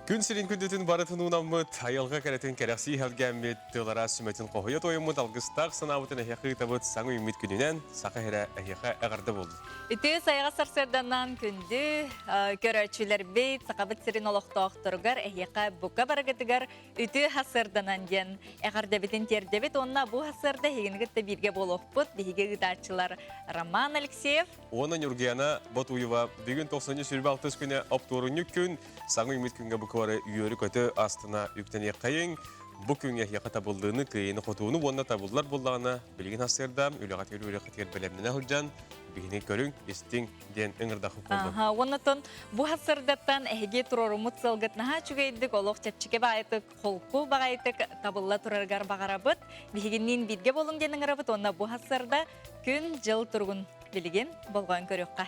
Күн сирин күндүтүн барытын уунаммыт, айылҕа кэрэтин кэрэхсии иһэлгээммит, тыл араас сүмэтин хоһуйа туойуммут алгыстаах санаабытын эһиэхэ ыытабыт саҥа үүммүт күнүнэн Саха сирэ эһиэхэ эҕэрдэ буоллун. Үтүө сайаҕас сарсыарданан күндү көрөөччүлэрбит, Сахабыт сирин олохтоохторугар эһиэхэ бука барыгытыгар үтүө сарсыарданан диэн эҕэрдэбитин тиэрдэбит уонна бу сарсыарда эһигини кытта бииргэ буолуохпут. Биһиги ыытааччылар Роман Алексеев Уонна Ньургуяна Ботуева бүгүн 96 күнэ оптуорунньук күн, саҥа үүммүт күҥҥэ буквары үөрү-көтө астына үктэниэххэйиҥ. Бу күҥҥэ эһиэхэ табыллыыны, кыайыыны-хотууну уонна табыллар буоллаҕына, билигин сарсыарда үлэҕитигэр үөрэххитигэр бэлэмнэнэ сылдьан, биһини көрүҥ, истиҥ диэн ыҥырдахпыт буоллун. Аха, уоннатон бу сарсыардаттан эһиги туруоруммут сыалгыт наһаа үчүгэйдик, олох чэпчэки баайытык, холку баҕайытык табылла турарыгар баҕарабыт. Биһигинниин бииргэ буолуҥ диэн ыҥырабыт уонна бу сарсыарда күн-дьыл туругун билигин болҕойон көрүөххэ.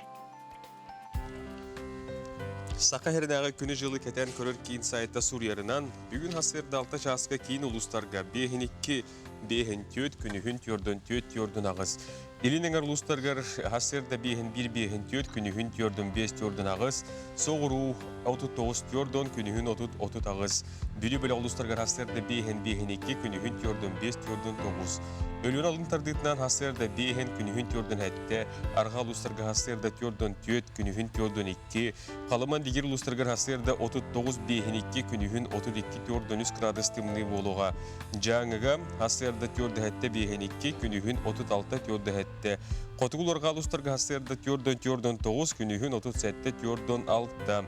Саха сиринээҕи күнү-дьылы кэтэн көрөр киин сайта суруйарынан, бүгүн сарсыарда 6 чааска киин улуустарга 5-2, 5-4, күнүһүн 4-4, 4-8. Илин эҥэр улуустаргар сарсыарда 5-1, 5-4, күнүһүн 4-5, 4-8, соҕуруу 39 4 күнүһүн 30, 38. Бүлүү бөлөх улуустарыгар сарсыарда биэһин биэһин икки, күнүһүн түөрдүн биэс, түөрдүн тоҕус. Өлүөнэ алын тардыытынан сарсыарда биэһин, күнүһүн түөрдүн сэттэ, арҕаа улуустарга сарсыарда түөрдүн түөрт, күнүһүн түөрдүн икки, Халыма Индигир улуустарыгар сарсыарда 39 биэһин икки, күнүһүн 32 түөрдүн үс градус тымныы буолуоҕа. Дьааҥыга сарсыарда түөрдүн сэттэ биэһин икки, күнүһүн 36 түөрдүн сэттэ. Хотугу арҕаа улуустарга сарсыарда түөрдүн түөрдүн тоҕус, күнүһүн 37 түөрдүн алта.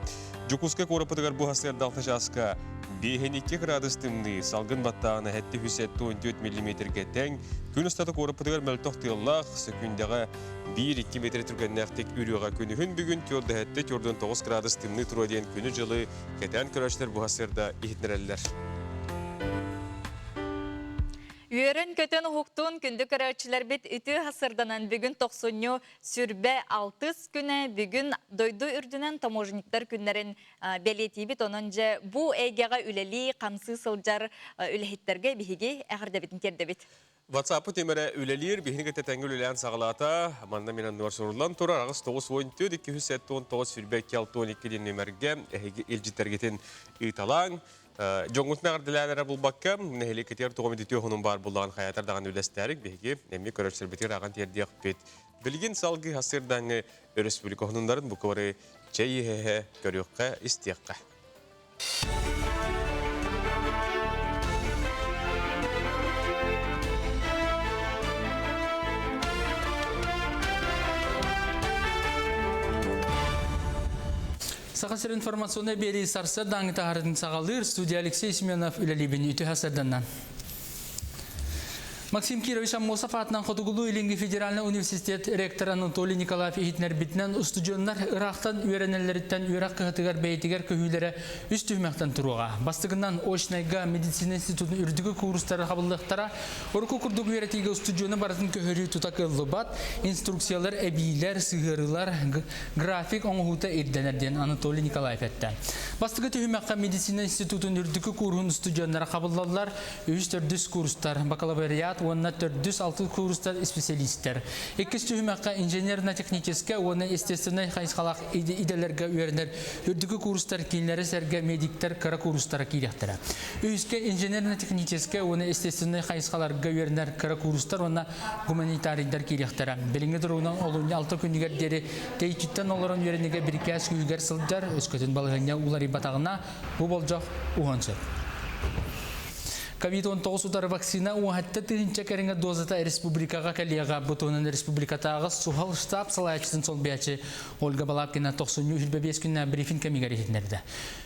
Дьокуускай куораппытыгар бу сарсыарда 6 чааска 5-2 градус тымныы, салгын баттааҕына 774 миллиметргэ тэҥ, күн устата куораппытыгар мөлтөх тыаллаах, сөкүүндэҕэ 1-2 метр түргэннээхтик үрүөҕэ күнүһүн бүгүн 4-7-4-9 градус тымныы туруо диэн күнү-дьылы кэтээн көрөөччүлэр бу сарсыарда иһитиннэрэллэр. Үөрэн-көтөн уһуктуун күндү көрөөччүлэрбит үтүө сарсыарданан бүгүн тохсунньу Сүрбэ алтыс күнэ бүгүн дойду үрдүнэн таможенниктар күннэрин бэлиэтиибит. Онон дьэ бу эйгэҕэ үлэлии, хамсыы сылдьар үлэһиттэргэ биһиги эҕэрдэбитин тиэрдэбит. WhatsApp тимэрэ үлэлиир, биһиги кытта тэҥҥэ үлэлээн саҕалаата. Манна мин анныгар суруллан турар аҕыс тоҕус уон төрт икки үс сэттэ уон тоҕус сүүрбэ икки алта уон икки диэн нүмергэ эһиги илдьиттэргитин ыыталааҥ. Дьоҥҥутун эҕэрдэлээн эрэ булбакка, нэһилиэккитигэр туох эмит үтүө хонун баар буоллаҕын хайаатар даҕаны үллэстээрик биһиги эмиэ көрөрсөрбүтүгэр ааҕан тиэрдиэхпит. Билигин салгыы сарсыардааҥҥы өрөспүүбүлүкэ хонуннарын бука бары чэй иһэ-иһэ көрүөххэ, истиэххэ. Саха сирин информационнай биэрии сарсыардааҥҥы таһаарытын саҕалыыр студия Алексей Семенов үлэлиибин үтүө сарсыарданнан. Максим Кирович Аммосов аатынан Хотугулуу-Илиҥҥи федеральнай университет ректора Анатолий Николаев иһитиннэрбитинэн устудьуоннар ыраахтан үөрэнэллэриттэн үөрэх кыһатыгар бэйэтигэр көһүүлэрэ үс түһүмэхтэн туруоҕа. Бастакынан очнайга медицина институтун үрдүкү куурустара хабыллыахтара. Урукку курдук үөрэтиигэ устудьуону барытын көһөрүү тута кыаллыбат. Инструкциялар, эбиилэр, сыһыарыылар, график оҥоһуута ирдэнэр диэн Анатолий Николаев эттэ. Бастакы түһүмэххэ медицина институтун үрдүкү кууруһун устудьуоннара хабыллаллар, үһүс төрдүс курстар, бакалавриат уонна төрдүс алтыс курстар исписэлиистэр. Иккис түһүмэххэ инженерно-техническэй уонна естественнэй хайысхалаах идэлэргэ үөрэнэр үрдүкү курстар кинилэри сэргэ медиктэр кыра курстара киириэхтэрэ. Үһүскэ инженерно-техническэй уонна естественнэй хайысхаларга үөрэнэр кыра курстар уонна гуманитарийдар киириэхтэрэ. Билиҥҥи туругунан олунньу алта күнүгэр диэри тэйиччиттэн олорон үөрэнигэ бирикээс күүһүгэр сылдьар, өскөтүн балаһыанньа уларыйбатаҕына, бу болдьох уһуон сөп. Ковид-19 утары вакцина уоһатта тыһыынча кэриҥэ дозата республикаҕа кэлиэҕэ. Бу туһунан республикатааҕы суһал штаб салайааччытын солбуйааччы Ольга Балабкина тохсунньу үһүрбэ биэс күннээх брифинг кэмигэр иһитиннэрдэ.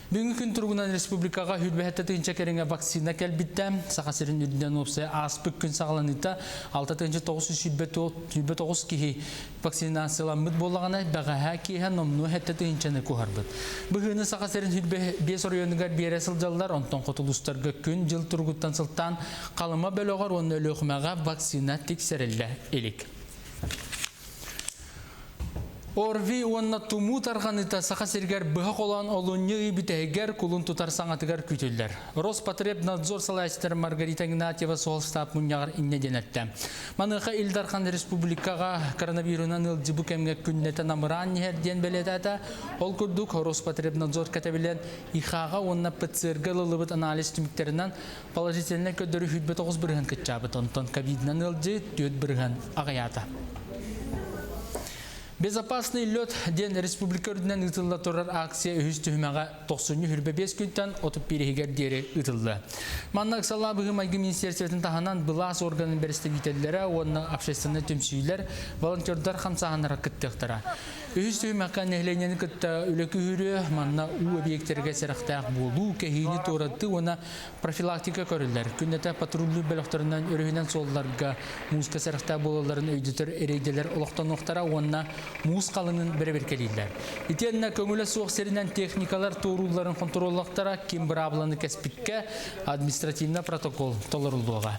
Бүгүҥҥү күн туругунан республикаҕа сүүрбэһэттэ тыһыынча кэриҥэ вакцина кэлбитэ. Саха сирин үрдүнэн уопсайа ааспыт күн саҕаланыыта 6929 киһи вакцинацияламмыт буоллаҕына, бэҕэһээ киэһэ номнуо сэттэ тыһыынчаны куоһарбыт. Быһыыны Саха сирин сүүрбэ биэс оройуонугар биэрэ сылдьаллар, онтон хоту улуустарга күн-дьыл туругуттан сылтаан Халыма бөлөҕөр уонна Өлүөхүмэҕэ вакцина тиксэриллэ илик. ОРВИ уонна тумуу тарҕаныыта Саха сиригэр быһа холоон олунньу ый бүтэһигэр кулун тутар саҥатыгар күүтүллэр. Роспотребнадзор салайааччытар Маргарита Игнатьева суһал штаб мунньаҕар инньэ диэн эттэ. Маныаха Ил Дархан республикаҕа коронавирунан ыалдьыбы кэмҥэ күннэтэ намыраан иһэр диэн бэлиэтээтэ. Ол курдук Роспотребнадзор кэтэбилэн ИХА-ҕа уонна ПЦР-га ылыллыбыт анализ түмүктэринэн положительнай көрдөрүү 29% кыччаабыт, онтон ковидынан ыалдьыы 4% аҕыйаата. Безопасный лед диэн республика үрдүнэн ыытылла турар акция үһүс түһүмэҕэ тохсунньу хүрбэ биэс күнтэн 31 иһигэр диэри ыытылла. Манна ыксалаах быһыы-майгы министерствотын таһынан былаас органын бэрэстэбиитэллэрэ уонна общественнай түмсүүлэр, волонтердар хамсааһыннара кыттыахтара. Үһүс түһүмэххэ нэһилиэнньэни кытта үлэ күһүрүө, манна уу объектэргэ сэрэхтээх буолуу, кэһиини туоратыы уонна профилактика көрүллэр. Күннэтэ патруллуур бөлөхтөрүнэн өрүһүнэн суолларга мууска сэрэхтээх буолалларын өйдөтөр рейдэлэр олохтонуохтара уонна муус халыҥын бэрэбиэркэлииллэр. Итиэннэ көҥүлэ суох сиринэн техникалар туоруулларын хонтуруоллахтара, ким быраабыланы кэспиккэ административнай протокол толоруллуоҕа.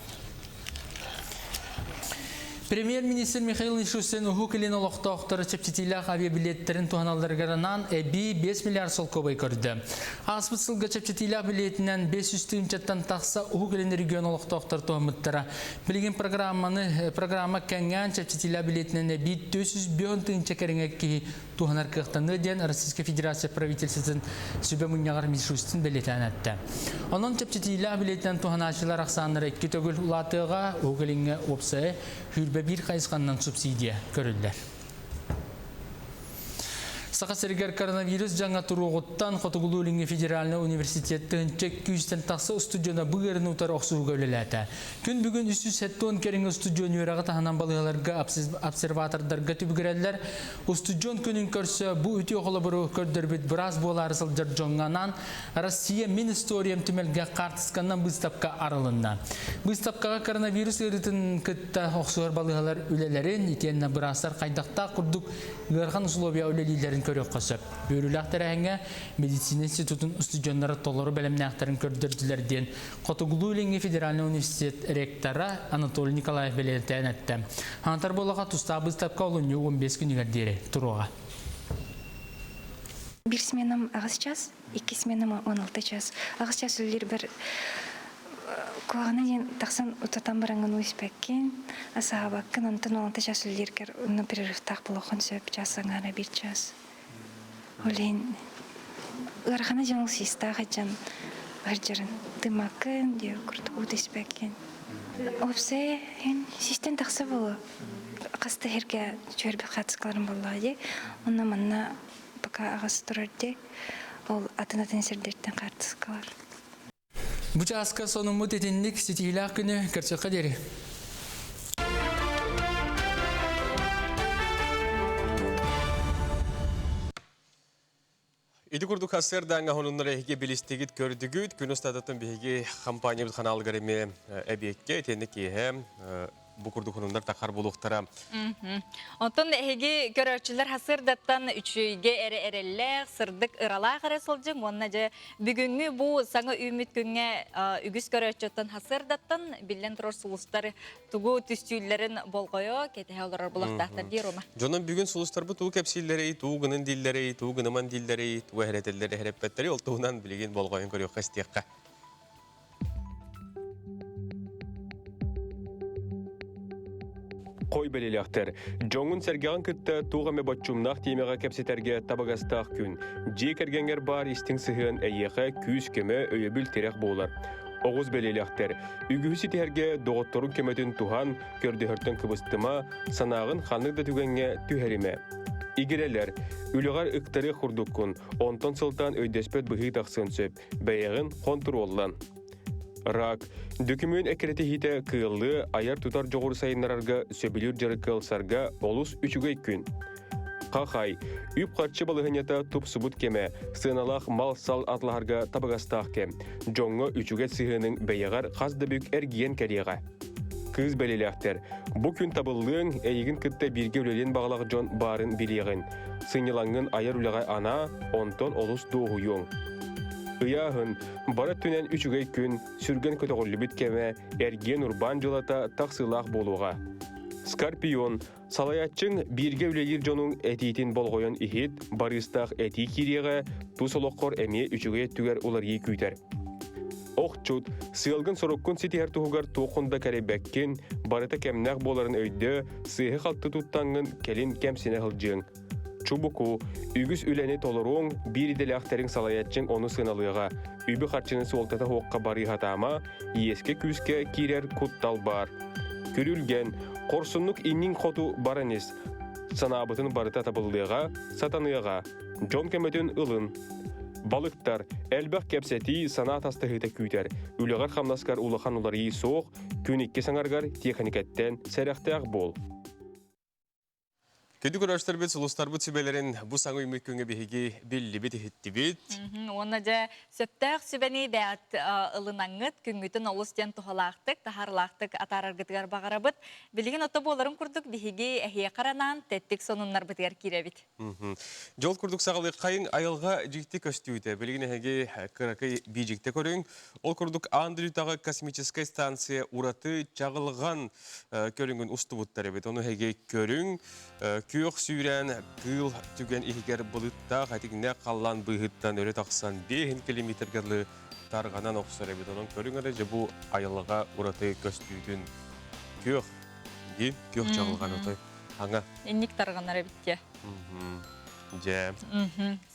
Премьер-министр Михаил Мишустин Уһук Илин олохтоохторо чэпчэтиилээх авиабилиэттэрин туһаналларыгар анаан эбии 5 миллиард солкуобай көрдө. Ааспыт сылга чэпчэтиилээх билиэтинэн 500 тыһыынчаттан тахса Уһук Илин регион олохтоохтор туһаммыттара. Билигин программаны программа кэҥээн чэпчэтиилээх билиэтинэн эбии 405 тыһыынча кэриҥэ киһи туһанар кыахтаныа диэн Российскай Федерация правительствотын сүбэ мунньаҕар Мишустин бэлиэтээн эттэ. Онон чэпчэтиилээх билиэтинэн туһанааччылар ахсааннара икки төгүл улаатыаҕа, Уһук Илиҥҥэ уопсайа 21 хайысханнан субсидия көрүллэр. Саха сиригэр коронавирус дьаҥа туруоҕуттан Хотугулуу-Илиҥҥи федеральнай университет тыһыынча күүстэн тахса устудьуона бу ыарыыны утары охсуһууга үлэлээтэ. Күн бүгүн 370 кэриҥэ устудьуон үөрэҕи таһынан балыыһаларга обсерватордарга түбүгүрэллэр. Устудьуон күнүн көрсө бу үтүө холобуру көрдөрбүт быраас буолаары сылдьар дьоҥҥо анаан Россия мин историям түмэлгэ хаартысканан быыстапка арылынна. Быыстапкаҕа коронавирус ыарыытын кытта охсуһар балыыһалар үлэлэрин, итиэннэ быраастар хайдахтаах курдук ыарахан условия үлэлииллэрин көрүөххэ сөп. Үөрүүлээх тэрээһиҥҥэ медицина институтун устудьуоннара толору бэлэмнээхтэрин көрдөрдүлэр диэн Хотугулуу-Илиҥҥи федеральнай университет ректора Анатолий Николаев бэлиэтээн эттэ. Хаҥатар буоллаха тустаах быыстапка олунньу 15 күнүгэр диэри туруоҕа. Биир сменам аҕыс час, икки сменам 16 час. Аҕыс час үлэлиирбэр куһаҕана диэн тахсан утатан бараҥҥын уу испэккин, асаабаккын, онтон 16 час үлэлииргэр онно перерывтаах буолуоххун сөп, час аҥаара биир час. Ол иһин ыарахана дьон ол систаах дьон сылдьарын тымаккын диэ курдук уу түспэккин. Уопсайа иһин систэн тахса буолуо. Хас да сиргэ түһэрбит хаацкаларым буоллаҕа дии. Онно манна пока аҕас турар дии. Ол атын-атын сирдэртэн хаартыскалар. Бу чааска сонуммут итинник ситиһиилээх күнү көрсүөххэ диэри. Ити курдук сарсыардааҥҥа хонуннар эһиги билистигит көрдүгүт. Күн устатыттан биһиги компаниябыт ханаалыгар эмиэ эбиэккэ итиэннэ киэһэ бу курдук хонуннар тахар буолуохтара. Онтон эһиги көрөөччүлэр хасырдаттан үчүгэйгэ эрэ эрэллээх, сырдык ыралаах эрэ сылдьыҥ уонна дьэ бүгүҥҥү бу саҥа үүммүт күҥҥэ үгүс көрөөччүттэн хасырдаттан биллэн турар сулустар тугу түстүүллэрин болҕойо кэтэһэ олорор булахтаахтар дии Рома. Дьонум бүгүн сулустарбыт тугу кэпсииллэрий, тугу гынын дииллэрий, тугу гыныман дииллэрий, тугу эһэрэтэллэр эһэрэппэттэрий ол туһунан билигин болҕойон көрүөххэ истиэххэ. Хой бэлиэлээхтэр. Дьоҥҥун-сэргэҕин кытта туох эмэ боччумнаах тиэмэҕэ кэпсэтэргэ табыгастаах күн. Дьиэ кэргэҥҥэр баар истиҥ сыһыан эйиэхэ күүс-көмө, өйөбүл-тирэх буолар. Оҕус бэлиэлээхтэр. Үгүһү ситиһэргэ доҕотторуҥ көмөтүн туһан, көрдөһөртөн кыбыстыма, санааҕын ханнык да түгэҥҥэ түһэримэ. Игирэлэр. Үлэҕэр ыктарыах курдуккун, онтон сылтаан өйдөспөт быһыы тахсыан сөп. Бэйэҕин хонтуруоллан. Рак. Дөкүмүөн эккирэтиһиитэ кыаллыы, айар-тутар дьоҕуру сайыннарарга сөбүлүүр дьарыкка ылсарга олус үчүгэй күн. Хахай. Үп-харчы балаһыанньата тупсубут кэмэ, сыаналаах мал-сал атылаһарга табыгастаах кэм. Дьоҥҥо үчүгэй сыһыаныҥ бэйэҕэр хас да бүк эргийэн кэлиэҕэ. Кыыс бэлиэлээхтэр. Бу күн табыллыаҥ, эйигин кытта бииргэ үлэлиэн баҕалаах дьон баарын билиэҕин. Сынньалаҥҥын айар үлэҕэ анаа, онтон олус дуоһуйуоҥ. Ыйааһын, бары өттүнэн үчүгэй күн, сүргэн көтөҕүллүбүт кэмэ, эргиэн-урбаан дьылата тахсыылаах буолуоҕа. Скорпион, салайааччыҥ бииргэ үлэлиир дьонуҥ этиитин болҕойон иһит, барыыстаах этии киириэҕэ, тус олоххор эмиэ үчүгэй өттүгэр уларыйыы күүтэр. Охчут, сыалгын-соруккун ситиһэр туһугар туоххун да кэрэйбэккин, барыта кэмнээх буоларын өйдөө, сыыһы-халты туттаҥҥын кэлин кэмсинэ сылдьыаҥ. Чубуку, үгүс үлэни толоруоҥ, биир идэлээхтэриҥ салайааччыҥ ону сыаналыаҕа. Үбү-харчыны суолтата суохха барыы сатаама, иэскэ-күүскэ киирэр куттал баар. Күрүлгэн, хорсуннук инниҥ хоту баран ис. Санаабытын барыта табыллыаҕа, сатаныаҕа. Дьон көмөтүн ылын. Балыктар, элбэх кэпсэтии, санаа атастаһыыта күүтэр. Үлэҕэр-хамнаскар улахан уларыйыы суох, күн икки саҥаргар тиэхиникэттэн сэрэхтээх буол. Күндү көрөөччүлэрбит, сулустарбыт сүбэлэрин бу саҥа үймүт күҥҥэ биһиги биллибит, иһиттибит. Уонна дьэ сөптөөх сүбэни бэйэҕит ылынаңҥыт, күҥҥүтүн олус диэн туһалаахтык, таһаарылаахтык атаараргытыгар баҕарабыт. Билигин ото буоларын курдук биһиги эһиэхэ анаан тэттик сонуннарбытыгар киирэбит. Дьол курдук саҕалыаххайыҥ айылҕа дьикти көстүүтэ. Билигин эһиги кыракый биидьикте көрүҥ. Ол курдук аан дойдутааҕы космическай станция ураты чаҕылҕан көрүҥүн устубуттар эбит. Ону эһиги көрүҥ, күөх сүүрээн кыыл түгэн иһигэр былыттаах этиҥнээх халлаан быыһыттан өрө тахсан биэһин километрга дылы тарҕанан охсор эбит. Онон көрүҥ эрэ дьэ бу айылҕа ураты көстүүтүн күөх дии күөх чаҕылҕан отой аҥа. Инник тарҕанар эбит дьэ. Дьэ.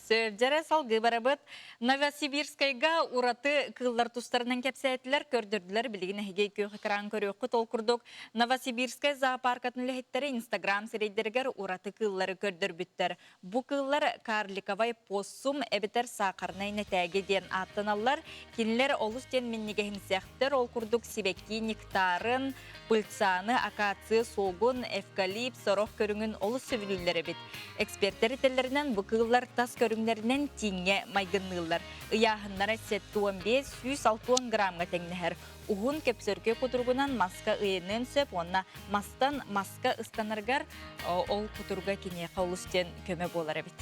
Сөп, дьэрэ салгыы барабыт. Новосибирскайга ураты кыыллар тустарынан кэпсээтилэр, көрдөрдүлэр. Билигин эһиги күөх экран көрүөххүт. Ол курдук Новосибирскай зоопаркатын үлэһиттэрэ Инстаграм сирэйдэригэр ураты кыыллары көрдөрбүттэр. Бу кыыллар карликовай поссум эбэтэр саахарнай нэтээги диэн ааттаналлар. Кинилэр олус диэн минньигэһимсэхтэр, ол курдук сибэкки нектарын, пыльцаны, акация согун, эвкалипт, сорох көрүҥүн олус сөбүлүүллэр эбит. Экспертэр этэллэринэн, бу кыыллар тас көрүҥнэринэн тииҥҥэ майгынныыллар. Ыйааһыннара 75 160 граммга тэҥнэһэр. Уһун көпсөркө кутуругунан маска ыйаныан сөп уонна мастан маска ыстанарыгар ол кутуруга киниэхэ олус диэн көмө буолар эбит.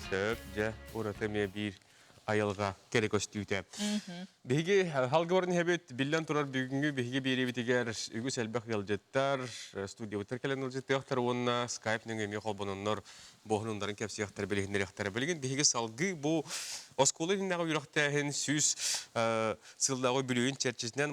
Сөп, дьэ, ураты эмиэ биир айылҕа кэрэ көстүүтэ. Биһиги халгыбарын иһэбит, биллэн турар бүгүҥҥү биһиги биэриибитигэр үгүс элбэх ыалдьыттар, студиябытыгар кэлэн ыалдьыттыахтар уонна скайп нөҥүө эмиэ холбононнор буоһунуннарын кэпсиэхтэрэ, билиһиннэриэхтэрэ. Билигин биһиги салгыы бу оскуола иһинээҕи үөрэхтээһин 100 сыллааҕы үбүлүөйүн чэрчитинэн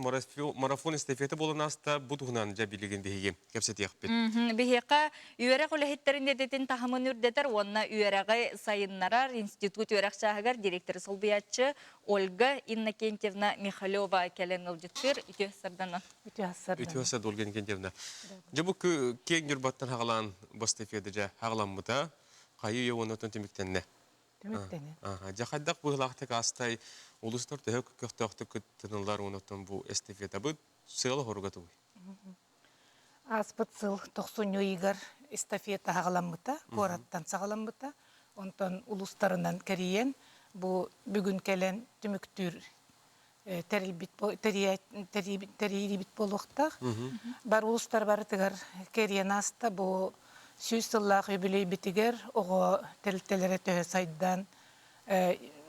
марафон эстафета буолан ааста. Бу туһунан дьэ билигин биһиги кэпсэтиэхпит. Биһиэхэ үөрэх үлэһиттэрин идэтин таһымын үрдэтэр уонна үөрэҕи сайыннарар институт үөрэх чааһыгар директоры солбуйааччы Ольга Иннокентьевна Михалева кэлэн ыалдьыттыыр. Үтүө сарданан. Үтүө сарданан. Үтүө сарданан, Ольга Иннокентьевна. Дьэ бу киэҥ Ньурбаттан хаҕалаан эстафета дьэ хаҕаламмыта. Хайыы үйэ уоннаттан түмүктэннэ. Түмүктэнэ. Дьэ хайдах быһыылаахтык аастай улуустар төһө көхтөөхтүк кыттынылар уоннаттан бу эстафетабыт сыала-соруга тугуй? Ааспыт сыл тохсунньу ыйыгар эстафета саҕаламмыта, куораттан саҕаламмыта. Онтон улуустарынан кэрийэн, бу бүгүн кэлэн түмүктүүр тэрилбит тэрийбит буолуохтаах. Бар улуустар барытыгар кэрийэн ааста. Бу 100 сыллаах юбилейбитигэр оҕо тэрилтэлэрэ төһө сайдан,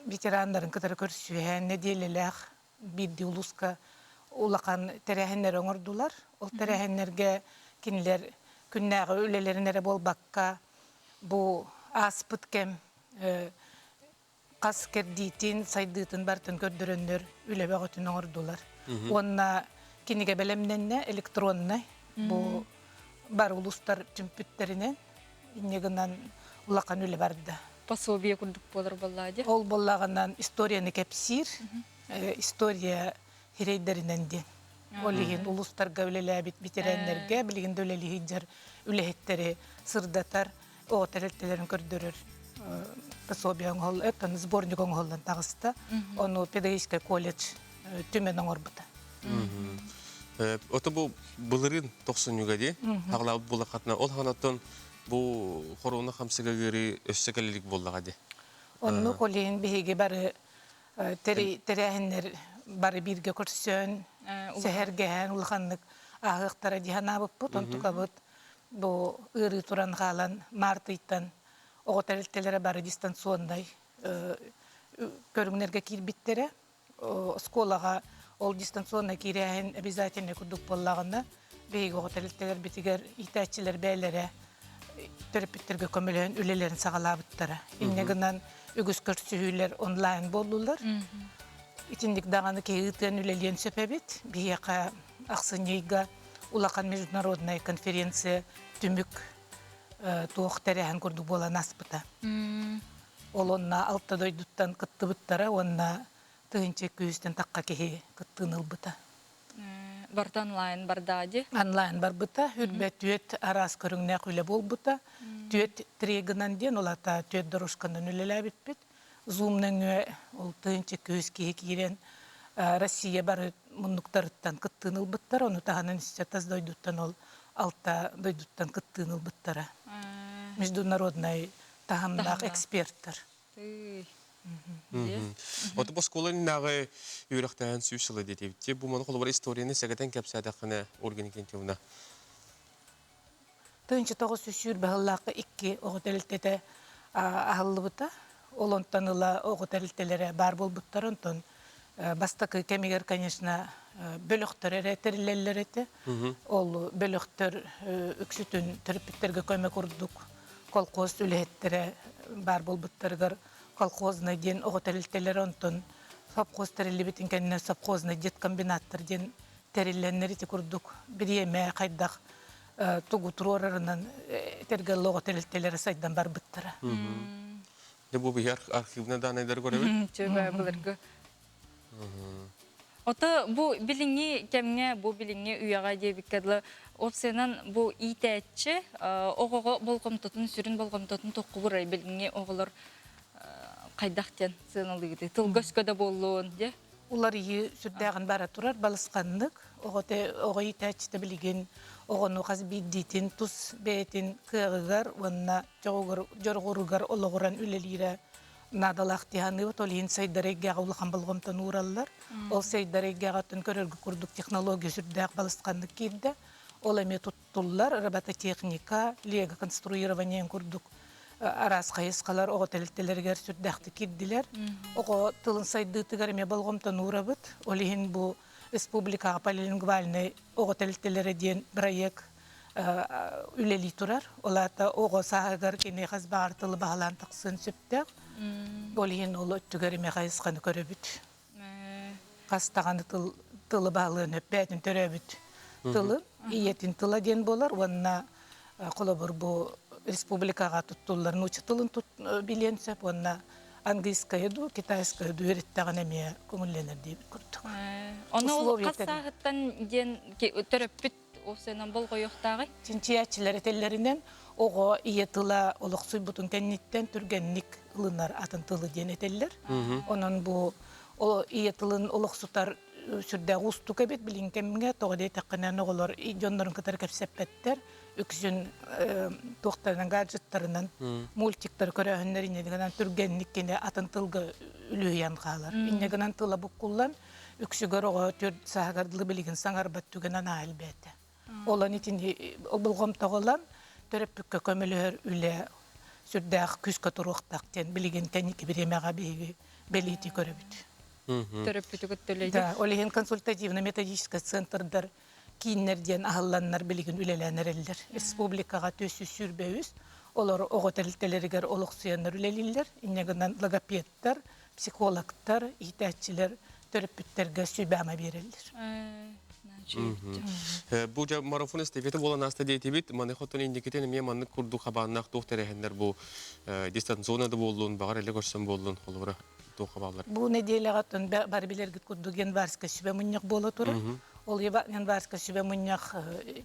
ветераннарын кытары көрсүһэн, нэдиэлэлээх биирдии улууска улахан тэрээһиннэри оҥордулар. Ол тэрээһиннэргэ кинилэр күннээҕи үлэлэрин эрэ буолбакка, бу ааспыт кэм хас кэрдиитин, сайдыытын барытын көрдөрөннөр үлэ бөҕөтүн оҥордулар. Уонна кинигэ бэлэмнэннэ электроннай. Бу бар улуустар түмпүттэринэн инньэ гынан улахан үлэ барда. Пособие курдук буолар буоллаа дии. Ол буоллаҕынан историяны кэпсиир, история хирэйдэринэн диэн. Ол иһин улуустарга үлэлээбит ветераннэргэ, билигин да үлэлии сылдьар үлэһиттэри сырдатар, оҕо тэрилтэлэрин көрдөрөр пособие оҥоһул, оттон сборник оҥоһуллан таҕыста. Ону педагогическай колледж түмэн оҥорбута. Ото бу былырыын тохсунньуга дии, хаҕалаабыт буоллаххытына, ол хаҕанаттан бу хоруона хамсыга ыарыы өссө кэлэ илик буоллаҕа дии. Оннук ол иһин биһиги бары тэрээһиннэр бары бииргэ көрсөн, сэһэргэһэн улаханнык ааһыахтара дии санаабыппыт. Онтукабыт бу ыарыы туран хаалан март ыйтан оҕо тэрилтэлэрэ бары дистанционнай көрүҥнэргэ киирбиттэрэ. Оскуолаҕа ол дистанционнай киирээһин обязательный курдук буоллаҕына, Биһиги оҕо тэрилтэлэрбитигэр иитээччилэр бэйэлэрэ төрөппүттэргэ көмөлөһөн үлэлэрин саҕалаабыттара. Инньэ гынан үгүс көрсүһүүлэр онлайн буоллулар. Итинник даҕаны киһи ыытыан үлэлиэн сөп эбит. Биһиэхэ ахсынньы ыйга улахан международная конференция түмүк туох тэрээһин курдук буолан ааспыта. Ол онно алта дойдуттан кыттыбыттара уонна 1200-тэн тахха киһи кыттыыны ылбыта. Барыта онлайн барда дии. Онлайн барбыта. Үрбэ түөт араас көрүҥнээх үлэ буолбута. Түөт трегынан диэн, ол аата түөт дорожканан үлэлээбиппит. Zoom нөҥүө ол 1200 киһи киирэн Россия бары муннуктарыттан кыттыыны ылбыттар. Ону таһынан өссө тас дойдуттан ол алта дойдуттан кыттыыны ылбыттара. Международнай таһымнаах эксперттэр. Оту оскуола иннинээҕи үөрэхтээһин 100 сыла диэтибит. Бу маны холобур историяны сэгэтэн кэпсээтэххинэ Ольга Никитична. 1920 сыллаахха икки оҕо тэрилтэтэ аһыллыбыта. Ол онтон ыла оҕо тэрилтэлэрэ баар буолбуттар. Онтон бастакы кэмигэр, конечно, бөлөхтөр эрэ тэриллэллэр этэ. Ол бөлөхтөр үксүтүн төрөппүттэргэ көмө курдук колхоз үлэһиттэрэ баар буолбуттарыгар колхознай диэн оҕо тэрилтэлэрэ онтон совхоз тэриллибитин кэннэ совхознай деткомбинаттар диэн тэриллэннэр ити курдук бириэмэ хайдах тугу туруорарынан этэргэ оҕо тэрилтэлэрэ сайдан барбыттара. Дьэ бу биһи архивна даанайдары көрөбүт. Чөбө былыргы. Ото бу билиҥҥи кэмҥэ, бу билиҥҥи үйэҕэ диэбиккэ дылы, опциянан бу иитээччи оҕоҕо болҕомтотун, сүрүн болҕомтотун тоххубурай билиҥҥи оҕолор хайдах диэн сыаналыыгытый? Тылга-өскө да буоллун, дьэ? Уларыйыы сүрдээҕин бара турар балысханнык. Оҕо иитээччитэ билигин оҕону хас биирдиитин тус бэйэтин кыаҕыгар уонна дьоҕуругар олоҕуран үлэлиирэ наадалаах дии саныыбыт. Ол иһин сайдар эйгэҕэ улахан болҕомтону уураллар. Ол сайдар эйгэҕэ оттон көрөргө курдук технология сүрдээх балысханнык киирдэ. Ол эмиэ туттуллар робототехника, лего конструирование курдук араас хайысхалар оҕо тэрилтэлэригэр сүрдээхтик киирдилэр. Оҕо тылын сайдыытыгар эмиэ болҕомтону уурабыт. Ол иһин бу республикаҕа полилингвальнай оҕо тэрилтэлэрэ диэн бырайыак үлэлии турар. Ол аата оҕо сааһыгар кини хас баҕар тылы баһылаан тахсыан сөптөөх. Ол иһин ол өттүгэр эмиэ хайысханы көрөбүт. Хас даҕаны тыл тылы баһылыан өппөтүн төрөөбүт тылын, ийэтин тыла диэн буолар уонна холобур бу республикаҕа туттуллар нуучча тылын билиэн сөп уонна английскайы дуу, китайскайы дуу үөрэттэҕинэ эмиэ көҥүллэнэр диэбит курдук. Ону ол хас сааһыттан диэн төрөппүт уопсайынан болҕойуохтааҕый? Чинчийээччилэр этэллэринэн, оҕо ийэ тыла олохсуйбутун кэнниттэн түргэнник ылынар атын тылы диэн этэллэр. Онон бу ийэ тылын олохсутар сүрдээх уустук эбит билин кэмҥэ. Тоҕо диэтэххинэ, оҕолор дьоннорун кытары кэпсэппэттэр. Үксүн туохтарынан, гаджеттарынан мультиктары көрөөһүннэр инньэ гынан түргэнник кини атын тылга үлүһүйэн хаалар. Инньэ гынан тыла буккуллан, үксүгэр оҕо 4 сааһыгар дылы билигин саҥарбат түгэн анаа элбээтэ. Олон итини болҕомтоҕо ылан төрөппүккэ көмөлөһөр үлэ сүрдээх күүскэ туруохтаах диэн билигин кэнники бириэмэҕэ биһиги бэлиэтии көрөбүт. Төрөппүтү кытта Да, ол иһин консультативно-методическай центрдар кииннэр диэн аһылланнар билигин үлэлээн эрэллэр. Республикаҕа 423 олор оҕо тэрилтэлэригэр олохсуйаннар үлэлииллэр. Инньэ гынан логопедтар, психологтар, иитээччилэр төрөппүттэргэ сүбэ-ама биэрэллэр. Бу дьэ марафон эстафета буолан ааста диэтибит. Маны хотон инникитин эмиэ маннык курдук хабааннаах туох тэрээһиннэр бу дистанционно да буоллун, баҕар эле көрсөн буоллун, холобура туох хабааллар? Бу нэдиэлэҕэ оттон бары билэргит курдук январскай сүбэ мунньах буола турар. Ол январскай сүбэ мунньах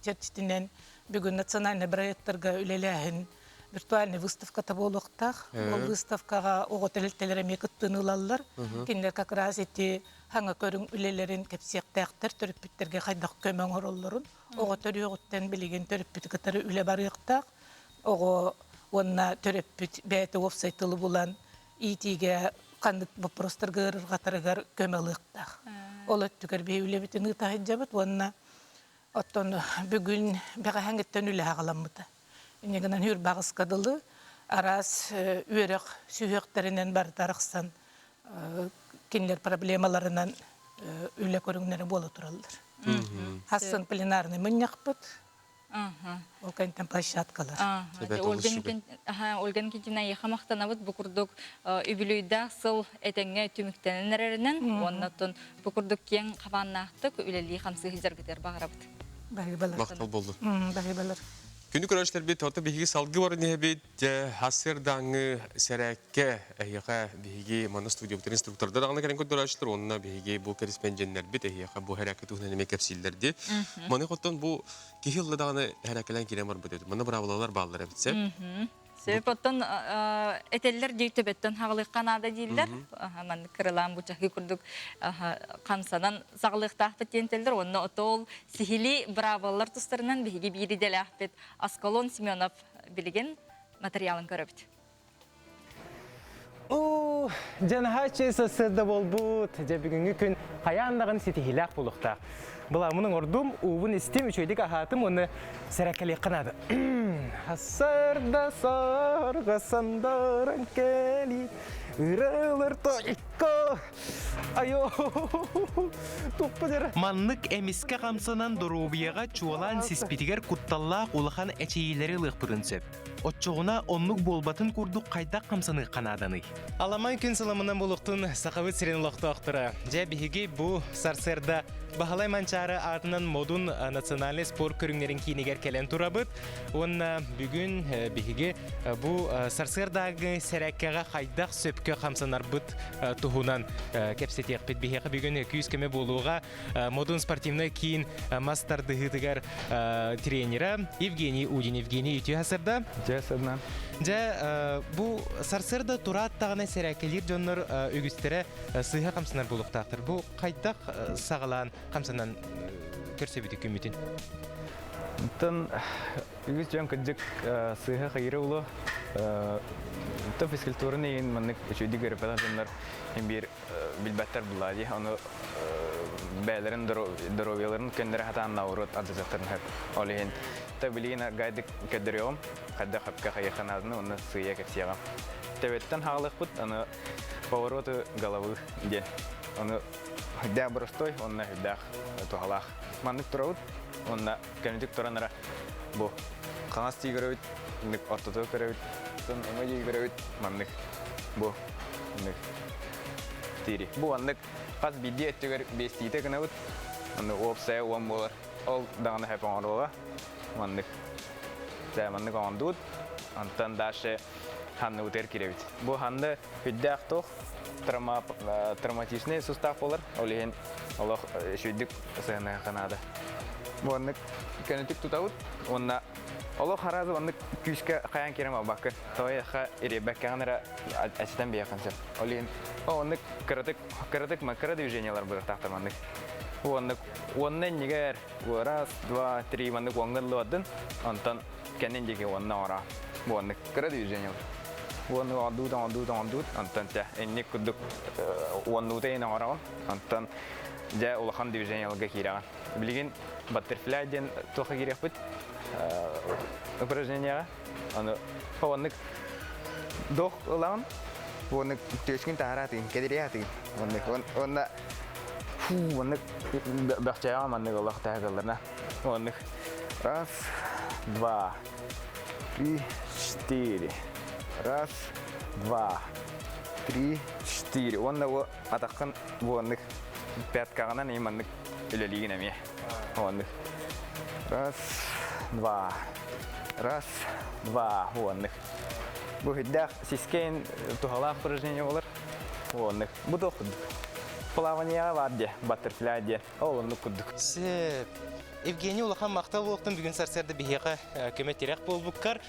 чэрчитинэн бүгүн национальнай проекттарга үлэлээһин виртуальный выставката буолуохтаах. Ол выставкаҕа оҕо тэрилтэлэрэ эмиэ кыттыыны ылаллар. Кинилэр как раз ити хаҥа көрүҥ үлэлэрин кэпсиэхтээхтэр, төрөппүттэргэ хайдах көмө оҥороллорун. Оҕо төрүөҕүттэн билигин төрөппүтү кытары үлэ барыахтаах. Оҕо уонна төрөппүт бэйэтэ уопсай тылы булан иитиигэ ханнык боппуруостарга ыарырҕатарыгар көмө ылыахтаах. Ол өттүгэр биһи үлэбитин ыыта сылдьабыт уонна оттон бүгүн бэҕэһээҥҥиттэн үлэ аҕаламмыта. Инньэ гынан Үрбаҕыска дылы араас үөрэх сүһүөхтэринэн барыта арахсан кинилэр проблемаларынан үлэ көрүҥнэрэ буола тураллар. Хассын пленарный мунньахпыт. Ол кэнтэн площадкалар. Ольга Никитина эйиэхэ махтанабыт бу курдук үбүлүйдээх сыл этэҥҥэ түмүктэнэн эрэринэн уонна оттон бу курдук киэҥ хабааннаахтык үлэлии хамсыы сылдьаргытыгар баҕарабыт. Баһыыбалар. Махтал болду. Баһыыбалар. Күнү көрөөччүлэрбит, ото биһиги салгыы баран иһэбит, сарсыардааҥҥы сэрээккэ эһиэхэ биһиги манна студиябытын инструктордар даҕаны кэлэн көрдөрөөччүлэр уонна биһиги бу кэриспэндьэннэрбит эһиэхэ бу сэрээккэ туһунан эмиэ кэпсииллэр дии. Маны оттон бу киһи ылла даҕаны сэрээккэлээн киирэн барбыт эбит. Манна быраабылалар бааллар эбит сөп. Сөп оттон этэллэр дии төбөттөн хаҕылыахха наада дииллэр. Маннык кыралаан бу чаһыы курдук хамсанан саҕалыахтаахпыт диэн этэллэр. Уонна отол сиһилии быраабылалар тустарынан биһиги биир идэлээхпит Аскалон Семенов билигин материалын көрөбүт. Оо, дьанаһааччы сарсыарда буолбут. Дьэ бүгүҥҥү күн хайаан даҕаны ситиһиилээх буолуохтаах. Былааммын оҥордум, уубун истим, үчүгэйдик аһаатым уонна сэрээккэлиэххэ наада. Сарда сарга сандаран кэли, ыралар тойко, айо, туппа дьара. Маннык эмискэ хамсанан доруобуйаҕа чуолаан сиспитигэр кутталлаах улахан эчэйиилэри ылыахпытын сөп. Оччоҕуна оннук буолбатын курдук хайдах хамсаныахха нааданый? Аламай күн сыламынан булуктун Сахабыт сирин олохтоохторо. Дьэ, биһиги бу сарсыарда Баһылай Манчаары аатынан Модун национальнай спорт көрүҥнэрин киинигэр кэлэн турабыт. Уонна бүгүн биһиги бу сарсыардааҕы сэрээккэҕэ хайдах сөпкө хамсанарбыт туһунан кэпсэтиэхпит. Биһиэхэ бүгүн күүс-көмө буолуоҕа Модун спортивнай киин мас тардыһыытыгар тренера Евгений Удин. Евгений, үтүө сарсыарда. Үтүө сарсыарда. Дьэ, бу сарсыарда тураат даҕаны сэрээккэлиир дьоннор үгүстэрэ сыыһа хамсанар буолуохтаахтар. Бу хайдах саҕалаан хамсанан көрсөбүтүй күммүтүн? Оттон үгүс дьон кырдьык сыыһа хайыра улу. То физкультураны иһин маннык үчүгүйдүк үөрэппэтэх дьоннор биир билбэттэр буллаа дии. Ону бэйэлэрин доруобуйаларын көннөрө сатаан наоборот алдьатыахтарын сөп. Ол иһин та билигин гайдык көрдөрүөҕүм, хайдах хөпкө хайыахха нааданы уонна сыыйа кэпсиэҕим. Төбөттөн хаалыахпыт, аны повороты головы диэн. Ону үрдээх боростой, уонна үрдээх туһалаах. Маннык турабыт, уонна көнөтүк туран эрэ бу хаҥас тии көрөбүт, маннык ортоту көрөбүт, оттон уҥа дии көрөбүт, маннык бу маннык тири. Бу маннык хас биирдии өттүгэр биэстиитэ гынабыт, аны уопсайа уон буолар. Ол даҕаны хэп оҥоруоҕа. Маннык. Дьэ, маннык оҥордубут. Онтон дальше ханныбытыгар киирэбит. Бу ханны үрдээх туох травматичный сустав буолар. Ол иһин олох үчүгүйдүк сыһыаныахха наада. Бу оннук көнөтүк тутабыт уонна олох араас оннук күүскэ хайаан киирэн барбаккын. Тоойохха ириэбэккэҕин эрэ эчитэн биэххин сөп. Ол иһин оннук кыратык кыратык кыра движениялар бырахтаахтар маннык. Оннук уонна иннигэр раз, два, три маннык уоҥҥа ыллыбардын, онтон кэннин диэки уонна оҥоро. Бу оннук кыра движениялар. Уонну оҥордуут, оҥордуут, оҥордуут, онтон чэ, инник курдук уоннуута иһин оҥороҕун, онтон дьэ улахан движенияларга киирэҕин. Билигин баттерфляй диэн туохха киириэхпит упражнениеҕа. Аны оннук дох ылаҕын, уонна түөскүн таһараатыгын, кэдириэхатыгын. Оннук уонна фу, оннук бөхчээҕэ маннык олох таһыгалларна. Оннук раз, два, три, четыре. Раз, два, три, четыре. Уонна бу атаххын бу оннук пяткаҕынан и маннык үлэлиигин эмиэ. Оннук. Раз, два, раз, два. Оннук. Бу үрдээх сискэйин туһалаах упражнение болар. Оннук. Бу туох курдук. Плаванияҕа бар диэ, баттерфляй диэ. Ол оннук курдук. Сөп. Евгений улахан махтал буолуохтун бүгүн сарсыарда биһиэхэ көмө-тирэх буолбуккар.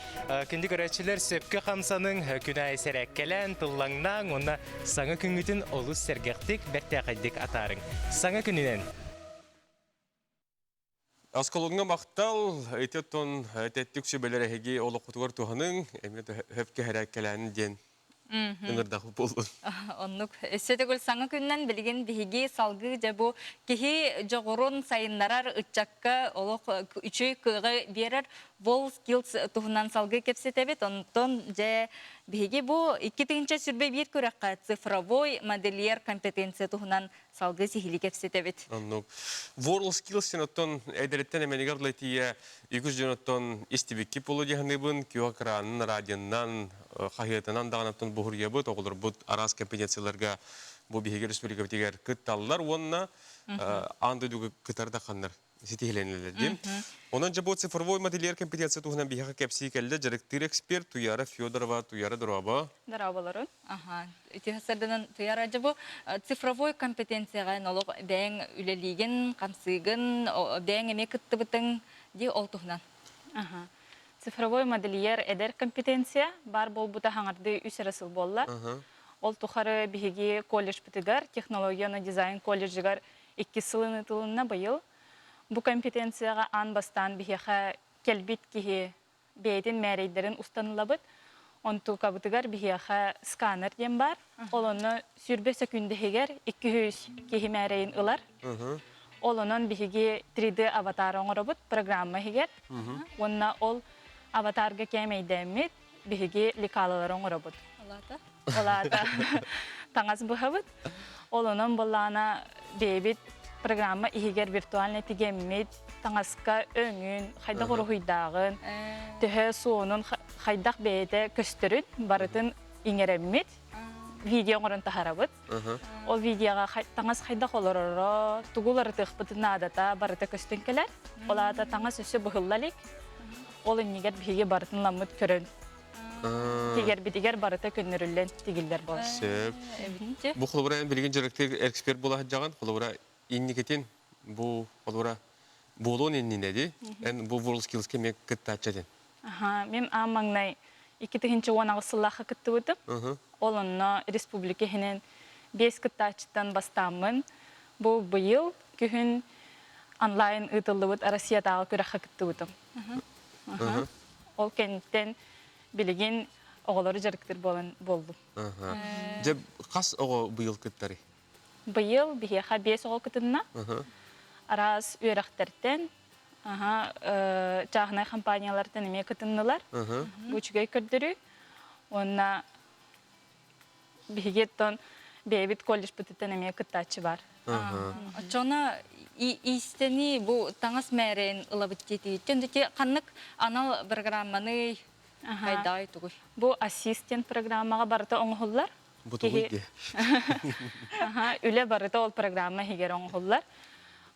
Күндү көрөөччүлэр сөпкө хамсаныҥ, күн аайы сэрээккэлээн, тыллаҥнааҥ уонна саҥа күҥҥүтүн олус сэргэхтик, бэртээхэйдик атаарыҥ. Саҥа күнүнэн! Осколоҥҥо махтал, ити оттон тэттик сүбэлэр эһиги олоххутугар туһаныҥ, эмиэ хөпкө сэрээккэлээн диэн ыҥырдах буоллун. Оннук. Өссө төгүл саҥа күннэн билигин биһиги салгыы дьэ бу киһи дьоҕурун сайыннарар ыччакка олох үчүгэй кыаҕы биэрэр Wall Skills туһунан салгыы кэпсэтэбит. Онтон дьэ Биһиги бу 2021 күрэххэ цифровой модельер компетенция туһунан салгыы сиһилии кэпсэтэбит. Оннук. World Skills оттон эдэриттэн эмэнигэр лэтиэ үгүс дьоноттон истибикки полу диһаныбын күөх экранын радионан хаһыатынан даҕанаттан буһуруйабыт оҕолорбут араас компетенцияларга бу биһиги республикабытыгар кытталлар уонна аан дойдуга кытар да ханнар ситиһилэнилэр диэн. Онон дьэ бу цифровой модельер компетенция туһунан биһиэхэ кэпсии кэллэ дьарыктыыр эксперт Туяра Федорова. Туяра дорообо. Дорооболорун. Аха. Ити сарданан Туяра дьэ бу цифровой компетенцияҕа олох бэйэҥ үлэлиигин, хамсыыгын, бэйэҥ эмиэ кыттыбытыҥ дии ол туһунан. Аха. Цифровой модельер эдэр компетенция баар буолбута хаҥардыы үс эрэ сыл буолла. Ол тухары биһиги колледжпытыгар, технологияны дизайн колледжыгар иккис сылын ыытылынна быйыл. Бу компетенцияҕа аан бастаан биһиэхэ кэлбит киһи бэйэтин мээрэйдэрин устан ылабыт. Онтукабытыгар биһиэхэ сканер диэн баар. Ол онно 20 сөкүүндэһигэр 200 киһи мээрэйин ылар. Ол онон биһиги 3D аватар оҥоробут программа иһигэр. Уонна ол аватарга кээмэйдэммит биһиги лекалалары оҥоробут. Алаата? Ол аата таҥас быһабыт. Ол онон буоллаҕына бэйэбит программа иһигэр виртуальный тигэммит таҥаска өҥүн, хайдах уруһуйдааҕын, төһө суонун хайдах бэйэтэ көстөрүн барытын иҥэрэммит видео оҥорон таһарабыт. Ол видеоҕа таҥас хайдах олороро, тугу уларытыахпытын наадата барыта көстөн кэлэр. Ол аата таҥас өссө быһылла илик. Ол иннигэр биһиги барытын ламмыт көрөн тигэрбитигэр барыта көннөрүллэн тигиллэр буолар. Сөп. Бу холобура билигин дьарыктыыр эксперт буола сылдьаҕын. Холобура инникитин бу холобура буолуон иннинэ ди эн бу WorldSkills-ка эмиэ кыттааччы этин. Аха, мен аан маҥнай 2018 сыллаахха кыттыбытым. Ол онно республика иһинэн биэс кыттааччыттан бастааммын бу быйыл күһүн онлайн ыытыллыбыт Россиятааҕы күрэххэ кыттыбытым. Ол кэнниттэн билигин оҕолору дьарыктыыр буолан буоллум. Дьэ, хас оҕо быйыл кыттарый? Быйыл биһиэхэ биэс оҕо кытынна. Араас үөрэхтэртэн, чааһынай компаниялартан эмиэ кытыннылар. Бу үчүгэй көрдөрүү. Уонна Биһиги оттон бэйэбит колледжпытыттан эмиэ кыттааччы бар. Оччоҕуна иистэнии бу таҥас мээрэйин ылабыт диэтигиттэн ити ханнык анал программаный хайдаҕай тугуй? Бу ассистент программаҕа барыта оҥоһуллар. Бу тугуй диэ? Үлэ барыта ол программа иһигэр оҥоһуллар.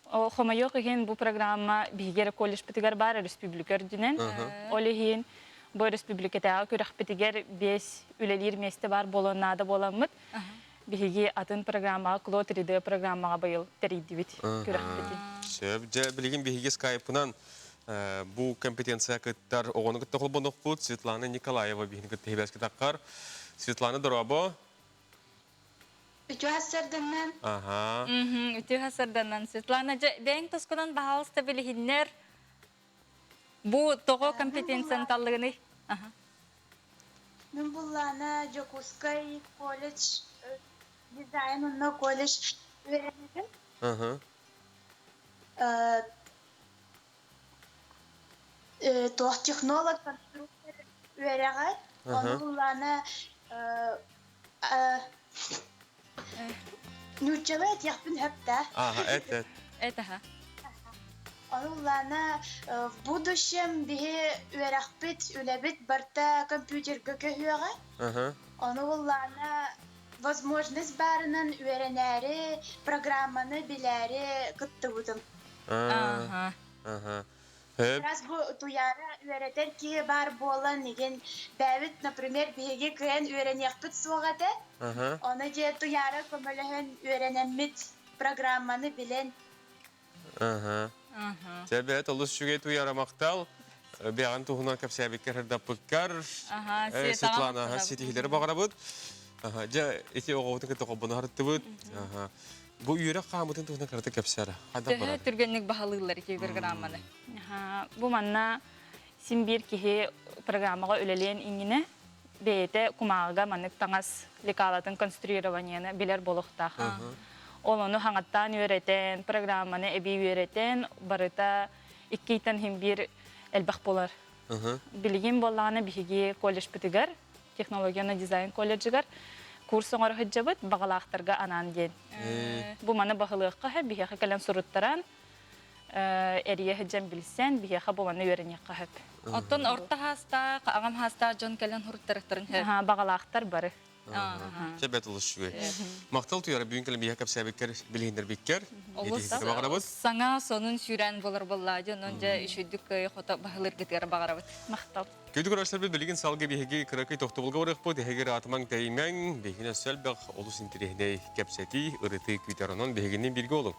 Хомойуох иһин бу программа биһиги эрэ колледжпытыгар баар республика үрдүнэн. Ол иһин Бу өрөспүүбүлүкэтээҕи күрэхпитигэр биэс үлэлиир миэстэ баар буолуон наада буоламмыт, биһиги атын программаҕа Кло 3D программаҕа быйыл тэрийдибит күрэхпитин. Сөп. Дьэ, билигин биһиги скайпынан бу компетенция кыттар оҕону кытта холбонуохпут. Светлана Николаева биһини кытта хибээскэ таххар. Светлана, дорообо. Үтүө сарданан. Аха. Үтүө сарданан. Светлана, дьэ, бэйэҥ тускунан баһаалыста билиһиннэр. Бу тоҕо компетенцияны таллыгыный? Мин буллаана Дьокуускай колледж дизайн онно колледж үөрэнэбин. Туох технолог конструктор үөрэҕэр. Ону буллаана Нууччалыы этиэхпин сөп да? Ага, эт, эт. Эт, аха. Ону в будущем биһи үөрэхпит, үлэбит барта компьютерга көһүөҕэ. Ону буллаана возможность баарынан үөрэнээри, программаны билээри кыттыбытым. Ага. Ага. Раз бу Туйаара үөрэтэр киһи баар буолан игин бэйэбит, например, биһиги кыайан үөрэниэхпит суох этэ. Ону дьэ Туйаара көмөлөһөн үөрэнэммит программаны билэн. Чэ бэт олус үчүгэй Туйаара махтал. Бэҕэн туһунан кэпсээбиккэр сырдаппыккар Светлана ситиһиилэри баҕарабыт. Дьэ ити оҕобутун кытта холбоно сырыттыбыт. Бу үөрэх хаамытын туһунан кыратык кэпсээр. Хайдах Төһө барар? түргэнник баһылыыллар ити программаны? Бу манна син биир киһи программаҕа үлэлиэн иннинэ бэйэтэ кумааҕыга маннык таҥас лекалатын конструированиены билэр буолуохтаах. Ол ону хаҥаттаан үөрэтэн, программаны эбии үөрэтэн, барыта икки ыйтан иһин биир элбэх буолар. Билигин буоллаҕына биһиги колледжпытыгар. технологияны дизайн колледжыгар курс оҥоро сылдьабыт баҕалаахтарга анаан диэн. Бу маны баһылыахха сөп, биһиэхэ кэлэн суруттаран, эрийэ сылдьан билсэн, биһиэхэ бу маны үөрэниэххэ сөп. Оттон орто хаастаах, аҕам хаастаах дьон кэлэн суруттарыахтарын сөп. Баҕалаахтар бары. Чэ бэт олус үчүгэй. Махтал туйара бүгүн кэлэн биһиэхэ кэпсээбиккэр, билиһиннэрбиккэр. Олус саҥа сонун сүүрэн болор буоллаа дьон, онон дьэ үчүгдүк хото баһылыыргытыгар баҕарабыт. Махтал. Күндү көрөөччүлэрбит билигин салгыы биһиги кыракый тохтобулга барыахпыт, эһиги ыраатымаҥ тэйимэҥ, биһигини өссө элбэх олус интэриэһинэй кэпсэтии, ырытыы күүтэр. Онон биһигинниин бииргэ олуҥ.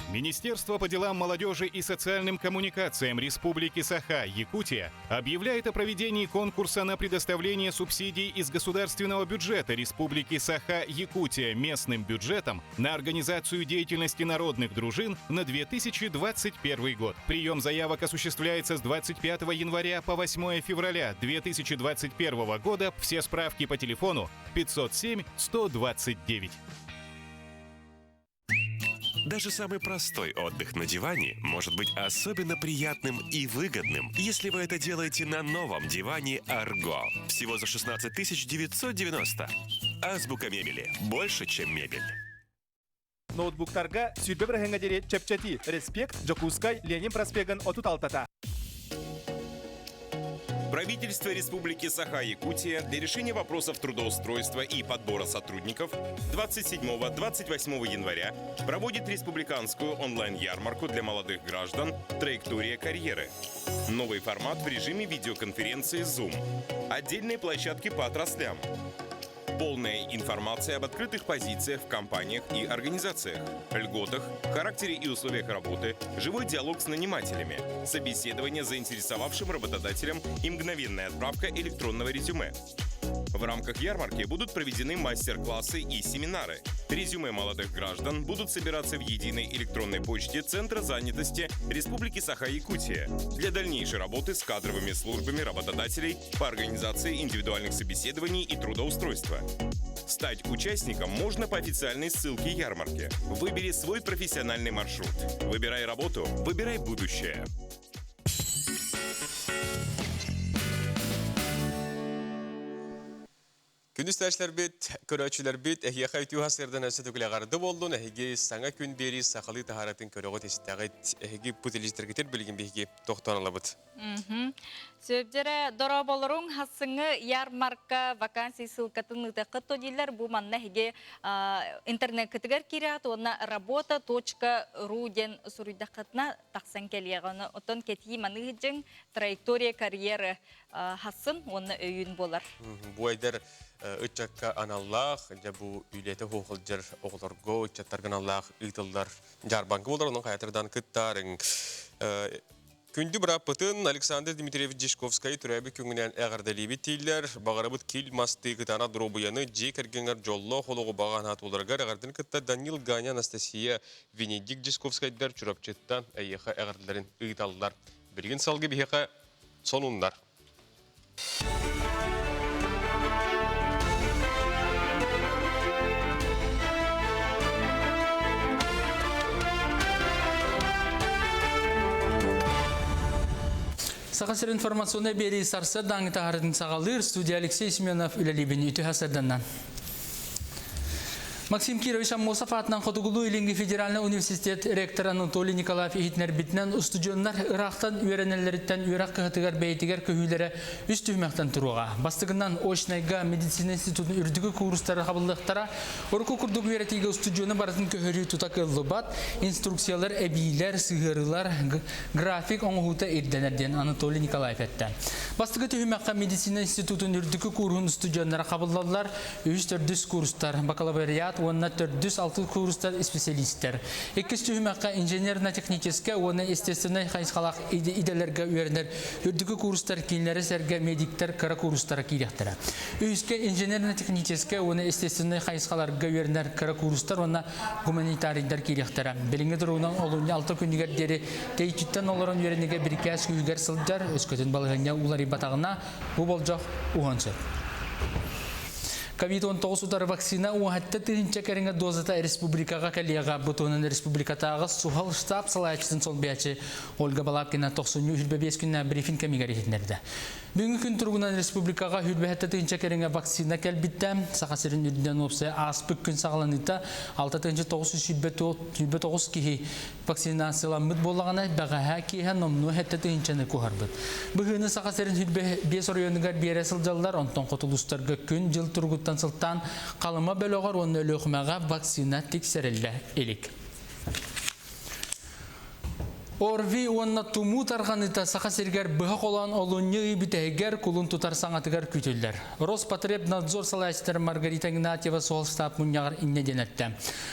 Министерство по делам молодежи и социальным коммуникациям Республики Саха, Якутия, объявляет о проведении конкурса на предоставление субсидий из государственного бюджета Республики Саха, Якутия местным бюджетом на организацию деятельности народных дружин на 2021 год. Прием заявок осуществляется с 25 января по 8 февраля 2021 года. Все справки по телефону 507 129. Даже самый простой отдых на диване может быть особенно приятным и выгодным, если вы это делаете на новом диване «Арго». Всего за 16 990. Азбука мебели. Больше, чем мебель. Ноутбуктарга сүүрбэ бырыһыаҥҥа диэри чэпчэтии. Респект, Дьокуускай, Ленин проспегын 36-та. Правительство Республики Саха-Якутия для решения вопросов трудоустройства и подбора сотрудников 27-28 января проводит республиканскую онлайн-ярмарку для молодых граждан «Траектория карьеры». Новый формат в режиме видеоконференции Zoom. Отдельные площадки по отраслям. Полная информация об открытых позициях в компаниях и организациях, льготах, характере и условиях работы, живой диалог с нанимателями, собеседование с заинтересовавшим работодателем и мгновенная отправка электронного резюме. В рамках ярмарки будут проведены мастер-классы и семинары. Резюме молодых граждан будут собираться в единой электронной почте Центра занятости Республики Саха-Якутия для дальнейшей работы с кадровыми службами работодателей по организации индивидуальных собеседований и трудоустройства. Стать участником можно по официальной ссылке ярмарки. Выбери свой профессиональный маршрут. Выбирай работу, выбирай будущее. Күндү истээччилэрбит, көрөөччүлэрбит, эһиэхэ үтүө сарсыардан өссө төгүл эҕэрдэ буоллун, эһиги саҥа күн биэрии сахалыы таһааратын көрөҕүт истэҕит. Эһиги бу телевизоргытыр билигин биһиги тохтоон ылабыт. Сөбдөрө дорооболоруҥ хассыҥы ярмарка вакансия ссылкатын ыытыаххыт то дииллэр. Бу манна эһиги интернеккытыгар киирэҕит уонна работа.ру диэн суруйдаххытына тахсан кэлиэҕэ. Оттон кэтии маныы дьиҥ траектория карьеры хассын уонна өйүүн буолар. Бу эдэр ыччакка аналлаах, дьэ бу үлэтэ хуохулдьар оҕолорго, ыччаттарга аналлаах ыытыллар дьаарбаҥка буолар, онон хайатырдан кыттаарыҥ. Күндү бырааппытын Александр Дмитриевич Дьячковскайы төрөөбүт күҥүнэн эҕэрдэлиибит дииллэр. Баҕарабыт кил мастыы кытаанах доруобуйаны, дьиэ кэргэҥҥэр дьоллоох олоҕу баҕа санаа туоларыгар эҕэрдин кытта Данил Ганя, Анастасия Венедикт Дьячковскайдар Чурапчыттан эйиэхэ эҕэрдэлэрин ыыталлар. Билигин салгыы биһиэхэ сонуннар. Саха сирин информационнай биэрии сарсыардааҥҥы таһаарытын саҕалыыр студия Алексей Семенов үлэлиибин үтүө сарсыарданнан. Максим Кирович Аммосов аатынан Хотугулуу-Илиҥҥи федеральнай университет ректора Анатолий Николаев иһитиннэрбитинэн устудьуоннар ыраахтан үөрэнэллэриттэн үөрэх кыһатыгар бэйэтигэр көһүүлэрэ үс түһүмэхтэн туруоҕа. Бастакынан очнайга медицина институтун үрдүкү куурустара хабыллыахтара. Урукку курдук үөрэтиигэ устудьуону барытын көһөрүү тута кыаллыбат. Инструкциялар, эбиилэр, сыһыарыылар, график оҥоһуута ирдэнэр диэн Анатолий Николаев эттэ. Бастакы түһүмэххэ медицина институтун үрдүкү кууруһун устудьуоннара хабыллаллар. Үһүс төрдүс курстар, бакалавриат уонна төрдүс алтыс курстар исписэлиистэр. Иккис түһүмэххэ инженерно-техническэй уонна естественнэй хайысхалаах идэлэргэ үөрэнэр үрдүкү курстар кинилэри сэргэ медиктэр кыра курстара киириэхтэрэ. Үһүскэ инженерно-техническэй уонна естественнэй хайысхаларга үөрэнэр кыра курстар уонна гуманитарийдар киириэхтэрэ. Билиҥҥи туругунан олунньу алта күнүгэр диэри тэйиччиттэн олорон үөрэнигэ бирикээс күүһүгэр сылдьар, өскөтүн балаһыанньа уларыйбатаҕына, бу болдьох уһуон сөп. Ковид-19 утары вакцина уһатта тыһыынча кэриҥэ дозата республикаҕа кэлиэҕэ. Бу туһунан республикатааҕы суһал штаб салайааччытын солбуйааччы Ольга Балабкина тохсунньу 25 күннээх брифинг кэмигэр иһитиннэрдэ. Бүгүҥҥү күн туругунан республикаҕа 27 тыһыынча кэриҥэ вакцина кэлбиттэ. Саха сирин үрдүнэн уопсайа ааспыт күн саҕаланыыта 6929 киһи вакцинацияламмыт буоллаҕына, бэҕэһээ киэһэ номнуо сэттэ тыһыынчаны куһарбыт. Быһыыны Саха сирин 25 оройуонугар биэрэ сылдьаллар, онтон хоту улуустарга күн-дьыл туругуттан сылтаан Халыма бөлөҕөр уонна Өлүөхүмэҕэ вакцина тиксэриллэ илик. ОРВИ уонна тумуу тарҕаныыта Саха сиригэр быһа холоон олунньу ый бүтэһигэр кулун тутар саҥатыгар күүтүллэр. Роспотребнадзор салайааччытара Маргарита Игнатьева суһал штаб мунньаҕар инньэ диэн эттэ.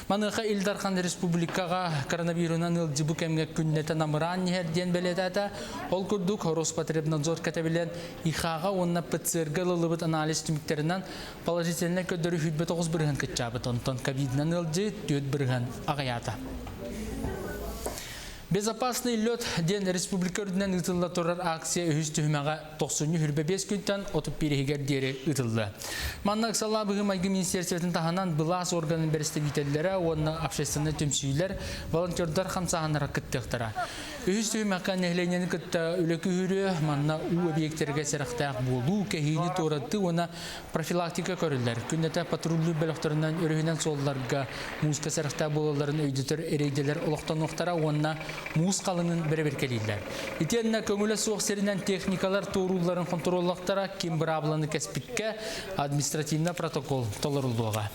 Маныаха Ил Дархан республикаҕа коронавирунан ыалдьыы бу кэмҥэ күннэтэ намыраан иһэр диэн бэлиэтээтэ. Ол курдук, Роспотребнадзор кэтэбилэн ИХА-ҕа уонна ПЦР-га ылыллыбыт анализ түмүктэринэн положительнай көрдөрүү 29% кыччаабыт, онтон ковидынан ыалдьыы 4% аҕыйаата. Безопасный лед диэн республика үрдүнэн ыытылла турар акция үһүс түһүмэҕэ тохсунньу 25 күнтэн 31 иһигэр диэри ыытылла. Манна ыксаллаах быһыы-майгы министерствотын таһынан былаас органын бэрэстэбиитэллэрэ уонна общественнай түмсүүлэр, волонтердар хамсааһыннара кыттыахтара. Үһүс түһүмэххэ нэһилиэнньэни кытта үлэ күһүрүө, манна уу объектэргэ сэрэхтээх буолуу, кэһиини туоратыы уонна Профилактика көрүллэр. Күннэтэ патруллуур бөлөхтөрүнэн өрүһүнэн суолларга мууска сэрэхтээх буолалларын өйдөтөр рейдэлэр олохтонуохтара уонна муус халыҥын бэрэбиэркэлииллэр. Итиэннэ көҥүлэ суох сиринэн техникалар туоруулларын хонтуруоллахтара, ким быраабыланы кэспиккэ административнай протокол толоруллуоҕа.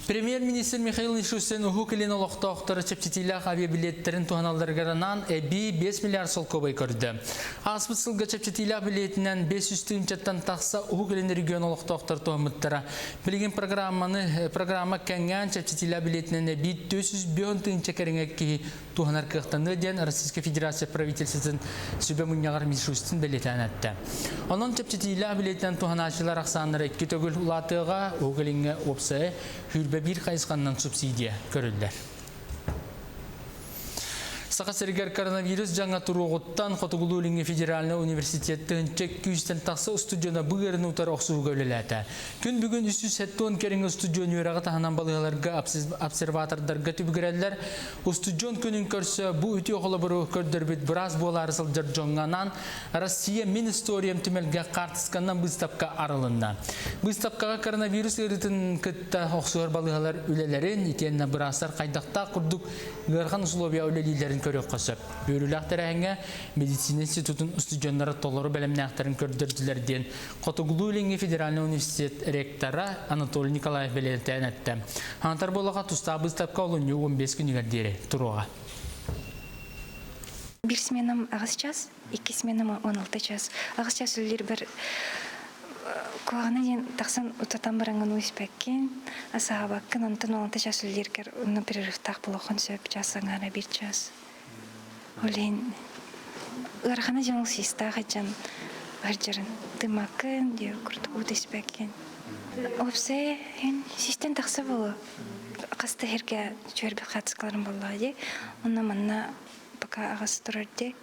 Премьер-министр Михаил Мишустин Уһук Илин олохтоохторо чэпчэтиилээх авиабилиэттэрин туһаналларыгар анаан эбии 5 миллиард солкуобай көрдө. Ааспыт сылга чэпчэтиилээх билиэтинэн 500 тыһыынчаттан тахса Уһук Илин регион олохтоохтор туһаммыттара. Билигин программаны программа кэҥээн чэпчэтиилээх билиэтинэн эбии 405 тыһыынча кэриҥэ киһи туһанар кыахтаныа диэн Российскай Федерация правительствотын сүбэ мунньаҕар Мишустин бэлиэтээн эттэ. Онон чэпчэтиилээх билиэтинэн туһанааччылар ахсааннара икки төгүл улаатыаҕа, Уһук Илиҥҥэ уопсайа 21 хайысханнан субсидия көрүллэр. Саха сиригэр коронавирус дьаҥа туруоҕуттан Хотугулуу-Илиҥҥи федеральнай университет тыһыынча күүстэн тахса устудьуона бу ыарыыны утары охсуһууга үлэлээтэ. Күн бүгүн 370 кэриҥэ устудьуон үөрэҕи таһынан балыыһаларга обсерватордарга түбүгүрэллэр. Устудьуон күнүн көрсө бу үтүө холобуру көрдөрбүт быраас буолаары сылдьар дьоҥҥо анаан Россия мин историям түмэлгэ хаартысканан быыстапка арылынна. Быыстапкаҕа коронавирус ыарыытын кытта охсуһар балыыһалар үлэлэрин, итиэннэ быраастар хайдахтаах курдук ыарахан условия үлэлииллэрин көрүөххэ сөп. Үөрүүлээх тэрээһиҥҥэ медицина институтун устудьуоннара толору бэлэмнээхтэрин көрдөрдүлэр диэн Хотугулуу-Илиҥҥи федеральнай университет ректора Анатолий Николаев бэлиэтээн эттэ. Хаҥатар буоллаха тустаах быыстапка олунньу 15 күнүгэр диэри туруоҕа. Биир сменам аҕыс час, икки сменам 16 час. Аҕыс час үлэлиирбэр куһаҕана диэн тахсан утатан бараҥҥын уу испэккин, асаабаккын, онтон 16 час үлэлииргэр онно перерывтаах буолуоххун сөп, час аҥаара биир час. Ол иһин ыарахана дьон сиистаах дьон сылдьарын тыммаккын диэ курдук уу испэккин. Уопсайа иһин систэн тахса буолуо. Хас да сиргэ үчүгэй хаацкаларым буоллаҕа дии. Онно манна пока аҕас турар дии.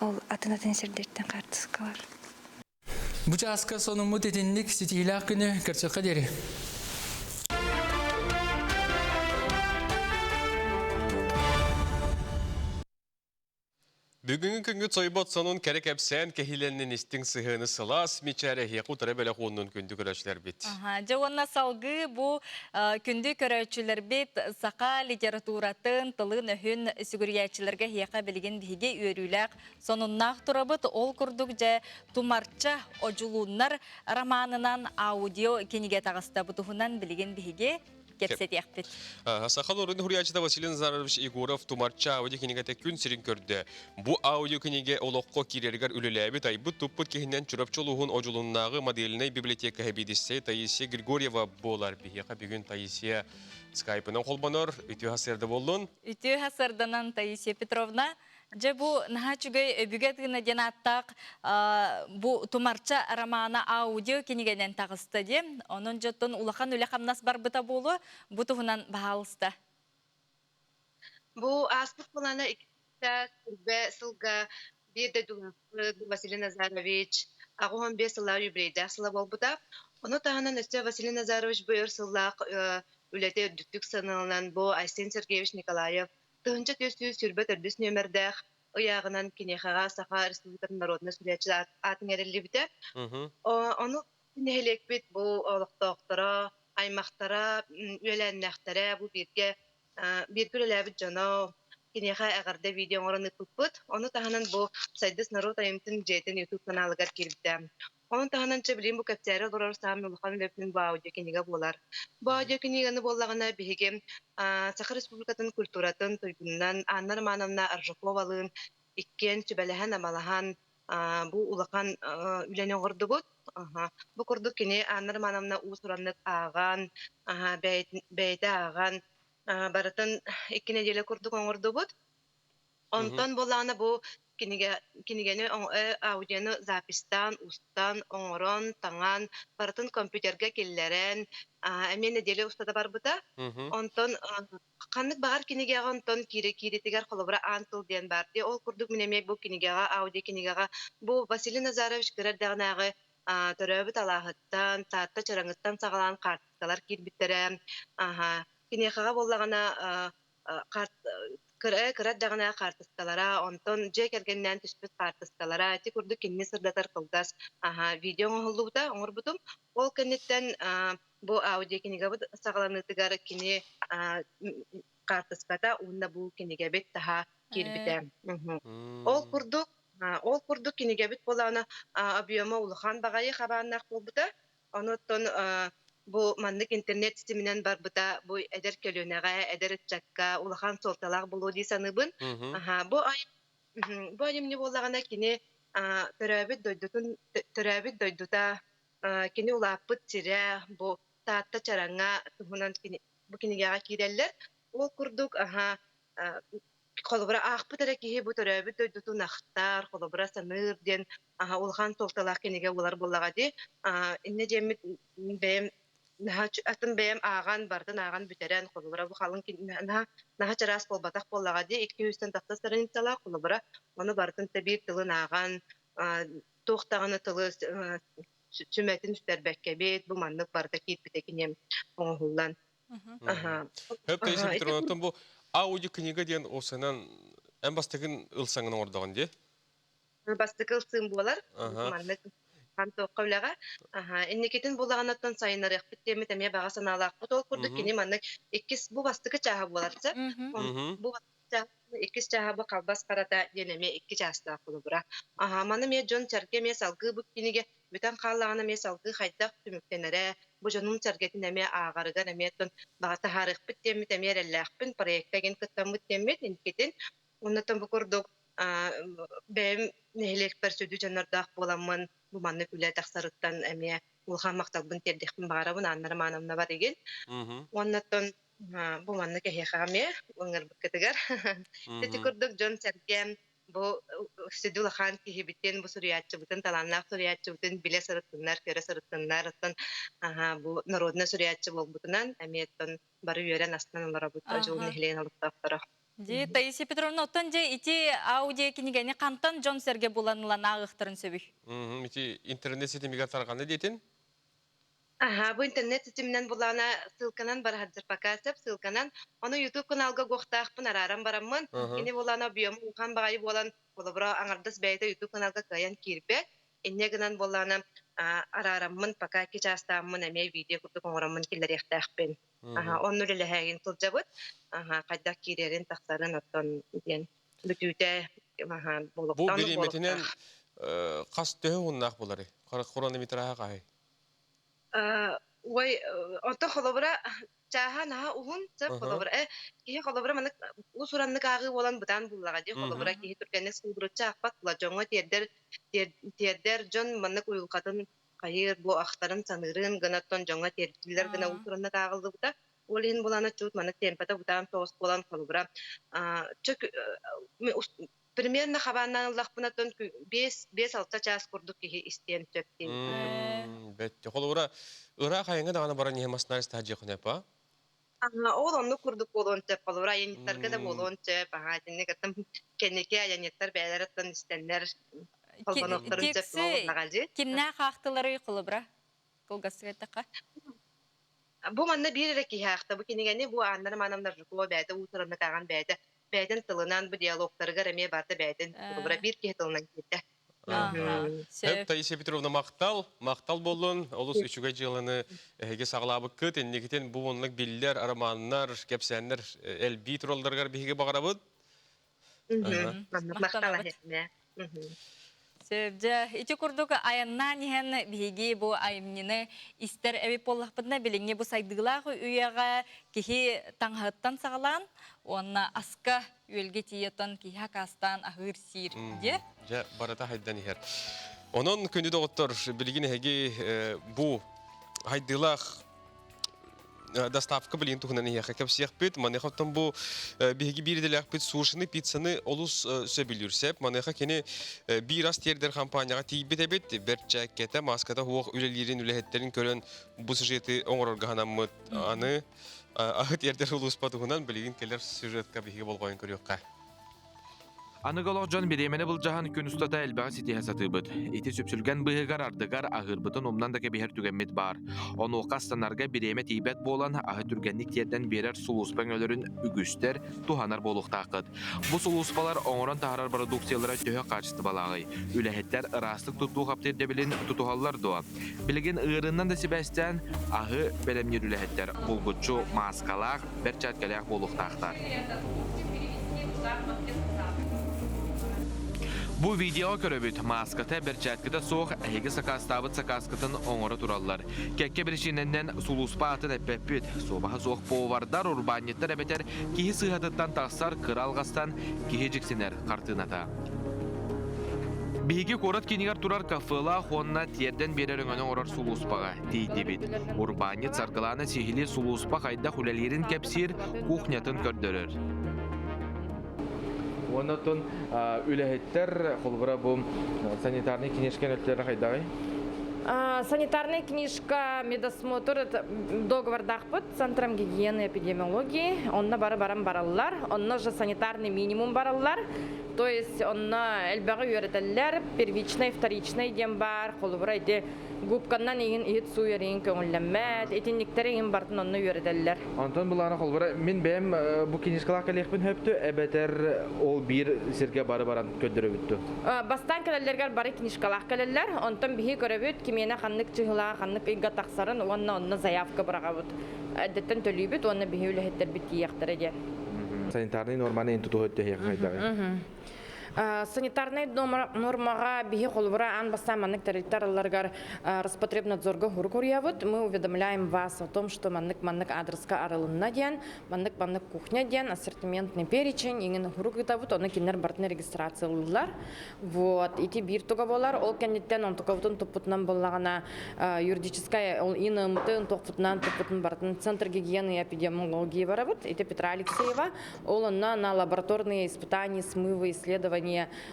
Ол атын-атын сирдэртэн хаартыскалар. Бу чааска сонуммут итинник ситиһиилээх күнү көрсөххө диэри. Бүгүҥҥү күҥҥүт сойбот сонун кэрэ кэпсээн кэһиилэннин истиҥ сыһыаны сылаас мичээр эһиэхэ утары бэлэх уоннун күндү көрөөччүлэрбит. Дьэ уонна салгыы бу күндү көрөөччүлэрбит саха литературатын, тылын-өһүн сүгүрүйээччилэргэ эһиэхэ билигин биһиги үөрүүлээх сонуннаах турабыт. Ол курдук дьэ Тумарча одьулууннар романынан аудио кинигэ таҕыста. Бу туһунан билигин биһиги кэпсэтиэхпит. Саха норуотун суруйааччыта Василий Назарович Егоров Тумарча аудио кинигэтэ күн сирин көрдө. Бу аудио кинигэ олоххо киирэригэр үлэлээбит, айбыт-туппут киһинэн Чурапчы улууһун Одьулуннааҕы модельнай библиотека сэбиэдиссэйэ Таисия Григорьева буолар. Биһиэхэ бүгүн Таисия скайпынан холбонор. Үтүө сарсыарда буоллун. Үтүө сарсыарданан Таисия Петровна. Дьэ бу наһаа үчүгэй өбүгэ тыына диэн ааттаах бу Тумарча романа аудио кинигэнэн таҕыста диэн. Онон дьоттон улахан үлэ-хамнас барбыта буолуо. Бу туһунан баһаалыста. Бу ааспыт былаана иккитэ сылга биир дойдулаахпыт Василий Назарович 85 сыллаах юбилейдаах сыла буолбута. Ону таһынан өссө Василий Назарович бу өр сыллаах үлэтэ үрдүктүк сыаналанан бу Айсен Сергеевич Николаев 1424 нүөмэрдээх ыйааҕынан киниэхэҕэ Саха Республикатын народнай суруйааччы аатын эриллибитэ. Ону нэһилиэкпит бу олохтоохторо, аймахтара, үөлээннээхтэрэ бу бииргэ бииргэ үлэлээбит дьоно киниэхэ эҕэрдэ видео оҥорон ыыппыппыт. Ону таһынан бу Сайдыс норуот айымньытын дьиэтин YouTube каналыгар киирбитэ. Ону таһынан чэ билигин бу кэпсээри олорор саамай улахан үлэбитин бу аудиокинигэ буолар. Бу аудиокиниганы буоллаҕына биһиги Саха Республикатын культуратын туйгунунан Анна Романовна Аржаковалыын иккиэн сүбэлэһэн-амалаһан бу улахан үлэни оҥордубут. Бу курдук кини Анна Романовна уус-ураннык ааҕан, бэйэтэ ааҕан, барытын икки нэдиэлэ курдук оҥордубут. Онтон буоллаҕына бу кинигэ кинигэни аудионы записьтаан, устан, оҥорон, таҥан, барытын компьютерга киллэрэн, эмиэ нэдиэлэ устата барбыта. Онтон ханнык баҕар кинигэҕэ онтон киирэ кииритигэр холобура аан тыл диэн баар дии. Ол курдук мин эмиэ бу кинигэҕэ, аудио кинигэҕэ бу Василий Назарович кыра эрдэҕинээҕи төрөөбүт алааһыттан, Таатта Чараҥыттан саҕалаан хаартыскалар киирбиттэрэ. Аһа, киниэхэҕэ буоллаҕына кыра кыра эрдэҕинэ хаартыскалара, онтон дьиэ кэргэнинээн түспүт хаартыскалара, ити курдук кинини сырдатар кылгас видео оҥоһуллубута, оҥорбутум. Ол кэнниттэн бу аудиокинигабыт саҕаланыытыгар кини хаартыската уонна бу кинигэбит таһа киирбитэ. Ол курдук ол курдук кинигэбит буолаана объема улахан баҕайы хабааннаах буолбута. Онуттан бу маннык интернет ситиминэн барбыта бу эдэр көлүөнэҕэ, эдэр ыччакка улахан суолталаах буолуо дии саныыбын. Бу бу айымньы буоллаҕына кини төрөөбүт дойдутун төрөөбүт дойдута кини улааппыт сирэ бу Таатта Чараҥа туһунан бу кинигэҕэ киирэллэр. Ол курдук аһа холобура аахпыт эрэ киһи бу төрөөбүт дойдутун ахтар, холобура саныыр диэн аһа улахан суолталаах кинигэ буолар буоллаҕа дии. Иннэ диэммит бэйэм наһаа атын бэйэм ааҕан бардын ааҕан бүтэрэн холобура бу халыҥ наһаа наһаа чараас буолбатах буоллаҕа дии икки сүүстэн тахса страницалаах холобура ону барытын тэбиир тылын ааҕан туох даҕаны тылы сүмэтин сүтэрбэккэбит бу маннык барыта киирбитэ киниэм оҥоһуллан Хөп Таисия Петровна, бу аудиокнига диэн осынан эн бастакын ылсаҥын оҥордоҕун дии? Бастакы ылсыым буолар. Маннык хантуохха үлэҕэ. Инникитин булаҕанаттан сайыннарыахпыт диэммит эмиэ баҕа санаалаахпыт. Ол курдук кини маннык иккис бу бастакы чааһа буолар. Бу иккис чааһа бу халбас харата диэн эмиэ икки чаастаах холобура. Аха, маны эмиэ дьон-сэргэ эмиэ салгыы бу кинигэ бүтэн хааллаҕына эмиэ салгыы хайдах түмүктэнэрэ, бу дьонун-сэргэтин эмиэ ааҕарыгар эмиэ оттон баҕа таһаарыахпыт диэммит эмиэ эрэллээхпин, проекка игин кыттаммыт диэммит инникитин. Оннуттан бу курдук бэйэм нэһилиэкпэр сүдү дьоннордоох буоламмын бу маннык үлэ тахсарыттан эмиэ улахан махталбын тиэрдиэхпин баҕарабын Анна Романовна барыгын. Уоннаттан бу маннык эһиэхэ эмиэ ыҥырбыккытыгар. Ити курдук дьон-сэргэ бу сүдү улахан киһибитин, бу суруйааччыбытын, талааннаах суруйааччыбытын билэ сырыттыннар, көрө сырыттыннар. Оттон бу народнай суруйааччы буолбутунан эмиэ оттон бары үөрэн астынан олоробут Одьулуун нэһилиэгин олохтоохторо. Дии, Таисия Петровна, оттон дьэ ити аудио кинигэни хантан дьон-сэргэ булан ылан ааҕыахтарын сөбүй? Ити интернет ситимигэр тарҕанна диэтин? Аха, бу интернет ситиминэн булаана ссылканан бараһардыр пока сөп ссылканан. Ону YouTube каналга гуохтаахпын арааран бараммын, кини булаана объема улахан баҕайы буолан, холобура аҥардас бэйэтэ YouTube каналга кыайан киирбэт. Инньэ гынан буоллаана араараммын пока икки чаастааммын эмиэ видео курдук оҥороммун киллэриэхтээхпин. Аха, онну үлэлэһээгин сылдьабыт. Аха, хайдах киирэрин, тахсарын оттон диэн бүтүүтэ аха, Бу бириэмэтинэн хас төһө уһуннаах булары? Хронометраһа хаһый? Ой, онтон холобура чааһа наһаа уһун, сөп холобура э киһи холобура маннык уус-ураннык ааҕыы буолан бытаан буллаҕа дии холобура киһи түргэнник суулуруччу аахпат була дьоҥҥо тиэрдэр тиэрдэр дьон маннык уйулҕатын хайыыр бу ахтарын саныырын гынаттан дьоҥҥо тиэрдиллэр гына уус-ураннык ааҕыллыбыта. Ол иһин булана чуут маннык темпата бытаан соҕус буолан холобура примерно хабааннаан ыллахпына тон 5-6 чаас курдук киһи истиэн сөп диэн. Бэттэ. Холобура, ыраах айаҥҥа даҕаны баран иһэ массыына таһдьыаххын эпа? Ол оннук курдук буолуон сөп. Холобура, айанньыттарга да буолуон сөп. Аха, итинник аттан кэнники айанньыттар бэйэлэриттэн истэннэр. Холбонуохтарын сөп Текси кимнээх аахтыларый холобура кылгастык эттэххэ? Бу манна биир эрэ киһи аахта. Бу кинигэни бу Анна Романовна Жукова бэйэтэ уусураннык ааҕан бэйэтэ бэйэтин тылынан бу диалогтарыгар эмиэ барыта бэйэтин холобура биир киһи тылынан киирдэ. Сөп, Таисия Петровна махтал, махтал буоллун. Олус үчүгэй дьыаланы эһиги саҕалаабыккыт. Инникитин бу оннук биллэр романнар, кэпсээннэр элбии туралларыгар биһиги баҕарабыт. Махтал эһиэхэ. Сөп, дьэ, ити курдук айаннаан иһэн биһиги бу айымньыны истэр эбит буоллахпытына, билиҥҥи бу сайдыылаах үйэҕэ киһи таҥаһыттан саҕалаан уонна аска үөлгэ тиийэтон киһи акаастаан аһыыр сиир диэ. Дьэ, барыта хайдан иһэр. Онон күндү доҕоттор, билигин эһиги бу хайдыылаах доставка билигин туһунан иһиэхэ кэпсиэхпит. Маныаха оттон бу биһиги биир идэлээхпит сушины, пиццаны олус сөбүлүүр сэп. Маныаха кини биир ас тиэрдэр компанияҕа тиийбит эбит. Бэрчээккэтэ, мааската суох үлэлиирин үлэһиттэрин көрөн бу сюжеты оҥорорго санаммыт. Аны аһы тиэрдэр улууспа туһунан билигин кэлэр сюжетка биһиги болҕойон көрүөххэ. Аныгы олох дьон бириэмэни былдьаһан күн устата элбэҕи ситиһэ сатыыбыт. Ити сүпсүлгэн быыһыгар ардыгар аһыырбытын умнан да кэбиһэр түгэммит баар. Онуоха астанарга бириэмэ тиийбэт буолан, аһы түргэнник тиэрдэн биэрэр сулууспа өҥөлөрүн үгүстэр туһанар буолуохтааххыт. Бу сулууспалар оҥорон таһаарар бородууксуйалара төһө хаачыстыбалааҕый? Үлэһиттэр ыраастык туттуу хапты ирдэбилин тутуһаллар дуо? Билигин ыарыыннан да сибээстээн, аһы бэлэмниир үлэһиттэр булгуччу мааскалаах, бэрчээткэлээх буолуохтаахтар. Бу видеоҕа көрөбүт, мааската, бэрчээткэтэ суох эһиги сакаастаабыт сакааскытын оҥоро тураллар. Кэккэ биричиинэнэн сулууспа аатын эппэппит. Суобаһа суох повардар, урбаанньыттар эбэтэр киһи сыыһатыттан тахсар кыра алҕастан киһи дьиксинэр хартыыната. Биһиги куорат киинигэр турар кафелаах уонна тиэрдэн биэрэр өҥөнү оҥорор сулууспаҕа тиийдибит. Урбаанньыт Саргылаана сиһилии сулууспа хайдах үлэлиирин кэпсиир, кухнятын көрдөрөр. Уонна оттон үлэһиттэр, холобура бу санитарнай книжка өттүлэрэ хайдаҕый? Санитарная книжка, медосмотр договордаахпыт Центром гигиены и эпидемиологии. Онно бары баран бараллар. Онно же санитарный минимум бараллар. То есть онно элбэҕи үөрэтэллэр. Первичный, вторичный диэн баар. Холобура ити губканнан иһин иһит сууйар иһин көҥүллэммэт. Итинниктэр иһин бартын онно үөрэтэллэр. Онтон былаана холобура мин бэйэм бу книжкалаах кэлиэхпин сөптө эбэтэр ол биир сиргэ бары баран көрдөрөбүт дуо? Бастаан кэлэллэригэр бары книжкалаах кэлэллэр. Онтон биһи көрөбүт кимиэнэ ханнык чыһылаах, ханнык ыйга тахсарын уонна онно заявка быраҕабыт. Эрдэттэн төлүүбүт уонна биһи үлэһиттэрбит тиийиэхтэрэ диэн. Санитарнай норманы эн тутуһа өттөһиэххэ хайдаҕый? Санитарнай нормаҕа биһи холобура аан бастаан маннык тэрилтэ арылларыгар Роспотребнадзорга хурук уруйабыт. Мы уведомляем вас о том, что маннык-маннык адреска арылынна диэн, маннык-маннык кухня диэн ассортиментный перечень иҥин хурук ыытабыт, ону кинилэр барытын регистрациялыыллар. Вот, ити биир туга буолар. Ол кэнниттэн онтукабытын туппутунан буоллаҕына юридическай ол ИНМ-тын туохпутунан туппутун барытын Центр гигиены и эпидемиологии барабыт. Ити Петра Алексеева. Ол онно на лабораторные испытания, смывы, исследования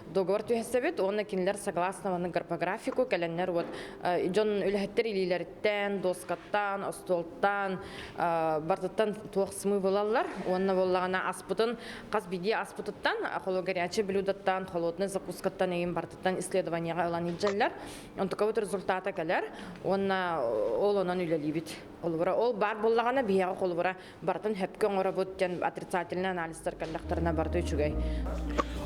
договор түһэсэбит. Уонна кинилэр согласно маннык графику кэлэннэр вот дьон үлэһиттэр илиилэриттэн, доскаттан, остуолтан бартыттан туох смыв ылаллар. Уонна буоллаҕына аспытын хас биирдии аспытыттан, холо горячий блюдоттан, холодный закускаттан эйин бартыттан исследованияҕа ылан илдьэллэр. Онтукабыт результата кэлэр уонна ол онон үлэлиибит. Холобура, ол баар буоллаҕына биһиэхэ холобура барытын сөпкө оҥоробут диэн отрицательный анализтар кэллэхтэринэ барыта үчүгэй.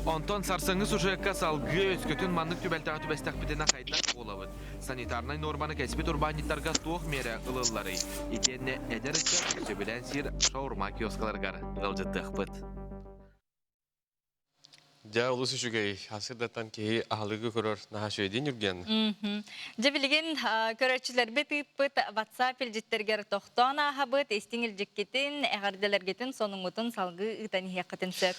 Онтон сарсыҥҥы сюжекка салгыы өскөтүн маннык түбэлтэҕэ түбэстэхпитинэ хайдах буолабыт? Санитарнай нуорманы кэспит урбаанньыттарга туох миэрэ ылылларый? Итиэннэ эдэр ыччат сөбүлээн сиир шаурма киоскаларыгар ыалдьыттыахпыт. Дьэ, олус үчүгэй. Асырдаттан киһи аһылыгы көрөр наһаа үчүгэйдиин Юрген. Дьэ, билигин көрөөччүлэрбит ыыппыт WhatsApp илдьиттэргэр тохтоон ааһабыт, истиҥ илдьиккитин, эҕэрдэлэргитин, сонуҥҥутун салгыы ыытан иһиэххитин сөп.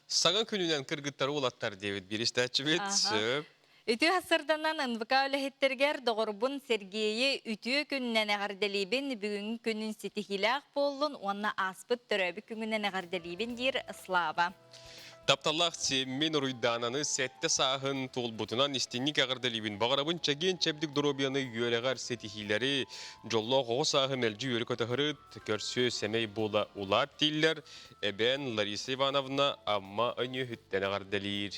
Саҥа күнүнэн кыргыттары уолаттар диэбит биир истээччибит. Сөп. Үтүө сарсыарданан НВК үлэһиттэригэр доҕорбун Сергейи үтүө күнүнэн эҕэрдэлиибин, бүгүҥҥү күнүн ситиһиилээх буоллун уонна ааспыт төрөөбүт күҥүнэн эҕэрдэлиибин диир Слава. Тапталлаах сиэммин Уруйдаананы сэттэ сааһын туолбутунан истиҥник эҕэрдэлиибин. Баҕарабын чэгиэн-чэбдик доруобуйаны үөрэҕэр ситиһиилэри, дьоллоох оҕо сааһы мэлдьи үөрэ-көтө сырыт, көрсүө сэмэй буола улаат дииллэр. Эбээн Лариса Ивановна Амма Өнүөһүттэн эҕэрдэлиир.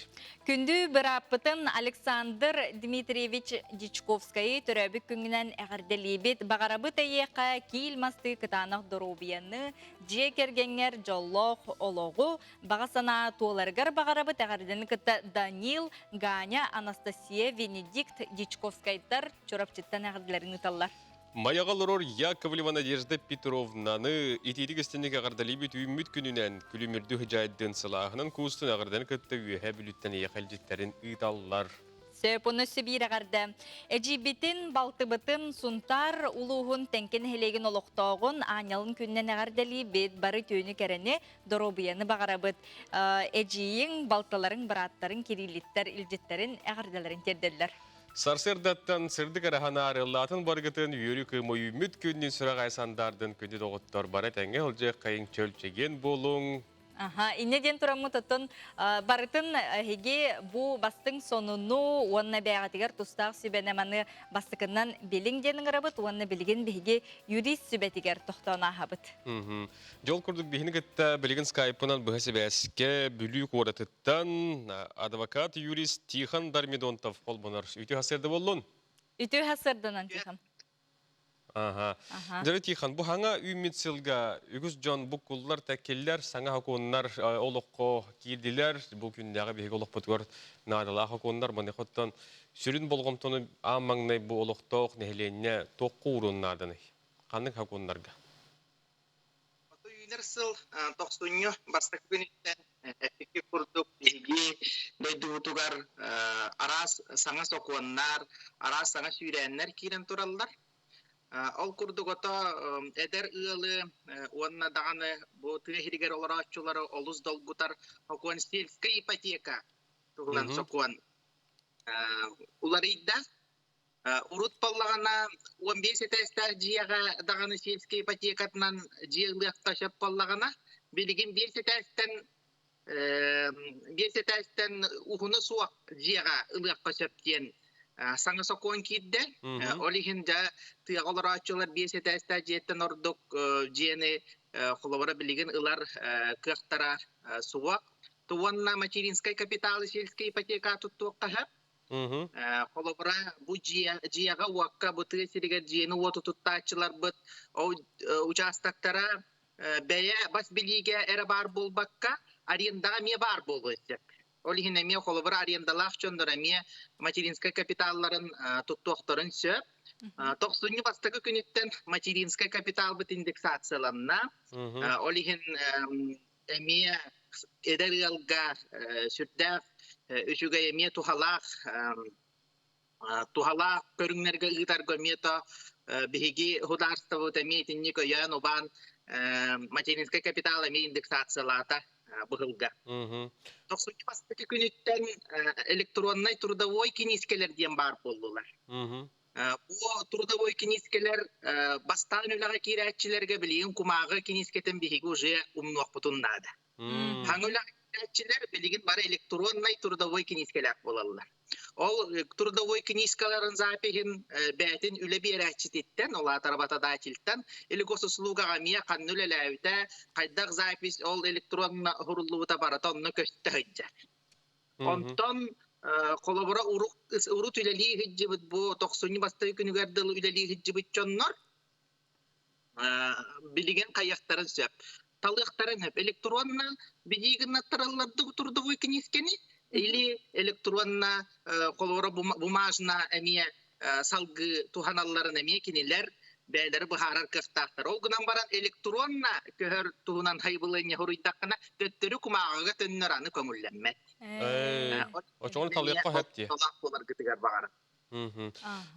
Күндү бырааппытын Александр Дмитриевич Дичковскайы төрөөбүт күҥҥүнэн эҕэрдэлиибит. Баҕарабыт эйиэхэ киил мастыы кытаанах доруобуйаны, дьиэ кэргэҥҥэр дьоллоох олоҕу, баҕа санаа туоларыгар баҕарабыт эҕэрдэни кытта Данил, Ганя, Анастасия, Венедикт Дичковскайдар Чурапчыттан эҕэрдэлэрин ыыталлар. Майаҕа олорор Яковлева Надежда Петровнаны итиитик истинник эҕэрдэлиибит үүммүт күнүнэн күлүмүрдү хыдьаайдын сылааһынан куустун эҕэрдэни кытта үөһэ бүлүттэн эйиэхэ илдьиттэрин ыыталлар. Сөп, ону Сибиир эҕэрдэ. Эдьиийбитин, балтыбытын Сунтаар улууһун Тэҥкэ нэһилиэгин олохтооҕун Аанньалын күнүнэн эҕэрдэлиибит, бары үтүөнү кэрэни, доруобуйаны баҕарабыт. Эдьиийиҥ, балтыларыҥ, бырааттарыҥ Кириллиттэр илдьиттэрин эҕэрдэлэрин тиэрдэллэр. Сарсыардаттан сырдык эрэ санаарыллаатын баргытын үөрүү кыыма үүммүт күннүн сүрэх ай сандаардын күндү доҕоттор бары тэҥҥэ сылдьыаххайыҥ чөл чэгиэн буолуҥ. Аха, инньэ диэн тураммыт оттон барытын эһиги бу бастыҥ сонуну уонна бэйэҕитигэр тустаах сүбэни маны бастакыннан билиҥ диэн ыҥырабыт уонна билигин биһиги юрист сүбэтигэр тохтоон ааһабыт. Дьол курдук биһини кытта билигин скайпынан быһа сибээскэ Бүлүү куоратыттан Тан адвокат юрист Тихон Дармидонтов холбонор. Үтүө хасырда боллун? Үтүө хасырданан Тихон. Ага. Дөрө Тихон, бу хаңа үүммүт сылга үгүс дьон бу куллар тәккиллер, саҥа хокуоннар олоххо киирдилер. Бу күннээҕи биһиги олохпутугар наадалаах хокуоннар. Маны хоттон сүрүн болҕомтону аан маҥнай бу олохтоох нэһилиэнньэ туохха ууруон нааданый? Ханнык хокуоннарга? Үүнэр сыл тохсунньу бастакы күнүттэн эппикки курдук биһиги дойдубутугар араас саҥа сокуоннар, араас саҥа сүүрээннэр киирэн тураллар. Ол курдук ото эдэр ыалы уонна даҕаны бу тыа иһигэр олорооччулары олус долгутар сокуон сельская ипотека туһунан сокуон уларыйда. Урут буоллаҕына 15 этээстээх дьиэҕэ даҕаны сельскэй ипотекатынан дьиэ ылыахха сөп буоллаҕына, билигин биэс этээстэн уһуна суох дьиэҕэ ылыахха сөп диэн саҥа сокуон киирдэ. Ол иһин дьэ тыаҕа олорооччулар биэс этээстээх дьиэттэн ордук дьиэни холобура билигин ылар кыахтара суох. Уонна материнскай капиталы сельскэй ипотека туттуохха сөп. Холобура, бу дьиэҕэ-уокка, бу тыа сиригэр дьиэни-уоту туттааччыларбыт учаастактара бэйэ бас билиигэ эрэ баар буолбакка, арендаҕа эмиэ баар буолуон сөп. Ол иһин эмиэ холобура арендалаах дьоннор эмиэ материнскай капиталларын туттуохтарын сөп. Тохсунньу бастакы күнүттэн материнскай капиталбыт индексацияланна. Ол иһин эмиэ эдэр ыалга сүрдээх үчүгэй эмиэ туһалаах туһалаах көрүҥнэргэ ыытарга эмиэ то биһиги государствобыт эмиэ итинник өйөөн убаан материнскай капитал эмиэ индексациялаата быһылга. Тохсунньу бастакы күнүттэн электроннай трудовой киниискэлэр диэн баар буоллулар. Бу трудовой киниискэлэр бастаан үлэҕэ киирээччилэргэ билигин кумааҕы киниискэтин биһиги уже умнуохпутун наада. Хаҥа үлэҕэ киирээччилэр билигин бары электроннай трудовой киниискэлээх буолаллар. Ол трудовой киниискаларын запиһин бэйэтин үлэ биэрээччититтэн, ол аата работодательтан или госуслугаҕа эмиэ ханна үлэлээбитэ, хайдах запись ол электронно уһуруллубута барыта онно көстө сылдьар. Онтон холобура урут үлэлии сылдьыбыт бу тохсунньу бастакы күнүгэр дылы үлэлии сылдьыбыт дьоннор билигин хайыахтарын сөп. Талыахтарын сөп. Электронно билии гыннаттараллардык трудовой книжкэни или электронно холобура бумажно эмиэ салгыы туһаналларын эмиэ кинилэр бэйэлэрэ быһаарар кыахтаахтар. Ол гынан баран электронно көһөр туһунан хайбылыанньа суруйдаххына, төттөрү кумааҕыга төннөр аны көҥүллэммэт. Очоҕун талыахха сөп дии. Буоларгытыгар баҕарам.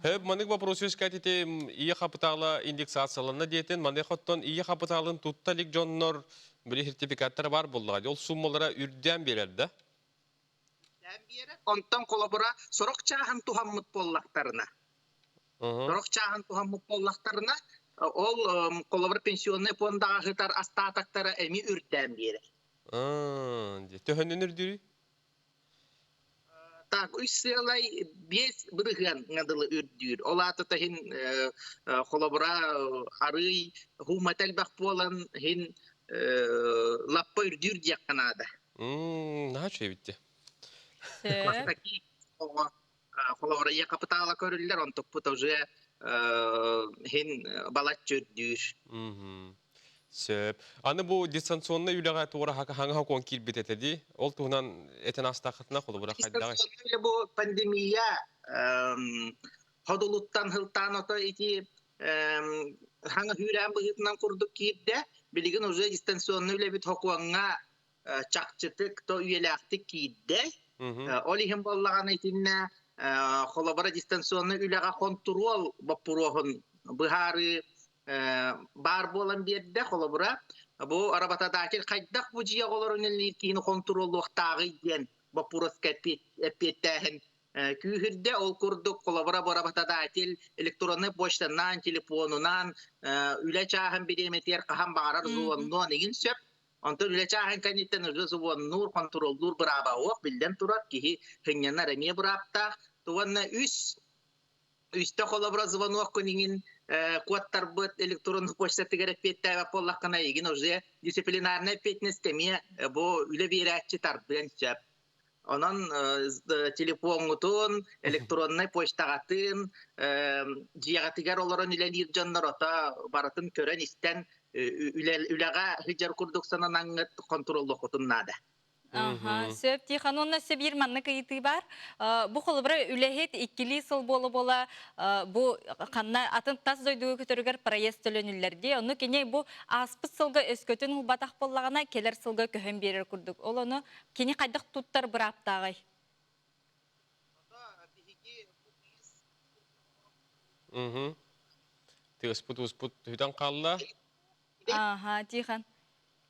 Хөп, манык вопрос үөскээтити ийэ хапытаала индексацияланна диэтин, манык оттон ийэ хапытаалын тутта илик дьоннор били сертификаттара бар буоллаҕа. Ол суммалара үрдээн биэрэр да? Онтон холобура сорох чааһын туһаммыт буоллахтарына, сорох чааһын туһаммыт буоллахтарына, ол холобура пенсионный фондаҕа сытар остатоктара эмиэ үрдээн биэрэр. Төһөннөн үрдүүрүй? Так, үс сыалай 5% дылы үрдүүр. Ол аата иһин холобура арыый хуумата элбэх буолан иһин лаппа үрдүүр диэххэ наада. Наһаа үчүгэй эбит дии. Бастакы оҕо холобура ийэ хапытаала көрүллэр, онтукпут уже хин балачча үрдүүр. Сөп. Аны бу дистанционнай үлэҕэ туора хаҥа хокуон киирбит этэ дии. Ол туһунан этэн аастааххытына холобура хайдаҕый? Дистанционнай үлэ бу пандемия ходулуттан сылтаан ото ити хаҥа хүүрээн быһыытынан курдук киирдэ. Билигин уже дистанционнай үлэбит хокуоҥҥа чахчытык то үйэлээхтик киирдэ. Ол иһин буоллаҕына итиннэ холобура дистанционнай үлэҕэ хонтуруол боппуруоһун быһаарыы баар буолан биэрдэ. Холобура, бу работодатель хайдах бу дьиэ оҕолорун үлэлиир киһини хонтуруоллуохтааҕый диэн боппуруоска эппиэттээһин күүһүрдэ. Ол курдук, холобура, бу работодатель электроннай почтанан, телефонунан үлэ чааһын бириэмэтигэр хаһан баҕарар звоннуон игин сөп. Онтон үлэ чааһын кэнниттэн уже звоннуур, хонтуруоллуур бырааба суох, биллэн турар, киһи сынньанар эмиэ бырааптаах. Уонна үс үстэ холобура звонок күнүгүн куоттарбыт электронный почтатыгар эппиэттээбэт буоллаххына, игин уже дисциплинарная эппиэтинэс эмиэ бу үлэ биэрээччи тардыан сөп. Онон телефоҥҥутун, электроннай почтаҕытын, дьиэҕитигэр олорон үлэлиир дьоннор ото барытын көрөн-истэн үлэҕэ сылдьар курдук сананаҥҥыт хонтуруоллуоххутун наада. Аха, сөп Тихон, уонна өссө биир маннык ыйытыы баар. Бу холобура үлэһит иккилии сыл буола-буола бу ханна атын тас дойдуга көтөрүгэр проезд төлөнүллэр дии. Онну кини бу ааспыт сылга өскөтүн ылбатах буоллаҕына, кэлэр сылга көһөн биэрэр курдук. Ол ону Кини хайдах туттар бырааптааҕый? Мгм. Тыаспыт ууспут бүтэн хаалла. Ааха, Тихон.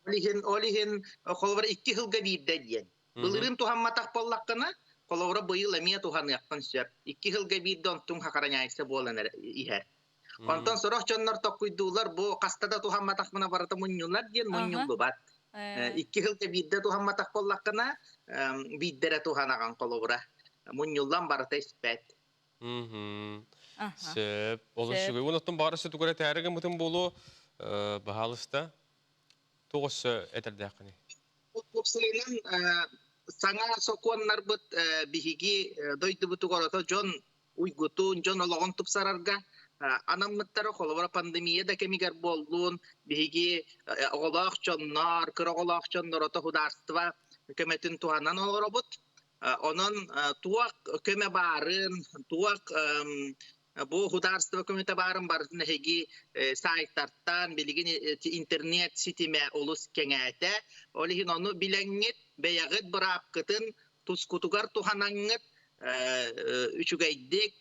Ол иһин, ол иһин холобура икки сылга биирдэ диэн. Былырыын туһамматах буоллаххына, холобура быйыл эмиэ туһаныаххын сөп. Икки сылга биирдэ онтуҥ хахараняйса буолан иһэр. Онтон сорох дьоннор токкуйдуулар бу хаста да туһамматахпына барыта мунньулар диэн мунньуллубат. Икки сылга биирдэ туһамматах буоллаххына, биирдэ эрэ туһанаҕын холобура. Мунньуллан барыта испэт. Сөп. Олус үчүгэй. Онтон баҕар өссө тугу эрэ этээри гыммытым буолуо, баһаалыста. Туох өссө этэрдээххиний? Уопсайынан саҥа сокуоннарбыт биһиги дойдубутугар ото дьон уйгутун, дьон олоҕун тупсарарга анаммыттара. Холобура, пандемия да кэмигэр буоллун, биһиги оҕолоох дьоннор, кыра оҕолоох дьоннор ото судаарыстыба көмөтүн туһанан олоробут. Онон туох көмө баарын, туох бу судаарыстыба көмөтө баарын барытын эһиги сайтартан, билигин интернет ситимэ олус кэҥээтэ. Ол иһин ону билэҥҥит, бэйэҕит быраапкытын тускутугар туһанаҥҥыт үчүгэйдик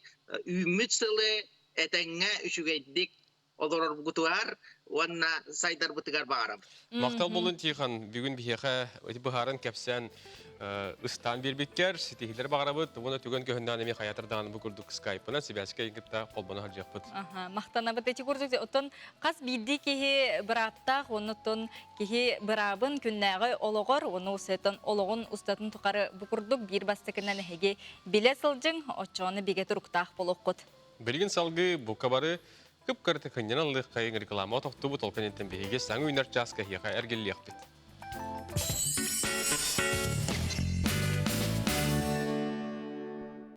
үүммүт сылы этэҥҥэ үчүгэйдик олорорбутугар уонна сайдарбытыгар баҕарабыт. Махтал буолун Тихон, бүгүн биһиэхэ ити быһааран кэпсээн ыстаан биэрбиккэр ситиһиилэр баҕарабыт уонна түгэн көһүннээн эмиэ хайатар даҕаны бу курдук скайпынан сибээскэ кытта холбоно сылдьыахпыт. Махтанабыт ити курдук оттон хас биирдии киһи бырааптаах уонна оттон Киһи быраабын күннээҕи олоҕор уонна усетон олоҕун устатын тухары бу курдук биир бастакынан эһиги билэ сылдьыҥ, оччоҕуна бигэ туруктаах буолуоххут. Билигин салгыы бука бары кып-кыратык кынньанан ылыаххайыҥ реклама тохтубут ол кэнниттэн биһиги саҥа үүнэр чааска эһиэхэ эргиллиэхпит.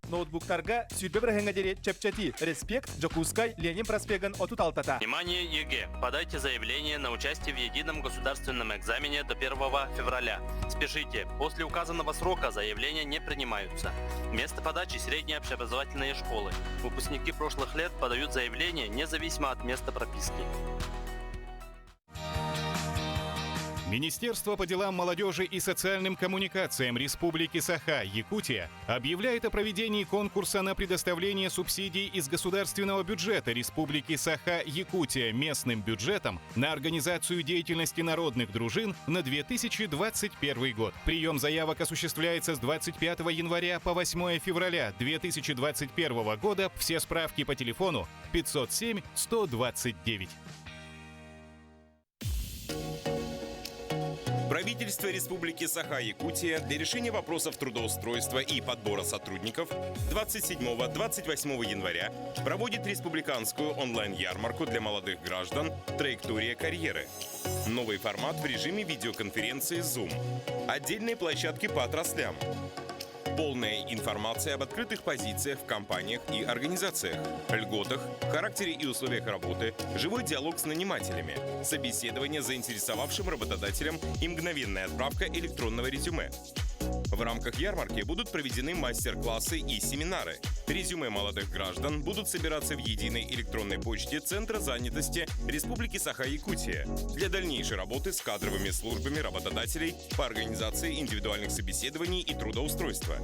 Ноутбуктарга 20 бырыһыаҥҥа диэри чэпчэтии. Респект, Дьокуускай, Ленин проспегын 36-та. Внимание, ЕГЭ! Подайте заявление на участие в едином государственном экзамене до 1 февраля. Спешите, после указанного срока заявления не принимаются. Место подачи – средние общеобразовательные школы. Выпускники прошлых лет подают заявление независимо от места прописки. Министерство по делам молодежи и социальным коммуникациям Республики Саха, Якутия, объявляет о проведении конкурса на предоставление субсидий из государственного бюджета Республики Саха, Якутия местным бюджетом на организацию деятельности народных дружин на 2021 год. Прием заявок осуществляется с 25 января по 8 февраля 2021 года. Все справки по телефону 507 129. Правительство Республики Саха-Якутия для решения вопросов трудоустройства и подбора сотрудников 27-28 января проводит республиканскую онлайн-ярмарку для молодых граждан «Траектория карьеры». Новый формат в режиме видеоконференции Zoom. Отдельные площадки по отраслям. Полная информация об открытых позициях в компаниях и организациях, льготах, характере и условиях работы, живой диалог с нанимателями, собеседование с заинтересовавшим работодателем и мгновенная отправка электронного резюме. В рамках ярмарки будут проведены мастер-классы и семинары. Резюме молодых граждан будут собираться в единой электронной почте Центра занятости Республики Саха-Якутия для дальнейшей работы с кадровыми службами работодателей по организации индивидуальных собеседований и трудоустройства.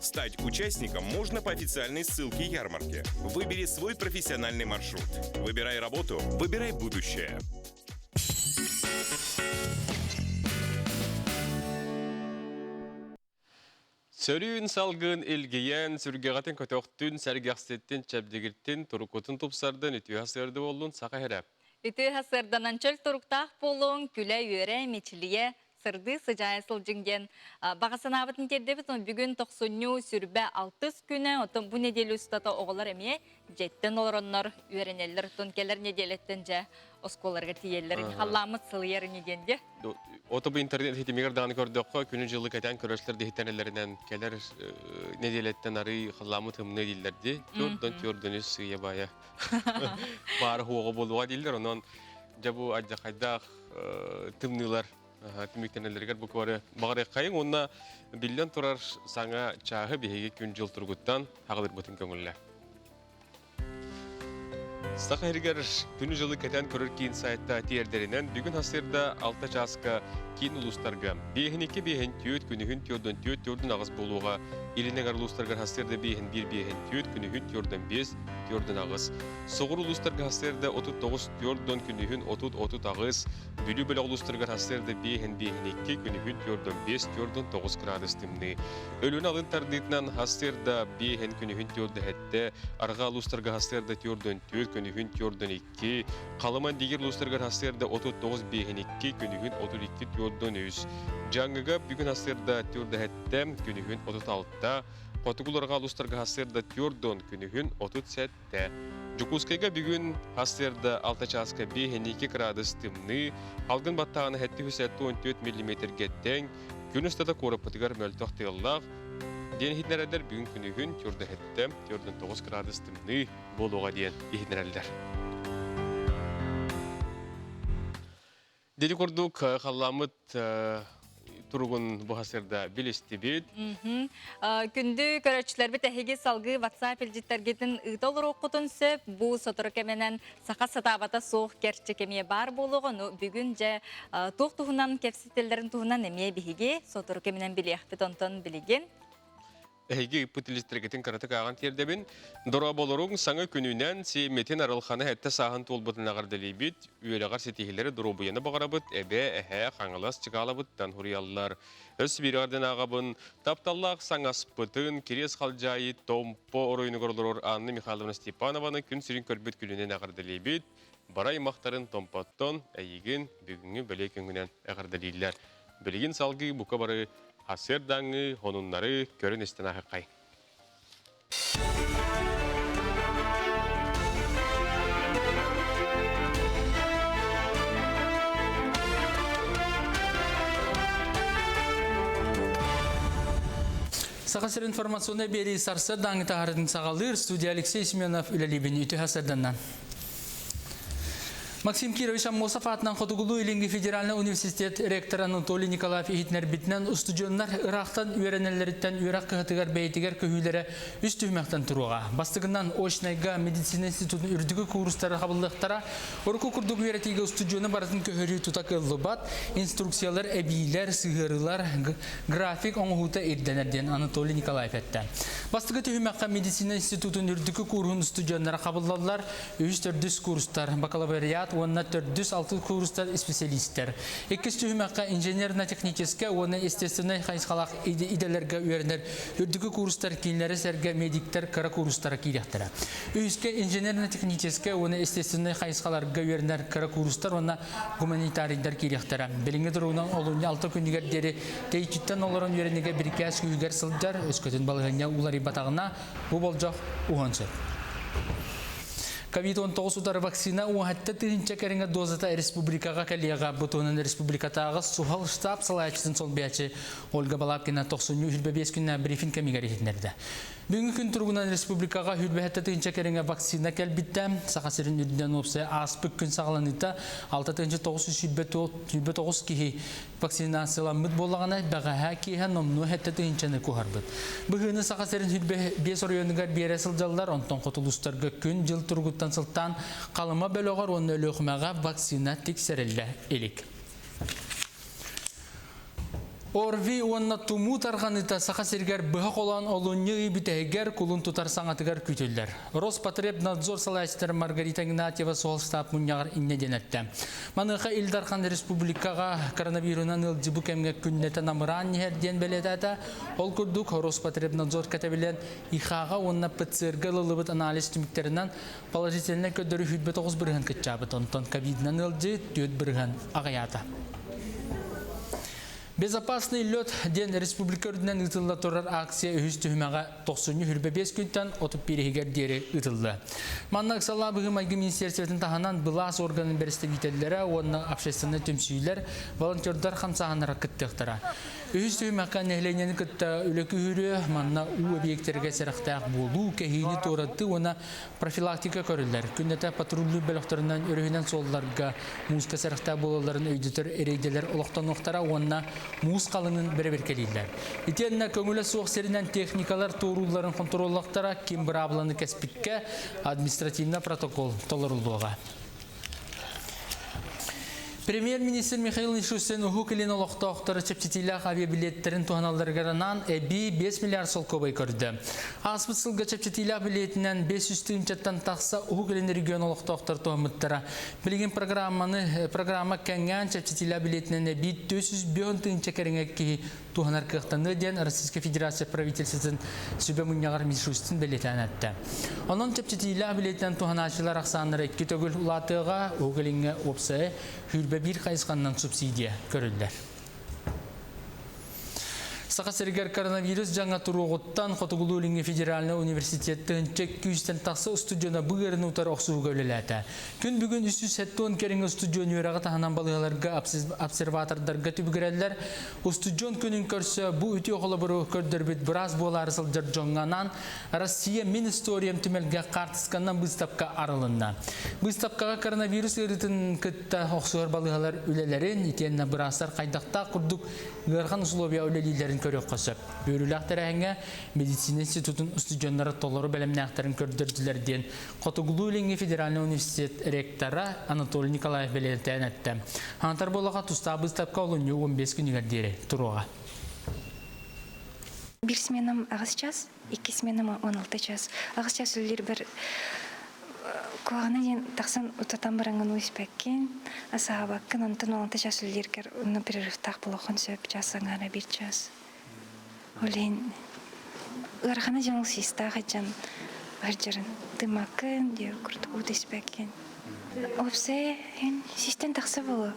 Стать участником можно по официальной ссылке ярмарки. Выбери свой профессиональный маршрут. Выбирай работу, выбирай будущее. Сөрүүн салгын илгийэн, сүргэҕитин көтөхтүн, сэргэхситтин, чэбдигиртин, турукутун тупсардын, үтүө сырды боллун саха эрэ. Үтүө сырданан чөл туруктаах буолуҥ, күлэ-үөрэ, мичилийэ, сырдыы сыдьаайа сылдьыҥ диэн баҕа санаабытын тиэрдэбит. Бүгүн тохсунньу сүрбэ алтыс күнэ, оттон бу неделя устата оҕолор эмиэ дьиэттэн олороннор үөрэнэллэр. Оттон кэлэр неделяттэн дьэ оскуолаларга тиийэллэр. Халлааммыт сылыйар ини диэн дьэ. Ото бу интернет ситимигэр даҕаны көрдөххө, күнү-дьылы кэтээн көрөслөр диһиттэнэллэринэн кэлэр неделяттэн арый халлааммыт ымныы дииллэр дии. Төрдөн төрдөн үс сыыйа баайа баара хуоҕа буолуоҕа дииллэр. Онон дьэ бу алдьархайдаах тымныылар түмүктэнэллэригэр бу куоры баҕарыаххайыҥ уонна биллэн турар саҥа чааһы биһиги күн-дьыл туругуттан хаҕылырбытын көҥүллэ. Саха сиригэр күнү-дьылы кэтэн көрөр киин сайтта тиэрдэринэн бүгүн сарсыарда 6 чааска киин улуустарга 5-2 5-4 күнүһүн 4-4 4-8 буолуоҕа Илин эҥэр улуустаргар сарсыарда 5-1 5-4 күнүһүн 4-5 4-8 Соҕуруу улуустарга сарсыарда 39 4 күнүһүн 30-38 Бүлүү бөлөх улуустарыгар сарсыарда 5-5-2 күнүһүн 4-5 4-9 градус тымныы Өлүөнэ алын тардыытынан сарсыарда 5 күнүһүн 4-7 Арҕаа улуустарга сарсыарда 4-4 күнүһүн 4-2 Халыма Индигир улуустарыгар сарсыарда 39 5-2 күнүһүн 32 4-3 Дьааҥыга бүгүн сарсыарда 4-7 күнүһүн 36 Хотугуларга улуустарга сарсыарда 4 күнүһүн 37 Дьокуускайга бүгүн сарсыарда 6 чааска 5-2 градус тымныы, алгын баттаҕына 774 миллиметргэ тэҥ, күн устата куораппытыгар мөлтөх тыаллаах, диэн иһитиннэрэллэр бүгүн күнүһүн 47, 49 градус тымныы буолуоҕа диэн иһитиннэрэллэр. Дири курдук халламмыт туругун бу сырда билистибит. Күндү көрөөччүлэрбит эһиги салгыы WhatsApp илдьиттэргитин ыыта олоруоххутун сөп. Бу сотору кэминэн саха сатаабата суох кэрчик эмиэ баар буолуоҕа. Ну бүгүн дьэ туох туһунан кэпсэтэллэрин туһунан эмиэ биһиги сотору кэминэн билиэхпит. Онтон билигин Эһиги ыыппыт илистэргитин кыратык ааҕан тиэрдэбин. Дорооболоруҥ саҥа күнүнэн сиэммитин арылханы сэттэ сааһын туолбутун эҕэрдэлиибит. Үөрэҕэр ситиһиилэри доруобуйаны баҕарабыт. Эбээ, эһээ, Хаҥалас Чыкаалабыттан суруйаллар. Өс биир ааҕабын. Тапталлаах саҥаспытын Кириэс Халдьаайы Томпо оройунугар олорор Анна Михайловна Степанованы күн сирин көрбүт күнүнэн эҕэрдэлиибит. Барай аймахтарын Томпоттон эйигин бүгүҥҥү бэлиэ күҥҥүнэн эҕэрдэлииллэр. Билигин салгыы бука бары сарсыардааҥҥы сонуннары көрөн-истэн ааһыаххай. Саха сирин информационнай биэрии сарсыардааҥҥы таһаарытын саҕалыыр студия Алексей Семенов үлэлиибин үтүө сарсыарданнан. Максим Кирович Аммосов аатынан Хотугулуу-Илиҥҥи федеральнай университет ректора Анатолий Николаев иһитиннэрбитинэн устудьуоннар ыраахтан үөрэнэллэриттэн үөрэх кыһатыгар бэйэтигэр көһүүлэрэ үс түһүмэхтэн туруоҕа. Бастакынан очнайга медицина институтун үрдүкү куурустара хабыллыахтара. Урукку курдук үөрэтиигэ устудьуону барытын көһөрүү тута кыаллыбат. Инструкциялар, эбиилэр, сыһыарыылар, график оҥоһуута ирдэнэр диэн Анатолий Николаев эттэ. Бастакы түһүмэххэ медицина институтун үрдүкү кууруһун устудьуоннара хабыллаллар. Үһүс төрдүс курстар, бакалавриат уонна төрдүс алтыс курстар исписэлиистэр. Иккис түһүмэххэ инженерно-техническэй уонна естественнэй хайысхалаах идэлэргэ үөрэнэр үрдүкү курстар кинилэри сэргэ медиктэр кыра курстара киириэхтэрэ. Үһүскэ инженерно-техническэй уонна естественнэй хайысхаларга үөрэнэр кыра курстар уонна гуманитарийдар киириэхтэрэ. Билиҥҥи туругунан олунньу алта күнүгэр диэри тэйиччиттэн олорон үөрэнигэ бирикээс күүһүгэр сылдьар, өскөтүн балаһыанньа уларыйбатаҕына, бу болдьох уһуон сөп. Ковид-19 утары вакцина уһатта тыһыынча кэриҥэ дозата республикаҕа кэлиэҕэ. Бу туһунан республикатааҕы суһал штаб салайааччытын солбуйааччы Ольга Балабкина тохсунньу 25 күннээх брифинг кэмигэр иһитиннэрдэ. Бүгүҥҥү күн туругунан республикаҕа 27 тыһыынча кэриҥэ вакцина кэлбитэ. Саха сирин үрдүнэн уопсайа ааспыт күн саҕаланыыта 6929 киһи вакцинацияламмыт буоллаҕына, бэҕэһээ киэһэ номнуо сэттэ тыһыынчаны куһарбыт. Быһыыны Саха сирин 25 оройуонугар биэрэ сылдьаллар, онтон хоту улуустарга күн-дьыл туругуттан сылтаан Халыма бөлөҕөр уонна Өлүөхүмэҕэ вакцина тиксэриллэ илик. ОРВИ уонна тумуу тарҕаныыта Саха сиригэр быһа холоон олунньу ый бүтэһигэр кулун тутар саҥатыгар күүтүллэр. Роспотребнадзор салайааччытара Маргарита Игнатьева суһал штаб мунньаҕар инньэ диэн эттэ. Маныаха Ил Дархан республикаҕа коронавирунан ыалдьыы бу кэмҥэ күннэтэ намыраан иһэр диэн бэлиэтээтэ. Ол курдук, Роспотребнадзор кэтэбилэн ИХА-ҕа уонна ПЦР-га ылыллыбыт анализ түмүктэринэн положительнай көрдөрүү 29% кыччаабыт, онтон ковидынан ыалдьыы 4% аҕыйаата. Безопасный лед диэн республика үрдүнэн ыытылла турар акция үһүс түһүмэҕэ тохсунньу 25 күнтэн 31 иһигэр диэри ыытылла. Манна ыксалаах быһыы-майгы министерствотын таһынан былаас органын бэрэстэбиитэллэрэ уонна общественнай түмсүүлэр, волонтердар хамсааһыннара кыттыахтара. Үһүс түһүмэххэ нэһилиэнньэни кытта үлэ күһүрүө, манна уу объектэргэ сэрэхтээх буолуу, кэһиини туоратыы уонна Профилактика көрүллэр. Күннэтэ патрульдуур бөлөхтөрүнэн өрүһүнэн суолларга мууска сэрэхтээх буолалларын өйдөтөр рейдэлэр олохтонуохтара уонна муус халыҥын бэрэбиэркэлииллэр. Итиэннэ көҥүлэ суох сиринэн техникалар туоруулларын хонтуруоллахтара, ким быраабыланы кэспиккэ административнай протокол толоруллуоҕа. Премьер-министр Михаил Мишустин Уһук Илин олохтоохторо чэпчэтиилээх авиабилиэттэрин туһаналларыгар анаан эбии 5 миллиард солкуобай көрдө. Ааспыт сылга чэпчэтиилээх билиэтинэн 500 тыһыынчаттан тахса Уһук Илин регион олохтоохтор туһаммыттара. Билигин программаны программа кэҥээн чэпчэтиилээх билиэтинэн эбии 405 тыһыынча кэриҥэ киһи туһанар кыахтаныа диэн Российскай Федерация правительствотын сүбэ мунньаҕар Мишустин бэлиэтээн эттэ. Онон чэпчэтиилээх билиэтинэн туһанааччылар ахсааннара икки төгүл улаатыаҕа, Уһук Илиҥҥэ уопсайа 21 хайысханнан субсидия көрүллэр. Саха сиригэр коронавирус дьаҥа туруоҕуттан Хотугулуу-Илиҥҥи федеральнай университет тыһыынча күүстэн тахса устудьуона бу ыарыыны утары охсуһууга үлэлээтэ. Күн бүгүн 370 кэриҥэ устудьуон үөрэҕи таһынан балыыһаларга обсерватордарга түбүгүрэллэр. Устудьуон күнүн көрсө бу үтүө холобуру көрдөрбүт быраас буолаары сылдьар дьоҥҥо анаан Россия мин историям түмэлгэ хаартысканан быыстапка арылынна. Быыстапкаҕа коронавирус ыарыытын кытта охсуһар балыыһалар үлэлэрин, итиэннэ быраастар хайдахтаах курдук ыарахан условия үлэлииллэрин көрүөххэ сөп. Үөрүүлээх тэрээһиҥҥэ медицина институтун устудьуоннара толору бэлэмнээхтэрин көрдөрдүлэр диэн Хотугулуу-Илиҥҥи федеральнай университет ректора Анатолий Николаев бэлиэтээн эттэ. Хаҥатар буоллаха тустаах быыстапка олунньу 15 күнүгэр диэри туруоҕа. Биир сменам аҕыс час, икки сменам 16 час. Аҕыс час үлэлиирбэр куһаҕана диэн тахсан утатан бараҥҥын уу испэккин, асаабаккын, онтон 16 час үлэлииргэр онно перерывтаах буолуоххун сөп, час аҥаара биир час. Ол иһин ыарахана дьон ол систаах дьон сылдьарын тыммаккын диэ курдук уу түспэккин. Уопсайа иһин систэн тахса буолуо.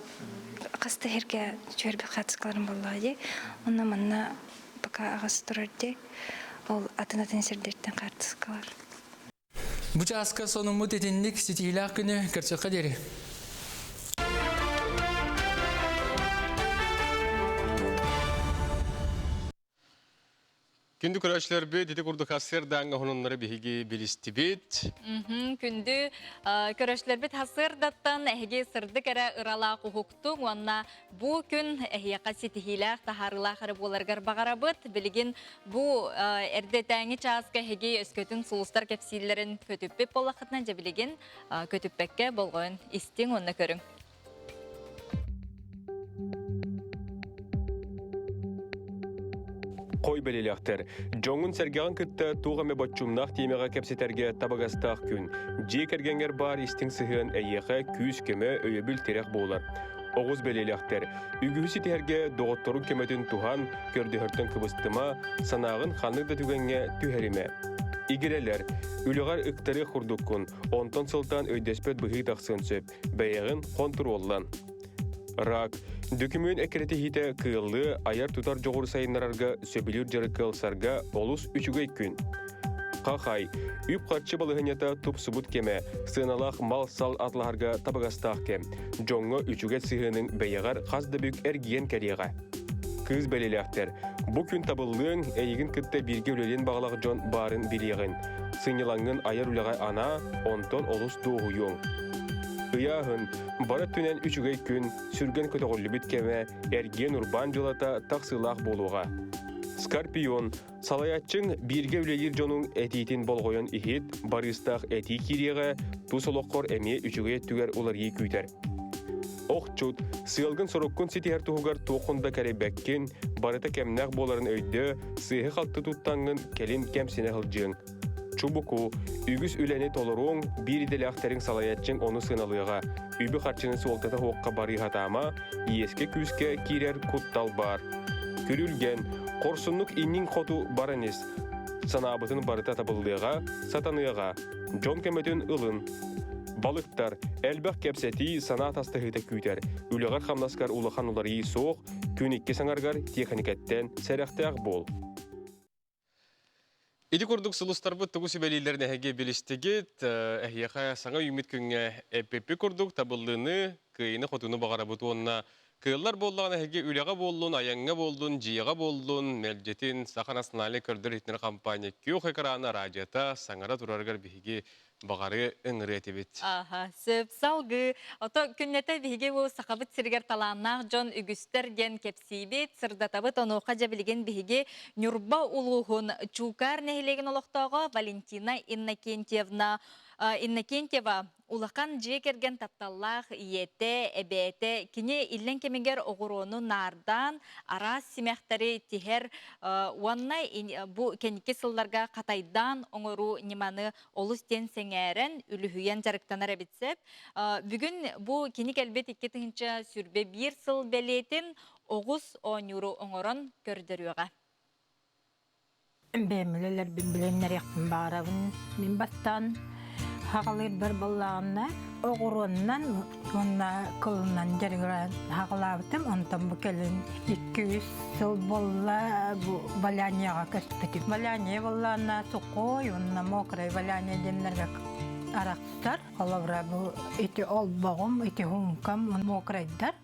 Хас да сиргэ түһэрбит хаацкаларым буоллаҕа дии. Онно манна пока аҕас турар дии. Ол атын-атын сирдэртэн хаартыскалар. Бу чааска сонуммут итинник ситиһиилээх күнү көрсүөххэ диэри. Күндү көрөөччүлэрбит, ити курдук сарсыардааҥҥа хонуннары биһиги билистибит. Күндү көрөөччүлэрбит сарсыардаттан эһиги сырдык эрэ ыралаах уһуктуҥ уонна Бу күн эһиэхэ ситиһиилээх, таһаарыылаах эрэ буоларыгар баҕарабыт. Билигин бу эрдэтээҥи чааска эһиги өскөтүн сулустар кэпсииллэрин көтүппүт буоллаххытына, дьэ билигин көтүппэккэ болҕойон истиҥ уонна көрүҥ. Хой бэлиэлээхтэр. Дьоҥҥун-сэргэҕин кытта туох эмэ боччумнаах тиэмэҕэ кэпсэтэргэ табыгастаах күн. Дьиэ кэргэҥҥэр баар истиҥ сыһыан эйиэхэ күүс-көмө, өйөбүл-тирэх буолар. Оҕус бэлиэлээхтэр. Үгүһү ситиһэргэ доҕотторуҥ көмөтүн туһан, көрдөһөртөн кыбыстыма, санааҕын ханнык да түгэҥҥэ түһэримэ. Игирэлэр, үлэҕэр ыктарыах курдуккун, онтон сылтаан өйдөспөт быһыы тахсыан сөп, бэйэҕин хонтуруоллан. Рак. Дөкүмүөн эккирэтиһиитэ кыаллыы, айар-тутар дьоҕуру сайыннарарга сөбүлүүр дьарыкка ылсарга олус үчүгэй күн. Хахай, үп-харчы балаһыанньата тупсубут кэмэ, сыаналаах мал-сал атылаһарга табыгастаах кэм. Дьоҥҥо үчүгэй сыһыаныҥ бэйэҕэр хас да бүк эргийэн кэлиэҕэ. Кыыс бэлиэлээхтэр, бу күн табыллыаҥ, эйигин кытта бииргэ үлэлиэн баҕалаах дьон баарын билиэҕин. Сынньалаҥҥын айар үлэҕэ анаа, онтон олус дуоһуйуоҥ. Ыйааһын, бары өттүнэн үчүгэй күн, сүргэн көтөҕүллүбүт кэмэ, эргиэн-урбаан дьылата тахсыылаах буолуоҕа. Скорпион, Салайааччыҥ бииргэ үлэлиир дьонуҥ этиитин болҕойон иһит, барыыстаах этии киириэҕэ, тус олоххор эмиэ үчүгэй өттүгэр уларыйыы күүтэр. Охчут, сыалгын-соруккун ситиһэр туһугар туоххун да кэрэйбэккин, барыта кэмнээх буоларын өйдөө, сыыһы-халты туттаҥҥын кэлин кэмсинэ сылдьыаҥ. Чубуку, үгүс үлэни толоруоҥ, биир идэлээхтэриҥ салайааччыҥ ону сыаналыаҕа. Үбү-харчыны суолтата суохха барыы сатаама, иэскэ-күүскэ киирэр куттал баар. Күрүлгэн, хорсуннук инниҥ хоту баран ис. Санаабытын барыта табыллыаҕа, сатаныаҕа. Дьон көмөтүн ылын. Балыктар, элбэх кэпсэтии, санаа тастаһыыта күүтэр. Үлэҕэр-хамнаскар улахан уларыйыы суох, күн икки саҥаргар тиэхиникэттэн сэрэхтээх буол. Ити курдук сулустарбыт тугу сүбэлииллэрин эһиги билистигит, эһиэхэ саҥа үүммүт күҥҥэ эппиппит курдук табыллыыны, кыайыыны-хотууну баҕарабыт уонна кыаллар буоллаҕына эһиги үлэҕэ буоллун, айаҥҥа буоллун, дьиэҕэ буоллун, мэлдьитин Саха национальнай көрдөр-иһитиннэрэр компания күөх экрана радиота саҥара турарыгар биһиги баҕары ыҥырыа этибит. Аха, сөп салгыы. Ото күннэтэ биһиги бу Сахабыт сиригэр талааннаах дьон үгүстэр диэн кэпсиибит, сырдатабыт. Онуоха дьэ билигин биһиги Ньурба улууһун Чуукаар нэһилиэгин олохтооҕо Валентина Иннокентьевна Иннокентьева улахан дьиэ кэргэн тапталлаах ийэтэ, эбээтэ, кини иллэҥ кэмигэр оҕуруону наардаан, араас симэхтэри тиһэр уонна бу кэнники сылларга хатайдаан оҥоруу ньыманы олус диэн сэҥээрэн, үлүһүйэн дьарыктанар эбит сөп. Бүгүн бу кини кэлбит 2021 сыл бэлиэтин оҕус оонньууру оҥорон көрдөрүөҕэ. Бэйэм үлэлэрбин билиннэриэхпин баҕарабын. Мин бастаан хаҕалыырбар буоллаҕына оҕуруоннан уонна кылынан дьарыгыран хаҕалаабытым. Онтон бу кэлин 2-3 сыл буолла бу валянияҕа көспүтүм. Валяние буоллаҕына сухой уонна мокрай валяние диэннэргэ арахсар. Холобура бу ити олбоҕум, ити хумкам мокрайдар.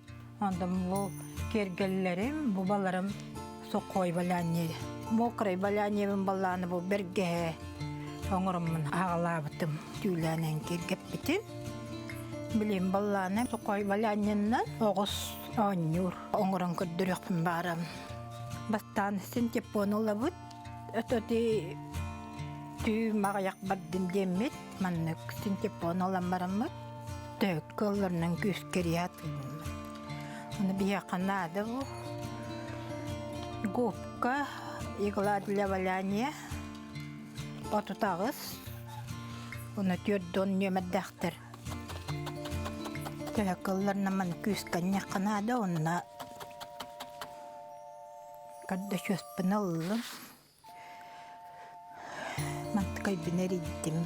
Онтон бу киэргэллэрим, бу баларым сухой валяние. Мокрай валяниебын баллааны бу бэргэһэ оҥороммун аҕалаабытым, түүлээнэн киэргэппитим. Билим баллааны сухой валяньяннан оҕус оонньуур оҥорон көрдөрүөхпүн баарам. Бастаан син теппуон ылабыт. Өтөти түү маҕайах бардын диэммит маннык синтепон ылан бараммыт төһөккө ылларынан күүскэрият Оны биһиэхэ наада бу губка, игла для валяния, 38, уна 4 нүөмэрдээхтэр. Төһөккө ылларынан маны күүскэнньэххэ наада уонна көрдөшүөспүн ыллым. Мантыкайбын эрийдим.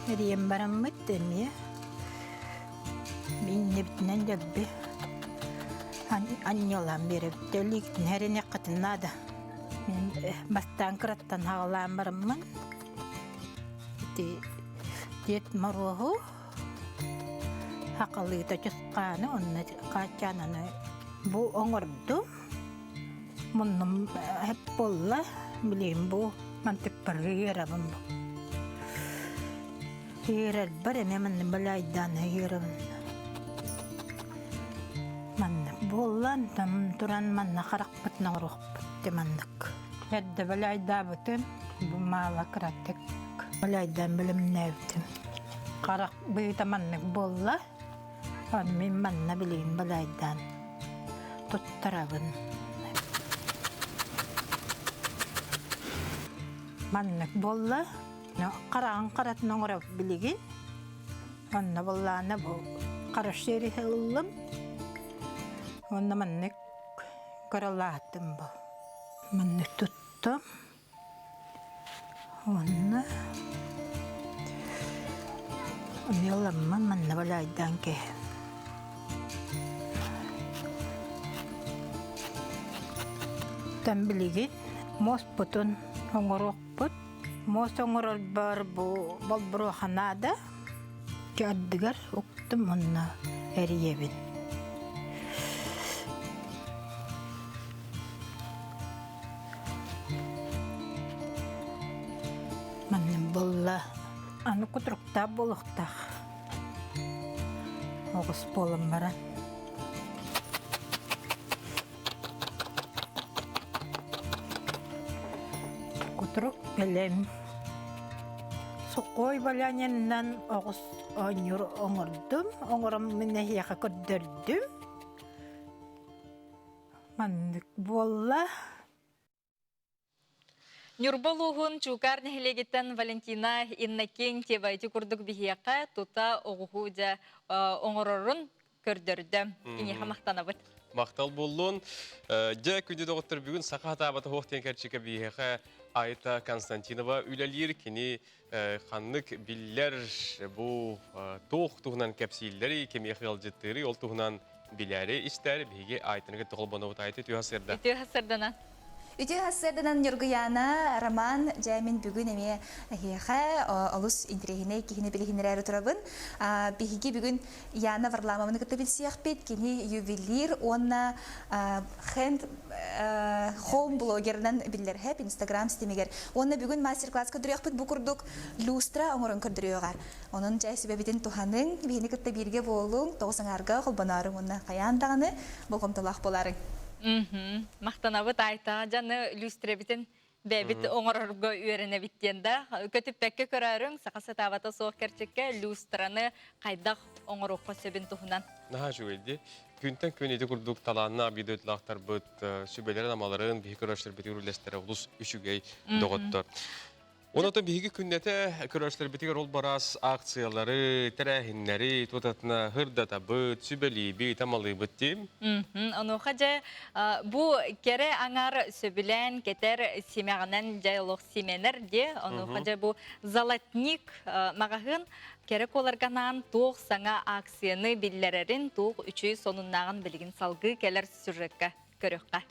Эрийэн бараммыт эмиэ иннибитинэн дэлби анньыалаан биэрэбит. Өлүүтүн эриниэххитин наада. Мин бастаан кыраттан хаҕалаан бараммын ити Дед Моруоһу хахалыыта чысхааны онно хааччаананы бу оҥордум. Муннум эп буолла, билигин бу мантыкпар ыырабын бу. Ыырарбар эмиэ манна балайдаан ыырабын. Манна буолла, онтон туран манна харахпытын оҥоруохпут дии маннык. Эрдэ балайдаабытым, бу маала кыратык балайдаан бэлэмнээбитим. Харах быыта маннык буолла. Аны мин манна билигин балайдаан туттарабын. Маннык буолла. Хараҕын харатын оҥоробут билигин. Онно буоллаҕына бу хороший ыллым. Уонна маннык кыралаатым бу. Маннык туттум. Уонна Миоламмын манна балайдаан кэһэн. Тан билигин муоспутун оҥоруохпут. Муос оҥорорбор бу болбуруоха наада. Ардыгар уктум онно эрийэбин. Манным буолла. Аны кутуруктаах буолуохтаах. Оҕус буолан баран. Кутурук бэлэм. Сухой валяниннан оҕус оонньуур оҥордум. Оҥорон мин эһиэхэ көрдөрдүм. Маннык буолла. Ньурба улууһун Чуукаар нэһилиэгиттэн Валентина Иннокентьева ити курдук биһиэхэ тута оҕуһу дьэ оҥорорун көрдөрдө. Киниэхэ махтанабыт. Махтал буоллун. Дьэ, күндү доҕоттор, бүгүн саха хатаабата суох диэн кэрчикэ биһиэхэ Айта Константинова үлэлиир. Кини ханнык биллэр бу туох туһунан кэпсииллэри, кимиэхэ ыалдьыттыырый, ол туһунан билээри истээри биһиги Айтаны кытта холбонобут. Айта үтүө сырда. Үтүө сырдана. Үтүө сарсыарданан Ньургуйаана, Роман, дьэ мин бүгүн эмиэ эһиэхэ олус интэриэһинэй киһини билиһиннэрээри турабын. Биһиги бүгүн Яна Варламованы кытта билсиэхпит. Кини ювелир уонна хенд хоум блогерынан биллэр хэп Инстаграм ситимигэр. Уонна бүгүн мастер-класс көрдөрүөхпүт бу курдук люстра оҥорон көрдөрүөҕэ. Онон дьэ сүбэбитин туһаныҥ, биһини кытта бииргэ буолуҥ, тоҕус аҥаарга холбонооруҥ уонна хайаан даҕаны болҕомтолоох буолаарыҥ. Махтанабыт Айта дьаны люстрэбитин бэйэбит оҥорорго үөрэнэбит диэн да көтүппэккэ көрөөрүҥ саха сатаабата суох кэрчиккэ люстраны хайдах оҥоруохха сөбүн туһунан. Наһаа үчүгэй дии. Күнтэн күн ити курдук талааннаах видеолаахтарбыт сүбэлэрин-амаларын биһи көрөөччүлэрбитигэр үллэстэрэ олус үчүгэй доҕоттор. Онон биһиги күннэтэ көрөөччүлэрбитигэр ол бараас акциялары, тэрээһиннэри тутатына һырдатабыт, сүбэлиибит, амалыыбыт диим. Онуоха дьэ бу кэрэ аҥар сөбүлээн кэтэр симэҕинэн дьэ олох симэнэр диэ. Онуоха дьэ бу золотник маҕаһыын кэрэ куоларганаан туох саҥа акцияны биллэрэрин, туох үчүгэй сонуннааҕын билигин салгыы кэлэр сюжекка көрүөххэ.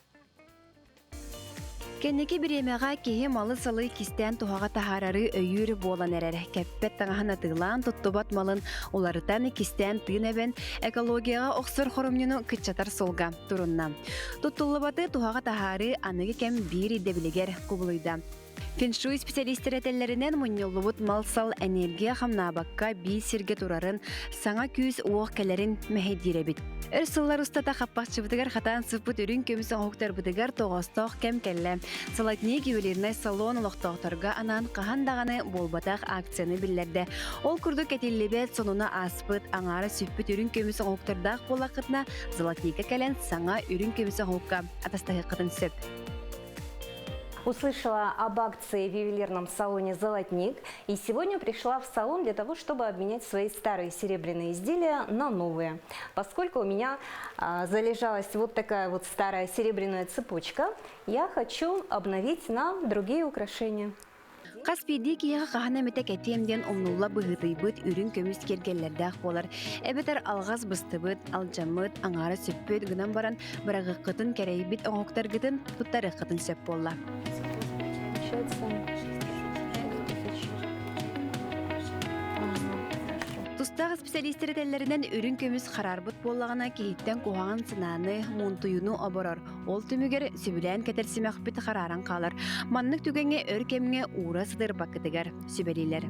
Кэнники бириэмэҕэ киһи малы-салы кистээн туһаҕа таһаарары өйүүр буолан эрэр. Кэппэт таҥаһын атыылаан туттубат малын уларытан, кистээн тыын эбэн, экологияҕа охсор хоромньуну кыччатар суолга турунна. Туттуллубаты туһаҕа таһаарыы аныгы кэм биир ирдэбилигэр кубулуйда. Фэншуй специалистэр этэллэринэн мунньуллубут мал-сал энергия хамнаабакка биир сиргэ турарын, саҥа күүс-уох кэлэрин мэһэйдиир эбит. Өр сыллар устата хаппахчыбытыгар хатаан сыппыт үрүҥ көмүс оҥоһуктарбытыгар тоҕоостоох кэм кэллэ. Золотник ювелирнай салон олохтоохторго анаан хаһан даҕаны буолбатах акцияны биллэрдэ. Ол курдук этиллибэт сонуна ааспыт, аҥаара сүппүт үрүҥ көмүс оҥоһуктардаах буоллаххытына, Золотникка кэлэн саҥа үрүҥ көмүс оҥоһукка атастаһыаххытын сөп. Услышала об акции в ювелирном салоне «Золотник» и сегодня пришла в салон для того, чтобы обменять свои старые серебряные изделия на новые. Поскольку у меня а, залежалась вот такая вот старая серебряная цепочка, я хочу обновить на другие украшения. Хас биирдии киһиэхэ хаһан эмитэ кэтиэм диэн умнулла быһыытыйбыт үрүҥ көмүс киэргэллэрдээх буолар. Эбэтэр алҕас быстыбыт, алдьаммыт, аҥаара сүппүт гынан баран быраҕыаххытын кэрэйбит оҥоһуктаргытын туттарыаххытын сөп буолла. Тустаах исписэлиистэр этэллэринэн үрүҥ көмүс хараарбыт буоллаҕына киһиттэн куһаҕан санааны, муунтуйууну оборор. Ол түмүгэр сөбүлээн кэтэр симэхпит харааран хаалар. Маннык түгэҥҥэ өр кэмҥэ уура сытырбаккытыгар сүбэлиилэр.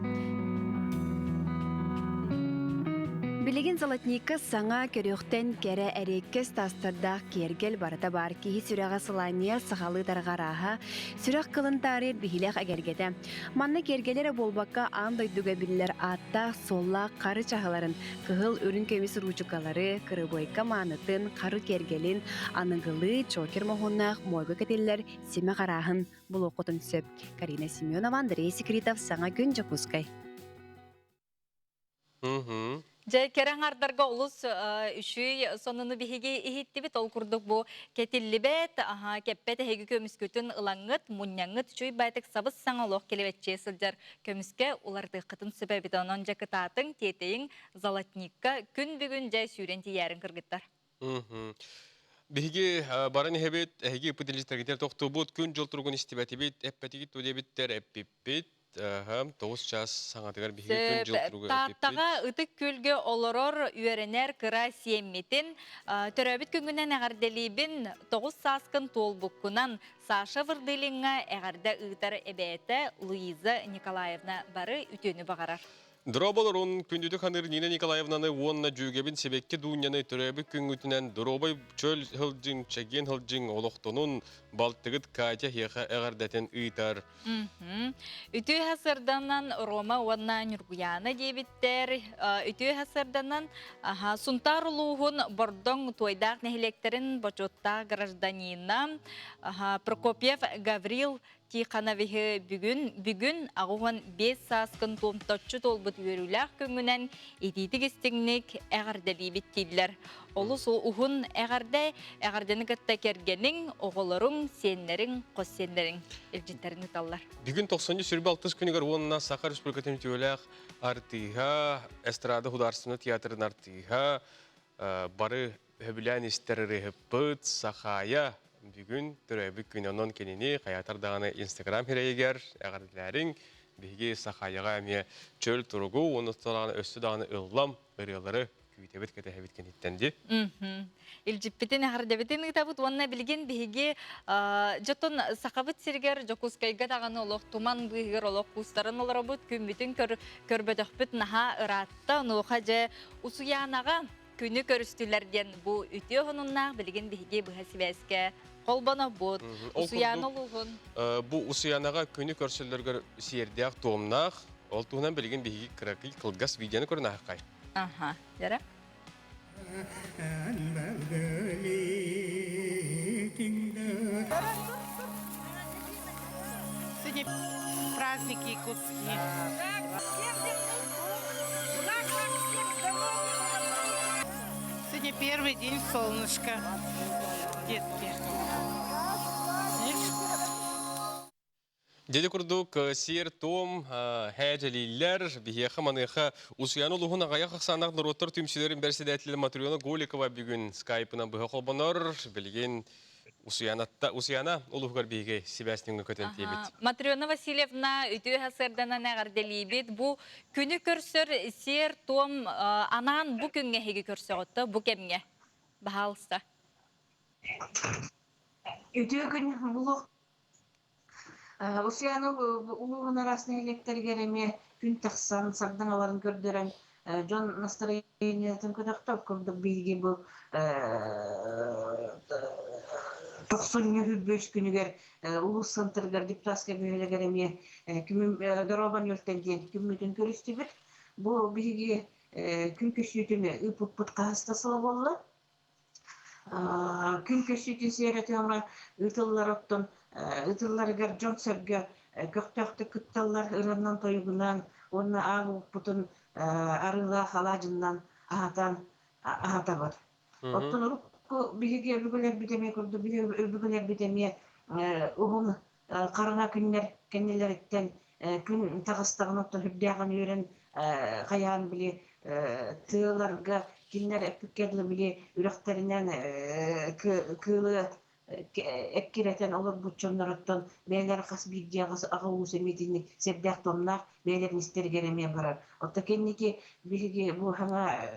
Билигин золотникка саҥа көрүөхтэн кэрэ эриэккэс таастардаах киэргэл барыта баар киһи сүрэҕэ сылаанньыйар сахалыы тарҕарааһа, сүрэх кылын таарыйар биһилэх эгэлгэтэ. Манна киэргэлэ эрэ буолбакка аан дойдуга биллэр ааттаах-суоллаах хары чаһыларын, кыһыл үрүҥ көмүс уруучукалары, кырыбыайка маанытын, хары киэргэлин, аныгылыы чокер моһуоннаах моойго кэтиллэр симэх арааһын булуоххутун сөп. Карина Семенова, Андрей Секретов, Саҥа күн, Дьокуускай. Дьэ, кэрэ аҥардарга олус үчүй сонуну биһиги иһиттибит. Ол курдук бу кэтиллибэт, аха, кэппэт эһиги көмүскүтүн ылаҥҥыт, мунньаҥҥыт үчүй байтык сабыс саҥа олох килэбэччиэ сылдьар көмүскэ уларытыаххытын сөп эбит. Онон дьэ кытаатыҥ, тиэтэйиҥ, золотникка күн бүгүн дьэ сүүрэн тиийээрин кыргыттар. Биһиги баран иһэбит, эһиги ыппыт илдьиттэргитигэр тохтуубут, күн-дьыл туругун истибэтибит, эппэтигит диэбиттэр эппиппит. 9 час саҥатыгар биһиги күн дьыл туруга Тааттаҕа Ытык Күөлгэ олорор үөрэнэр кыра сиэммитин төрөөбүт күҥҥүнэн эҕэрдэлиибин 9 сааскын туолбуккунан Саша Вырдылиҥҥа эҕэрдэ ыытар эбээтэ Луиза Николаевна бары үтүөнү баҕарар. Дорооболорун, күндүтүк ханыыр Нина Николаевнаны уонна дьүөгэбин Сибэкки Дуунньаны төрөөбүт күҥҥүтүнэн доруобай чөл сылдьыҥ, чэгиэн сылдьыҥ, олохтонун, балтыгыт Катя эһиэхэ эҕэрдэтин ыытар. Үтүө сарсыарданан Рома уонна Ньургуйаана диэбиттэр. Үтүө сарсыарданан Сунтаар улууһун Бордоҥ Туойдаах нэһилиэктэрин бочуоттаах гражданина Прокопьев Гаврил Тихоновиһы бүгүн бүгүн 85 сааскын туомточчу туолбут үөрүүлээх күҥҥүнэн итиитик истиҥник эҕэрдэлиибит дииллэр. Олус уһун эҕэрдэ, эҕэрдэни кытта кэргэниҥ, оҕолоруҥ, сиэннэриҥ, хос сиэннэриҥ илдьиттэрин ыыталлар. Бүгүн тохсонньу сүрбэ алтыс күнүгэр уонна Саха Республикатын үтүөлээх артыыһа, эстрада художественнай театрын артыыһа, бары сөбүлээн истэр ырыаһыппыт Сахаайа бүгүн төрөөбүт күн онон кинини хайаатар даҕаны Инстаграм сирэйигэр эҕэрдэлээриҥ биһиги Сахаайаҕа эмиэ чөл туругу уонна өссө даҕаны ыллам ырыалары күүтэбит кэтэһэбит киниттэн дии. Илдьиппитин эҕэрдэбитин ыытабыт уонна билигин биһиги дьотон Сахабыт сиригэр Дьокуускайга даҕаны олох туман быыһыгар олох куустарын олоробут күммүтүн көрбөтөхпүт наһаа ыраатта онуоха дьэ Усуйаанаҕа күнү көрүстүлэр диэн бу үтүө сонуннаах билигин биһиги быһа сибээскэ холбонобут. Усуйаана улууһун. Бу Усуйаанаҕа күнү көрсөллөргөр сиэрдээх туомнаах. Ол туһунан билигин биһиги кыракый кылгас видеоны көрөн аһаххай. Аха, дьэрэ. Сегодня праздники якутские. Сегодня первый день солнышко, детки. Дьэ курдук сиэр-туом һээдьэлииллэр, биһиэхэ маныаха Усуйаана улууһун аҕыйах ахсааннаах норуоттар түмсүүлэрин бэрэссэдээтэлэ Матрена Голикова бүгүн скайпынан быһа холбонор. Билигин Усуйаанатта Усуйаана улууһугар биһиги сибээс нөҥүө көтөн тиийэбит. Матрена Васильевна үтүө сарсыарданан эҕэрдэлиибит. Бу күнү көрсөр сиэр-туом анаан бу күҥҥэ эһиги көрсөҕүт бу кэмҥэ? Баһаалыста. Үтүө күн булуох Усуйаана улууһун араас нэһилиэктэригэр эмиэ күн тахсан, сардаҥаларын көрдөрөн, дьон настроениетын көтөхтөх курдук биһиги бу тохсунньу үрбүөс күнүгэр улуус центрыгар Депутатскай бөһүөлэгэр эмиэ Доруобан үөртэн диэн күммүтүн көрүстүбүт. Бу биһиги күн көстүүтүн ыыппыппыт хаһыс да сыла буолла. Күн көстүүтүн сиэрэ-туома ыытыллар оттон ыытылларыгар дьон-сэргэ көхтөөхтүк кытталлар ырыаннан-тойугунан уонна аал уоппутун арыылаах алаадьыннан аһатан аһатабыт. Оттон урукку биһиги өбүгэлэрбит эмиэ курдук биһиги өбүгэлэрбит эмиэ уһун хараҥа күннэр кэннилэриттэн күн таҕыстаҕына оттон сүрдээҕин үөрэн хайаан били тыаларга кинилэр эппиккэ дылы били үрэхтэринэн кыылы эккирэтэн олорбут дьонноруттан бэйэлэрэ хас биирдии аҕа уус эмиэ итинник сэрдээх туомнаах бэйэлэрин истэригэр эмиэ барар. Оттон кэнники биһиги бу саҥа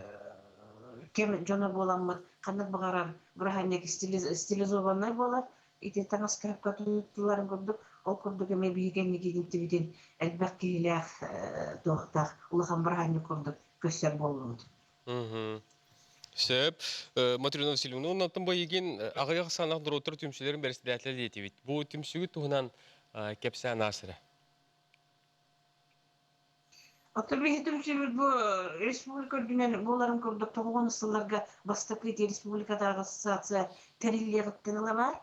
кэм дьоно буоламмыт ханнык баҕарар бырааһынньык стилизованнай буолар. Ити таҥас кыһапка туттулларын курдук, ол курдук эмиэ биһиги кэнникитинтибитин элбэх киһилээх туохтаах улахан бырааһынньык курдук көрсөр буоллубут. Сөп. Матрена Васильевна, оннуттан бу эйигин аҕыйах санаах норуоттар түмсүүлэрин бэрэссэдээтэлэ диэтибит. Бу түмсүүгүт туһунан кэпсээн аас эрэ. Оттон биһи түмсүүбүт бу республика үрдүнэн буоларын курдук тоҕуон сылларга бастакы ити республикатааҕы ассоциация тэриллиэҕиттэн ыла баар.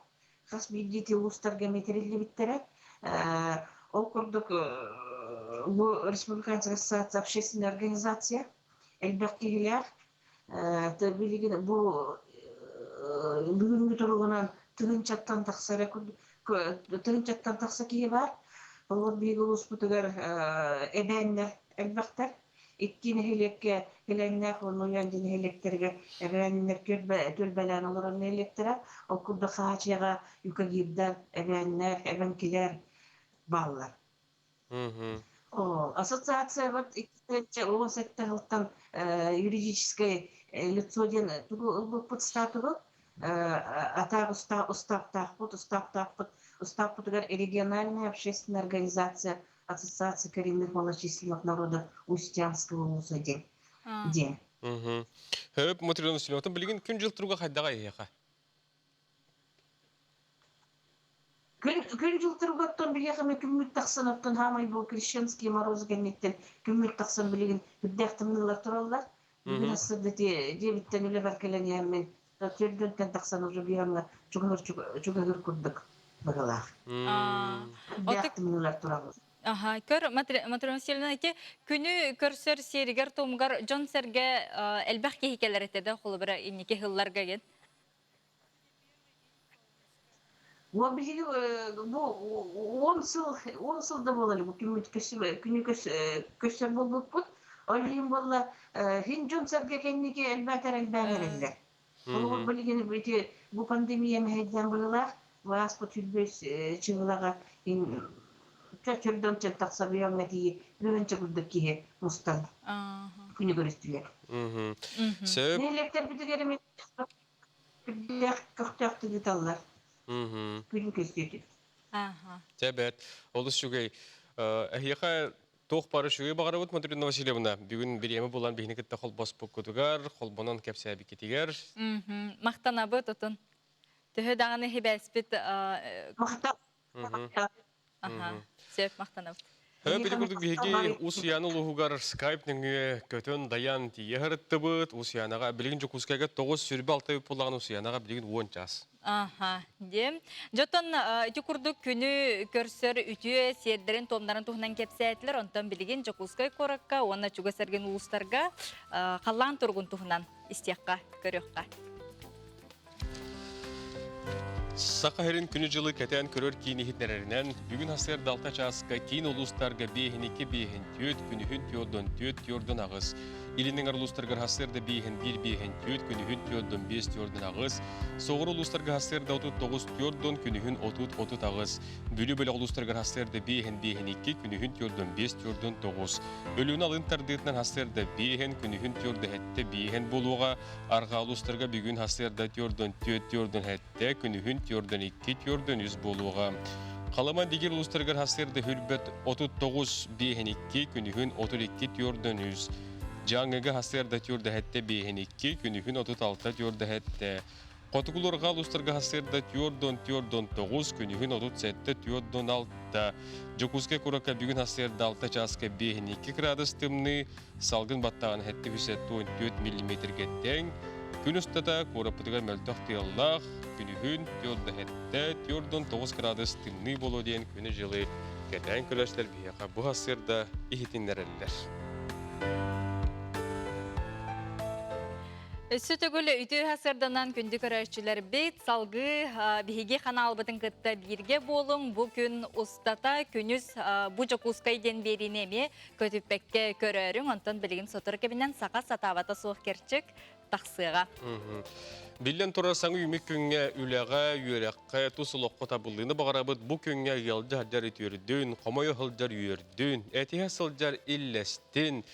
Хас биирдии ити улуустарга эмиэ тэриллибиттэрэ. Ол курдук бу республиканская ассоциация общественная организация элбэх киһилээх. Билигин бу бүгүҥҥү туругунан тыһыынчаттан тахса эрэ тыһыынчаттан тахса киһи баар. Олор биһиги улууспутугар эбээннэр элбэхтэр. Икки нэһилиэккэ Кэлэҥнээх уонна Уйаандьы нэһилиэктэригэр эбээннэр түөлбэлээн олорор нэһилиэктэрэ. Ол курдук Хаачыйаҕа юкагирдар, эбээннэр, эбэҥкилэр бааллар. Ассоциация вот 2017 сылтан юридическое лицо диэн тугу ылбыппыт статуһу атаах устааптаахпыт устааптаахпыт устааппытыгар региональная общественная организация Ассоциация коренных малочисленных народов Устьянского улуса диэн диэн. Хөп Матрена Васильевна, билигин күн-дьыл туруга хайдаҕа эһиэхэ? Күн күн-дьыл туругаттан биһиэхэ эмэ күммүт тахсан оттон хаамай бу крещенские морозы кэнниттэн күммүт тахсан билигин үрдээх тымныылар тураллар. Бүгүн ассырда дьиэбиттэн үлэбэр кэлэн иһэммин төрдүнтэн тахсан уже биһиэхэ чугаһыр чугаһыр курдук быһылаах. Үрдээх тымныылар тураллар. Аха, көр, Матрена Васильевна, ити күнү көрсөр сиэригэр-туомугар дьон-сэргэ элбэх киһи кэлэр этэ да, холобура, инники сылларга ген. Уон биһиги бу 10 сыл 10 сыл да буолар бу күммүт күнү көрсөр буолбуппут. Ол иһин буолла хин дьон-сэргэ кэнники элбээтэр элбээн эрэллэр. Холобур билигин ити бу пандемия мэһэйдээн быһыылаах ааспыт сүүрбэс чыгылаҕа чөрдөн тахсабыйаҥҥа тиийи бөһөнчө курдук киһи мустан күнү көрүстүлэр. Сөп. Нэһилиэктэрбитигэр эмиэ көхтөөхтүк ыыталлар. Күн көстүүтүн. Дьэ бэрт. Олус үчүгэй. Эһиэхэ туох бары үчүгэй баҕарабыт, Матрена Васильевна. Бүгүн бириэмэ булан биһини кытта холбоспуккутугар, холбонон кэпсээбиккитигэр. Махтанабыт отун. Төһө даҕаны хибээспит Махтал. Аха, сөп махтанабыт. Били курдук биһиги Усуйаана улууһугар скайп нөҥүө көтөн дайан тиийэ сырыттыбыт. Усуйаанаҕа билигин Дьокуускайга 926 буоллаҕына Усуйаанаҕа билигин 10 чаас. Аха, диэм. Дьотон ити курдук күнү көрсөр үтүө сиэрдэрин-туомнарын туһунан кэпсээтилэр. Онтон билигин Дьокуускай куоракка уонна чугас эргин улуустарга халлаан туругун туһунан истиэххэ, көрүөххэ. Саха сирин күнү-дьылы кэтээн көрөр киин иһитиннэрэринэн, бүгүн сарсыарда 6 чааска киин улуустарга 5-2 5-4, күнүһүн 4-4, 4-8. Илин эҥэр улуустаргар сарсыарда 5-1 5-4, күнүһүн 4-5 4-8. Соҕуруу улуустарга сарсыарда 39 4 күнүһүн 30 38. Бүлүү бөлөх улуустарыгар сарсыарда 5-5-2, күнүһүн 4-5 4-9. Өлүөнэ алын тардыытынан сарсыарда 5 күнүһүн 4-7 5 буолуоҕа. Арҕаа улуустарга бүгүн сарсыарда түөрдөн түөрт түөрдөн сэттэ, күнүһүн түөрдөн икки түөрдөн үс буолуоҕа. Халыма дигир улуустарыгар сарсыарда хүрбэт 39 биэһин икки, күнүһүн 32 түөрдөн үс. Дьааҥыга сарсыарда түөрдэ сэттэ биэһин икки, күнүһүн 36 түөрдэ сэттэ. Хотугулуурга улуустарга сарсыарда түөрдөн түөрдөн тоҕус, күнүһүн 37 түөрдөн алта. Дьокуускай куоракка бүгүн сарсыарда алта чааска биэһин икки градус тымныы, Салгын баттаҕын 774 миллиметргэ тэҥ. Күн устата куораппытыгар мөлтөх тыаллаах, күнүһүн 47, 49 градус тымныы буолуо диэн күнү-дьылы кэтээн көрөөччүлэр биһиэхэ бу сарсыарда иһитиннэрэллэр. Өссө төгүл үтүө сарсыарданан күндү көрөөччүлэрбит, салгыы биһиги ханаалбытын кытта бииргэ буолуҥ. Бу күн устата күнүс бу Дьокуускай диэн биэриини эмиэ көтүппэккэ көрөөрүҥ, онтон билигин сотору кэминэн саха сатаабата суох кэрчик тахсыаҕа. Биллэн турар, саҥа үүммүт күҥҥэ үлэҕэ, үөрэххэ, тус олоххо табыллыыны баҕарабыт. Бу күҥҥэ ыалдьа сылдьар үтүөрдүн, хомойо сылдьар үөрдүн, этиһэ сылдьар иллэстин.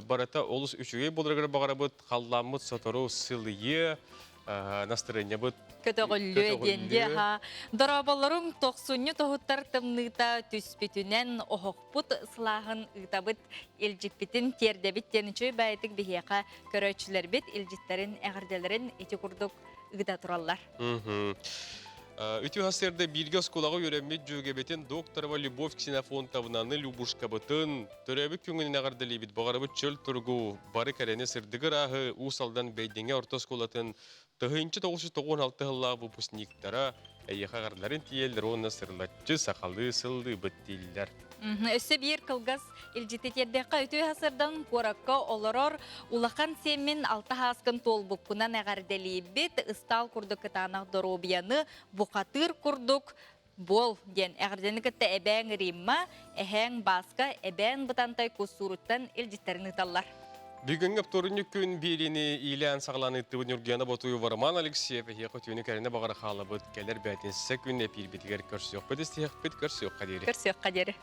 Барыта олус үчүгэй буоларыгар баҕарабыт. Халлааммыт сотору сылыйыа, настырыанньабыт көтөҕүллүө диэн дии аха. Дорооболоруҥ тохсунньу тоһуттар тымныыта түспүтүнэн оһохпут сылааһын ыытабыт, илдьиппитин тиэрдэбит диэн үчүгэй баайытык биһиэхэ көрөөччүлэрбит илдьиттэрин, эҕэрдэлэрин ити курдук ыыта тураллар. Үтүө сарсыарда бииргэ оскуолаҕа үөрэммит дьүөгэбитин Докторова Любовь Ксенофонтовнаны Любушкабытын төрөөбүт күҥүнэн эҕэрдэлиибит. Баҕарабыт чөл туругу, бары кэрэни, сырдыгы ырааһы Уус Алдан Бэйдиҥэ орто оскуолатын 1996 сыллаах выпускниктара эйиэхэ эҕэрдэлэрин тиийэллэр уонна сырылаччы сахалыы сыллыыбыт дииллэр. Өссө биир кылгас илдьити тиэрдиэххэ үтүө сарсыардан куоракка олорор улахан сиэммин алта һааскын туолбуккунан эҕэрдэлиибит, ыстаал курдук кытаанах доруобуйаны бухатыыр курдук буол диэн эҕэрдэни кытта эбээҥ Римма, эһээҥ Бааска, эбээн Бытантай куссууруттан илдьиттэрин ыыталлар. Бүгүҥҥү оптуорунньук күн биэриини иилээн саҕалаан ыыттыбыт Ньургуяна Ботуева, Роман Алексеев эһиэхэ үтүөнү кэрэнэ баҕара хаалабыт. Кэлэр бээтинсэ күн эпиирбитигэр көрсүөхпүт, истиһиэхпит, көрсүөххэ диэри. Көрсүөххэ диэри.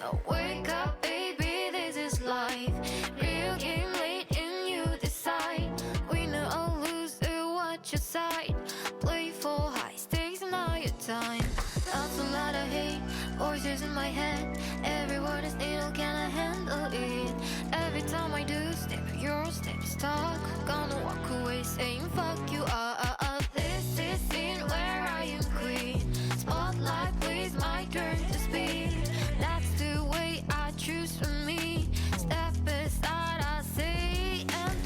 So wake up, baby, this is life. Real game late and you decide. Winner or loser, watch your side. Play for high stakes, now your time. That's a lot of hate, voices in my head. Every word is needle, can I handle it? Every time I do step, your step stuck. Gonna walk away saying fuck you up. This is scene where I am queen. Spotlight, please, my turn to speak. That's the way I choose for me. Step aside, I say, and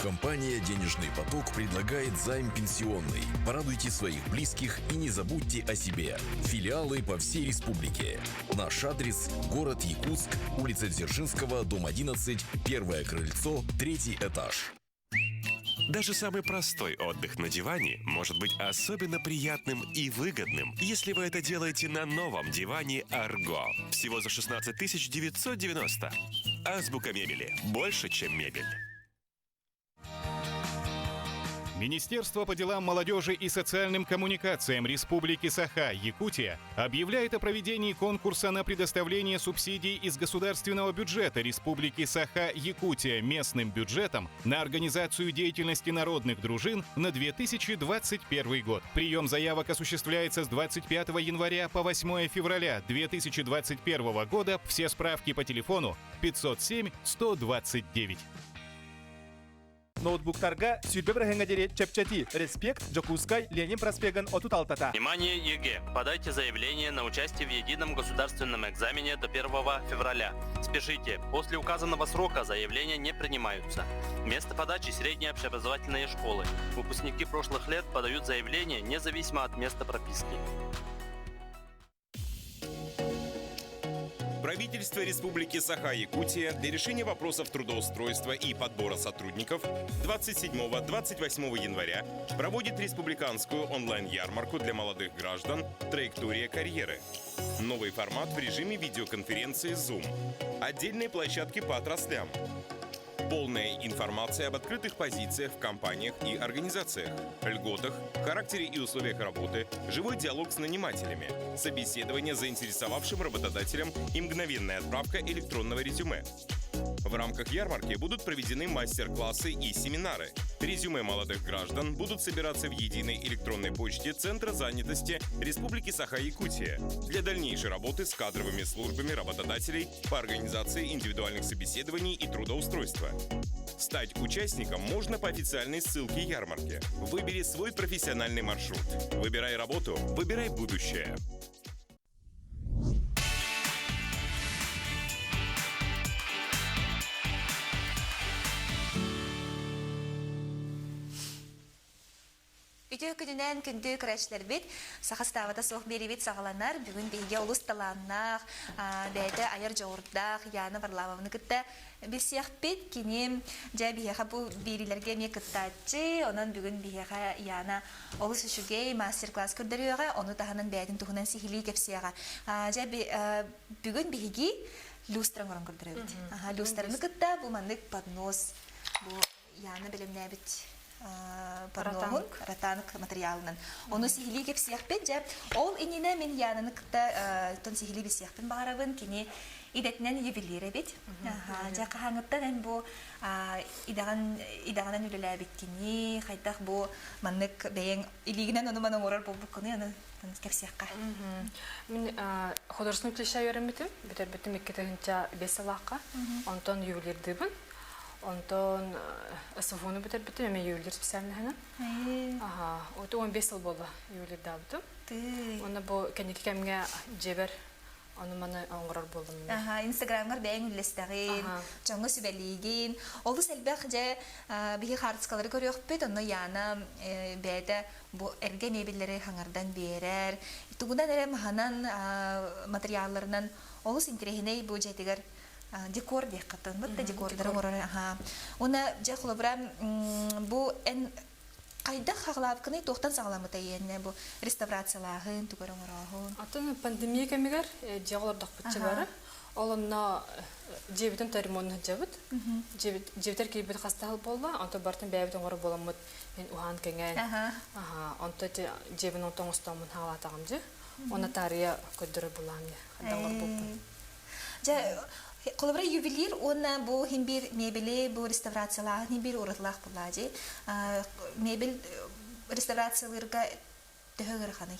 Компания «Денежный поток» предлагает займ пенсионный. Порадуйте своих близких и не забудьте о себе. Филиалы по всей республике. Наш адрес – город Якутск, улица Дзержинского, дом 11, первое крыльцо, третий этаж. Даже самый простой отдых на диване может быть особенно приятным и выгодным, если вы это делаете на новом диване «Арго». Всего за 16 990. Азбука мебели. Больше, чем мебель. Министерство по делам молодежи и социальным коммуникациям Республики Саха, Якутия, объявляет о проведении конкурса на предоставление субсидий из государственного бюджета Республики Саха, Якутия местным бюджетом на организацию деятельности народных дружин на 2021 год. Прием заявок осуществляется с 25 января по 8 февраля 2021 года. Все справки по телефону 507 129. Ноутбуктарга сүүрбэ бырыһыаҥҥа диэри чэпчэтии. Респект, Дьокуускай, Ленин проспегын 36-та. Внимание, ЕГЭ! Подайте заявление на участие в едином государственном экзамене до 1 февраля. Спешите, после указанного срока заявления не принимаются. Место подачи – средние общеобразовательные школы. Выпускники прошлых лет подают заявление независимо от места прописки. Правительство Республики Саха-Якутия для решения вопросов трудоустройства и подбора сотрудников 27-28 января проводит республиканскую онлайн-ярмарку для молодых граждан «Траектория карьеры». Новый формат в режиме видеоконференции Zoom. Отдельные площадки по отраслям. Полная информация об открытых позициях в компаниях и организациях, льготах, характере и условиях работы, живой диалог с нанимателями, собеседование с заинтересовавшим работодателем и мгновенная отправка электронного резюме. В рамках ярмарки будут проведены мастер-классы и семинары. Резюме молодых граждан будут собираться в единой электронной почте Центра занятости Республики Саха-Якутия для дальнейшей работы с кадровыми службами работодателей по организации индивидуальных собеседований и трудоустройства. Стать участником можно по официальной ссылке ярмарки. Выбери свой профессиональный маршрут. Выбирай работу, выбирай будущее. Үтүө күнүнэн күндү көрөөччүлэрбит, саха ставата суох биэриибит саҕаланар. Бүгүн биһиги олус талааннаах, бэйэтэ айар дьоҕурдаах Яна Варламованы кытта билсиэхпит. Кини дьэ биһиэхэ бу биэриилэргэ эмиэ кыттааччы. Онон бүгүн биһиэхэ Яна олус үчүгэй мастер-класс көрдөрүөҕэ, ону таһынан бэйэтин туһунан сиһилии кэпсиэҕэ. Дьэ бүгүн биһиги люстра оҥорон көрдөрөбүт. Люстраны кытта бу маннык поднос бу Яна бэлэмнээбит панноһун ротанг материалынан. Ону сиһилии кэпсиэхпит дьэ. Ол иннинэ мин Янаны кытта тон сиһилии билсиэхпин баҕарабын. Кини идэтинэн ювелир эбит. Дьэ хаһааҥҥыттан эн бу идэҕин идэҕинэн үлэлээбиккиний, хайдах бу маннык бэйэҥ илиигинэн ону-маны оҥорор буолбуккунуй аны кэпсиэххэ. Мин художественный училище үөрэммитим, бүтэрбитим 2005 сылаахха. Онтон ювелирдыыбын. Онтон СФУну бүтэрбитим, эмэ ювелир специальноһынан. Аха, ото 15 сыл буолла ювелирдаабытым. Уонна бу кэнники кэмҥэ дьиэбэр Ону маны оҥорор буоллум. Аха, Инстаграмҥар бэйэҥ үллэстэҕин, дьоҥҥо сүбэлиигин. Олус элбэх дьэ биһи хаартыскалары көрүөхпүт, онно Яна бэйэтэ бу эргэ мебеллэри хаҥардан биэрэр. Тугунан эрэ маһынан материалларынан олус интэриэһинэй бу дьиэтигэр декор диэххэ тылбыт да декордары оҥорор. Аха. Уонна дьэ холобура бу эн Хайдах хаҕылаабыккыный, туохтан саҕаламмытай иэннэ бу реставрациялааһын, тугу эрэ оҥорооһун? Атын пандемия кэмигэр дьиэҕэ олордохпут бары. Ол онно дьиэбитин то ремонт сылдьабыт. Дьиэбитэр киирбит хастаһыл буолла, онтон барытын бэйэбит оҥорор буоламмыт мин уһаан кэҥээн. Онто дьиэбин онтон оҥостоммун хаалаатаҕым дьи. Онно таарыйа көрдөрөр булаам дьэ. Хандан оҥорбуппун. Дьэ, холобура ювелир уонна бу иһин биир мебели бу реставрациялааһын иһин биир уратылаах буоллаа дии. Мебель реставрациялыырга төһө ыараханый?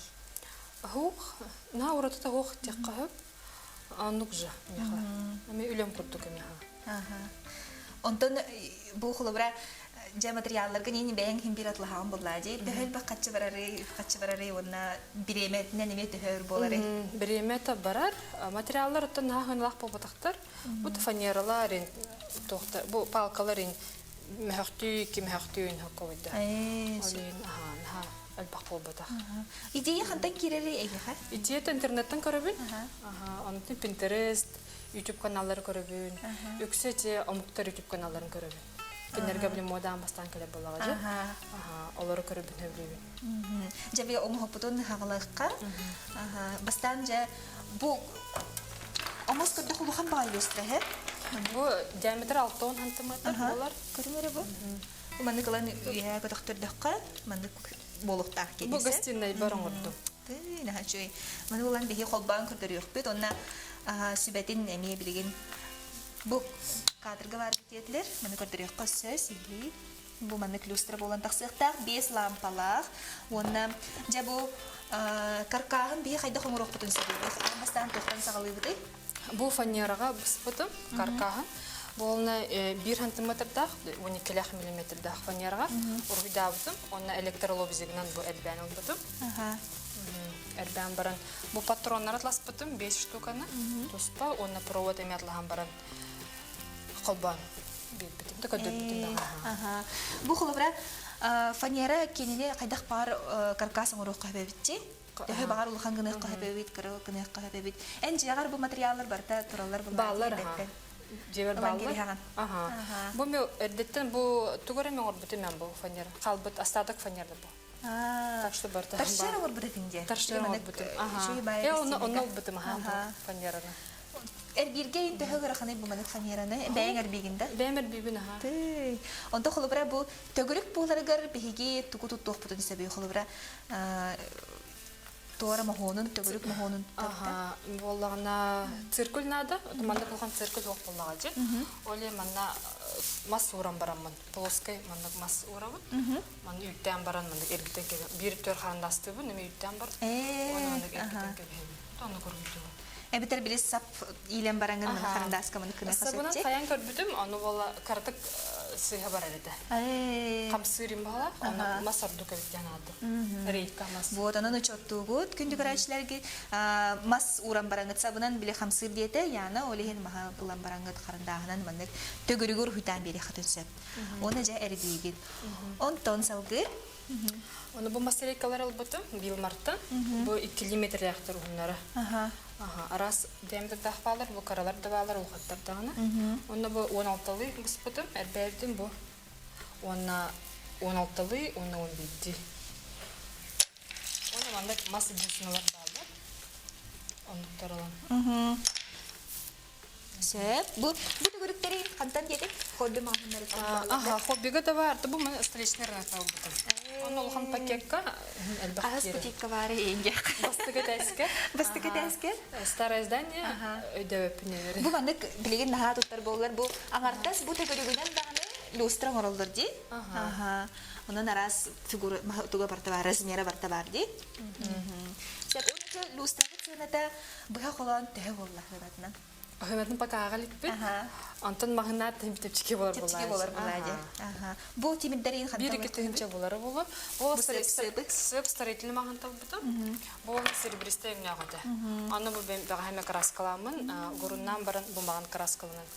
Хуох, наһаа уратыта хуох диэххэ сөп. Оннук же миэхэ. Эми үлэм курдук эмиэхэ. Онтон бу холобура дьэ материалларга нини бэйэҥ иһин биир атлаһаҕын буоллаа дии. Төһө элбэх хаччы барарый, хаччы барарый уонна бириэмэтинэн эмиэ төһө өр буоларый? Бириэмэтэ барар. Материаллар оттон наһаа хыналаах буолбатахтар. Бу фанералар, туохта, бу палкалар мөһөхтүү, икки мөһөхтүү хоккобойда. Олин, аха, наһаа элбэх буолбатах. Идея хантан киирэрий эйиэхэ? Идеята интернеттен көрөбүн. Аха, онтон Pinterest, YouTube каналлары көрөбүн. Үксэ те омуктар YouTube каналларын көрөбүн. Кинилэргэ били модаан бастаан кэлэр буоллаҕа дьэ. Олору көрөбүн сөбүлүүбүн. Дьэ би оҥоһукпутун хаҕалыахха. Бастаан дьэ бу омос көрдөх улахан баҕайы люстра һэ? Бу диаметр 60 сантиметр буолар. Көрүҥ эрэ бу. Маннык ылан үөһээ көтөхтөрдөххө маннык буолуохтаах Бу гостинайбар оҥордум. Тыы, наһаа үчүгэй. Маны булан биһи холбоон көрдөрүөхпүт. Онно сүбэтин эмиэ билигин бу кадрга баар диэтилэр. Маны көрдөрүөххэ өссө сиһилии. Бу маннык люстра буолан тахсыахтаах. Биэс лампалаах. Уонна дьэ бу каркааһын биһи хайдах оҥоруохпутун сөбүй? Аан бастаан туохтан саҕалыыбытый? Бу фанераҕа быспытым каркааһын. Буолна биир сантиметрдаах, 12 миллиметрдаах фанераҕа уруһуйдаабытым. Онно электролобзигынан бу эрбээн ылбытым. Эрбээн баран бу патроннары атласпытым 5 штуканы туспа уонна провод эми атлаһан баран холбоон биэрбитим да көрдөрбүтүм даҕаны. Бу холобура фанера кинини хайдах баар каркас оҥоруохха сөбөбүтчи? Төһө баҕар улахан гыныахха сөп эбит, кыра гыныахха сөп эбит. Эн дьиэҕэр бу материаллар барыта тураллар Бааллар, аха. Дьиэбэр бааллар. Аха. Бу мен эрдэттэн бу тугу эрэ оҥорбутум мен бу фанера. Хаалбыт остаток фанерда бу. Так что барыта Торшер оҥорбут этиҥ дии. Торшер оҥорбутум. Аха. Э онно онно ылбытым аха бу фанераны. Эрбииргэ ин төһө ыараханый бу маннык фанераны? Бэйэҥ эрбиигин да? Бэйэм эрбиибин аха. Тыы. Онто холобура бу төгүрүк буоларыгар биһиги тугу туттуохпутун сөбүй холобура туора моһуонун, төгүрүк моһуонун Аха, буоллаҕына циркуль наада. Манна улахан циркуль суох буоллаҕа дьи. Ол иһин манна мас ууран бараммын, плоскай маннык мас уурабын. Манна үүттээн баран маннык эргитэн кэбиһэн, биир төр харандастыыбын, эмиэ үүттээн баран, оны маннык эргитэн кэбиһэбин. Онно көрбүтүм. Эбэтэр били сап иилэн бараҥын маны харандааска маны кына Сабынан хайан көрбүтүм, ону буола кыратык сыыһа барар этэ. Хамсыырым баҕалаах, онно мас ордук эбит диэн аадым. Рейка мас. Вот, онон учуоттуугут күндү көрөөччүлэрги мас ууран бараҥыт сабынан били хамсыыр диэтэ, Яна ол иһин маһа ылан бараҥыт харандааһынан маннык төгүрүгүр уһуйтаан биэриэххитин сөп. Уонна дьэ эрбиигит. Онтон салгыы Ону бу мастерейкалар ылбытым бил мартан. Бу 2 метрлээхтэр уһуннара. Араас диаметрдаах баалар, бу каралар да баалар, улахаттар даҕаны. Онно бу 16-лыы быспытым, эрбээбитим бу. Уонна 16-лыы, уонна 11-дии. Уонна маннык мас бусиналар бааллар. Оннуктар ылан. Сөп. Бу бу төгүрүктэри хантан диэтиҥ? Хобби маҕаһыыннарыттан Аха, хоббига да бар. Бу маны столичный рынокта ылбытым. Онно улахан пакекка элбэх Аһас бутикка баары иинге. Бастакы тээскэ. Бастакы тээскэ. Старое здание өйдөбөппүн Бу маннык билигин наһаа туттар буоллар бу аҥартас бу төгүрүгүнэн даҕаны люстра оҥороллор дии. Аха. Онон араас фигура туга барта бар, размера барта бар дии. Сөп. Уонна люстрабыт сыаната быһа холоон төһө буолла сыанатынан? Ыһынатын пока аҕа иликпит. Онтон маһынаат чэпчэки болар Чэпчэки болар булаа Бу тимирдэрин хантан Бир 2 тыһынча булары болу. Бу сып строительный маһын талбытым. Бу серебристый өҥнөөх этэ. Аны бу бэҕэһэме краскаламмын, гуруннаан баран бу маҕан краскаланан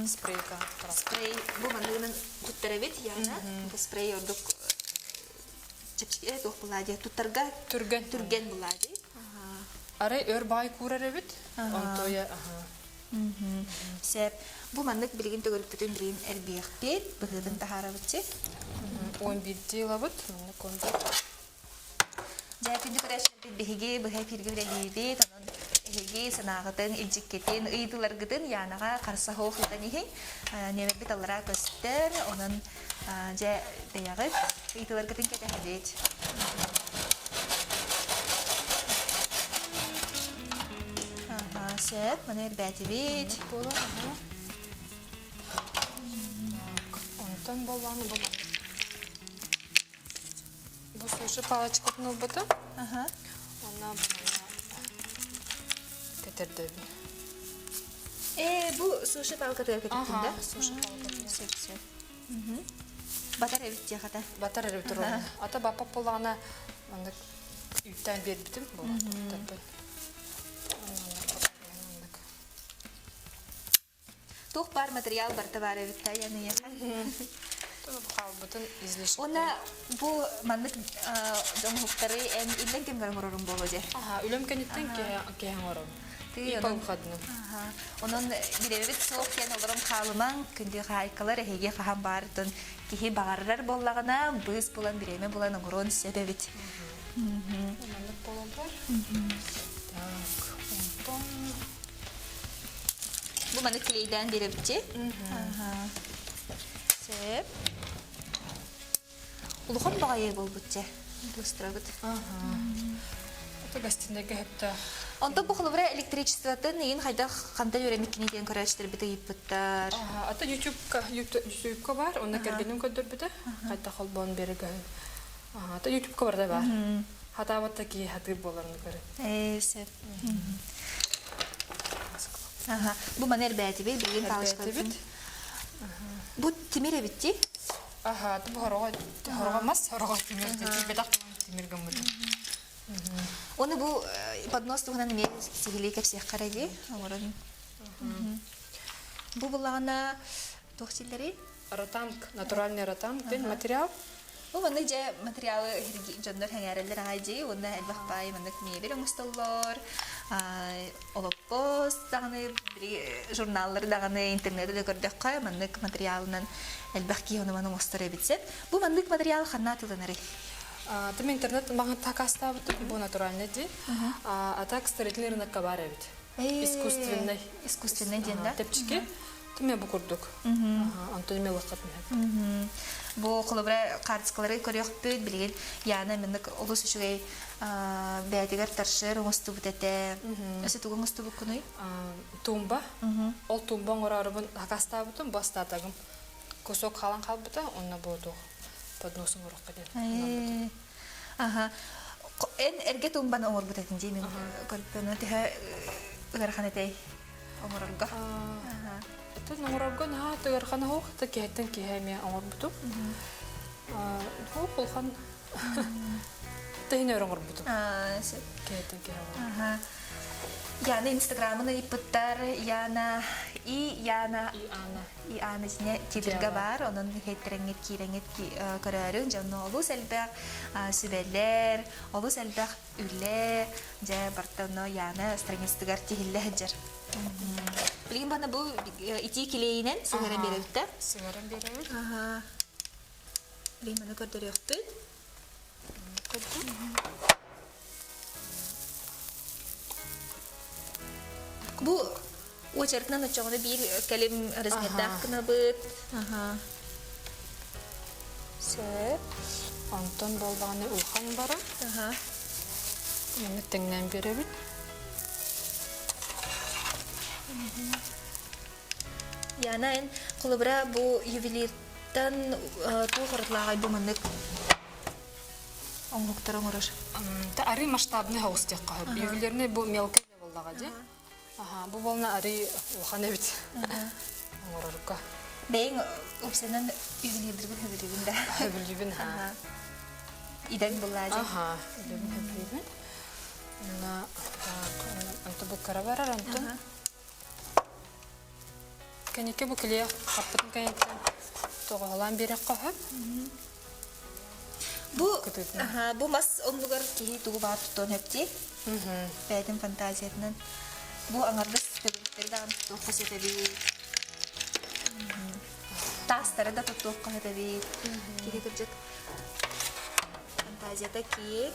спрейка Спрей бу манныгынан туттарабит яна. Бу спрей ордук чэпчэки туох булаа дии туттарга түргэн түргэн булаа дии. Арай өр баай куурар эбит. Онтуйа Сеп, бу маннык билигин төгүрүкпүтүн билигин эрбиэхпит, быһыытын таһаарабытчы. 11 ылабыт, маннык 11. Дьэ, күндү көрөөччүлэрбит биһиги быһа эфиргэ үлэлиибит, онон эһиги санааҕытын, илдьиккитин, ыйытыыларгытын Янаҕа харса суох ыытан иһиҥ. Нүөмэрбит аллараа көстөр, онон дьэ бэйэҕит ыйытыыларгытын кэтэһэбит. Сөп, маны эрбээтибит. Онтон боллааны боллааны. Бу суши палочкатын ылбытым. Онна кэтердөбүн. Э, бу суши палкатыгар көтүттүн да? Суши палкатыгар. Сөп, сөп. Батар эбит диэхата. Батар эбит турар. Ата баппап боллаҕына маннык үүттээн биэрбитим бу туттарбын. Туох баар материал барыта баар эбит та яныйа. Хаалбытын излишек. Уонна бу маннык оҥоһуктары эн иллэҥ кэмҥэр оҥорорум буолуо дьэ. Аха, үлэм кэнниттэн киһи оҥором. Ипалхадны. Онон бирэбит суох диэн олорон хаалымаҥ, күндү хаһаайкалар эһиги хаһан баарытын киһи баҕарар буоллаҕына, быыс булан, бириэмэ булан оҥоруон сөп эбит. Маннык буолаллар. Так, онтон Бу маны клейдээн биэрэбитчи. Сөп. Улахан баҕайы буолбутча. Быстырабыт. Это гостиныйга хэптээх. Онтон бу холобура электричествотын иин хайдах хантан үөрэммиккиний диэн көрөөччүлэрбит ыйыппыттар. Ата YouTube-ка YouTube-ка бар, онно кэргэним көрдөрбүтэ. Хайдах холбоон берегөһүн. Ата YouTube-ка барда бар. Хатаабат такие хатыыр буоларын көрө. Ээ, сөп. Аха. Бу маны эрбээтибит, билигин палочкабыт. Бу тимир эбит дии? Аха, бу хороҕо хороҕо мас, хороҕо тимир, тимир тимир гыммыт. Оны бу поднос туһунан эмиэ сиһилии кэпсиэххэ эрэ дии, оҥорон. Бу буллаҕына туох силлэрий? Ротанг, натуральный ротанг диэн материал. Бу маннык дьэ материалы дьоннор сэҥээрэллэр аҕай дии уонна элбэх баай маннык мебель оҥостоллор, олоппос даҕаны, журналлары даҕаны, интернети да көрдөххө маннык материалынан элбэх киһи ону маны оҥостор эбит сөп. Бу маннык материал ханна атыыланарый? Тым интернет маҕан такастаабытым, бу натуральный дии. А так строительный рынокка бар эбит. Искусственный. Искусственный диэн да? Тэпчики. Түмэ бу курдук. Онтон эме ылаххат мүһэп. Бу холобура хаартыскалары көрүөхпүт, билигин Яна маннык олус үчүгэй бэйэтигэр торшер оҥостубут этэ. Өссө тугу оҥостубуккунуй? Тумба. Ол тумба оҥороорубун хакастаабытым, бу астаатагым. Кусок халан хаалбыта, онно бу туох поднос оҥорохха диэн. Аха. Эн эргэ тумбаны оҥорбут этин дии мин көрбүн. Төһө ыарахан этэй? Оҥорорго. Оттон оҥорорго наһаа тыгырхан оһох, та киһиттэн киһи эмиэ оҥорбутум. Оһох улахан тэһин өр оҥорбутум. Киһиттэн киһи оҥорбутум. Яна инстаграмын ыйыппыттар. Яна и Яна и Анна и Анна итинэ Твиттерга бар. Онон иһиттэрэҥҥит киирэҥҥит көрөөрүҥ. Дьонно олус элбэх сүбэлэр, олус элбэх үлэ дьэ барыта онно Яна страницатыгар тиһиллэ сылдьар. Билигин бана бу итии килиэйинэн сыһыаран биэрэбит да? Сыһыаран биэрэбит. Билигин маны көрдөрүөхпүт. Бу уочаратынан оччоҕуна биир кэлим размердаах гынабыт. Сөп. Онтон буоллаҕына улахан бара. Маны тэҥнээн биэрэбит. Яна эн холобура бу ювелиртан туох уратылааҕай бу маннык оҥоһуктары оҥорор? Та арый масштабный хаус диэххэ сөп. Ювелирный бу мелкий буоллаҕа дии. Аха, бу буолна арый улахан эбит. Оҥорорго. Бэйэҥ упсанан ювелирдиргин хөбүлүүгүн да? Хөбүлүүбүн, ха. Идэҥ буллаадьы. Аха, идэбин хөбүлүүбүн. Онно онто бу кыра барар онтон. Кэники бу килиэ хаппытын кэнниттэн тоҕоһолоон биэрэххэ сөп. Бу бу мас оннугар киһи тугу баар туттуон сөп Бэйэтин фантазиятынан. Бу аҥардас төгүрүктэри даҕаны туттуохха сөп эбит. Таастары да туттуохха сөп эбит. Киһи кырдьык фантазията киэҥ.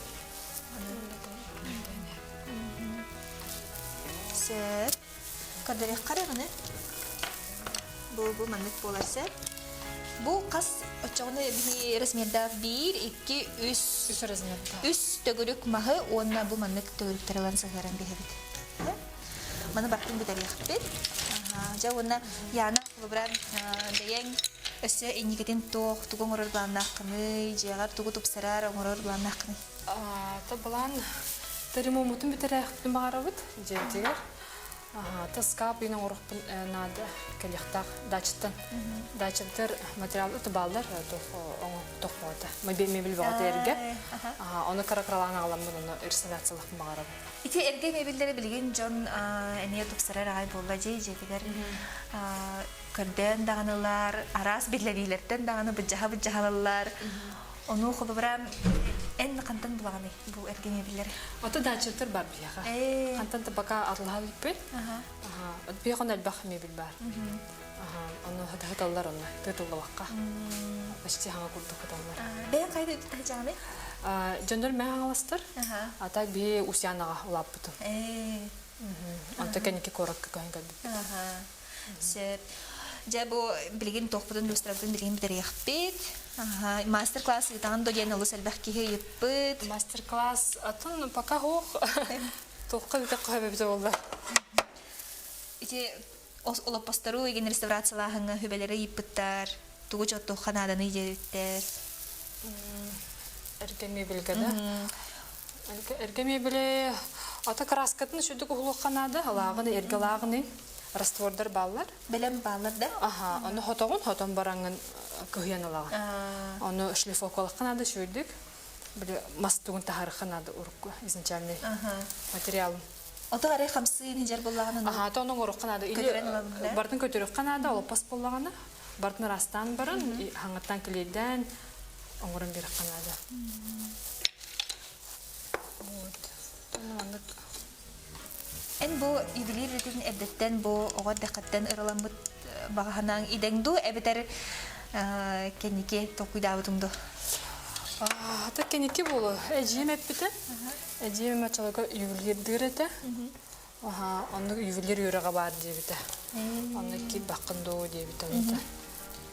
Сөп. Көрдөрүөххэ эрэ аны. Бу бу маннык буолар сөп. Бу хас оччоҕуна биһи размердаах биир, икки, үс. Үс размердаах. Үс төгүрүк маһы уонна бу маннык төгүрүктэр ылан сыһыаран биһэбит. Маны бартын бүтэриэхпит. Дьэ уонна Яна холобура бэйэҥ өссө инникитин туох тугу оҥорор былааннааххыный, дьиэҕэр тугу тупсарар оҥорор былааннааххыный? То былаан Теремоммутун бүтэрээхпитин баҕарабыт дьиэбитигэр. Таскаап иин оҥоруохпун наада кэлиэхтээх дачаттан. Дачабытыгар материал ытыбааллар тохпоото. Мебель бөҕөтө эргэ. Ону кыра-кыралаан аҕаламмын ону реставрациялахпын баҕарабын. Ити эргэ мебеллэри билигин дьон эмиэ тупсарар аҕай буолла дьиэ дьиэтигэр көрдөөн даҕанылар, араас биллэриилэртэн даҕаны быдьаһа-быдьаһалаллар. Ону холобура эн хантан булаҕыный бу эргэ мебеллэри? Ото дачаттар бар биһиэхэ. Хантан да пока атылаһа иликпит. Биһиэхэ онно элбэх мебель бар. Ону хаталлар онно тыытыллыбакка. Почти хаҥа курдук хаталлар. Бэйэҥ хайда үтүтэ Дьоннор мэ хаҥаластар. А так биһи Усянаҕа улааппытым. Онто кэнники куоракка көһөн кэлбиппит. Сөп. Дьэ бу билигин туохпутун люстрабытын билигин бүтэриэхпит. Мастер-класс ыытаҕын до диэн олус элбэх киһи ыйыппыт. Мастер-класс атын пока суох. Туохха ыытахха сөбөбүтэ буолла. Ити олоппостору игин реставрациялааһыҥҥа хүбэлэри ыйыппыттар. Тугу чоттуохха нааданы диэбиттэр. Эргэ мебельгэ да? Эргэ мебели ата краскатын сүдүк уһулуохха наада. Алааҕын, эргэ алааҕын раствордар бааллар. Бэлэм бааллар да? Аха, ону хотоҕун, хотон бараҥҥын кыһыйан ылаҕын. Ону шлифовкалахха наада сүрдүк. Били мас тугун таһарыхха наада урукку изначальный материалын. Ото арай хамсыы нижер буллаҕына Аха, то ону оҥоруохха наада. Или бартын көтөрүөххэ наада, олоппос буоллаҕына. Бартын ырастаан баран, хаҥаттан клейдээн оҥорон биэрэххэ наада. Вот. Маннык Эн бу ювелир үлэтин эрдэттэн бу оҕо эрдэххиттэн ыраламмыт баҕаһанаҥ идэҥ дуу эбэтэр кэнники толкуйдаабытыҥ дуу? Ата кэнники буолуо. Эдьиийим эппитэ. Эдьиийим оччолорго ювелирдыыр этэ. Аха, оннук ювелир үөрэҕэ баар диэбитэ. Онно киирбэххин дуу диэбитэ онута.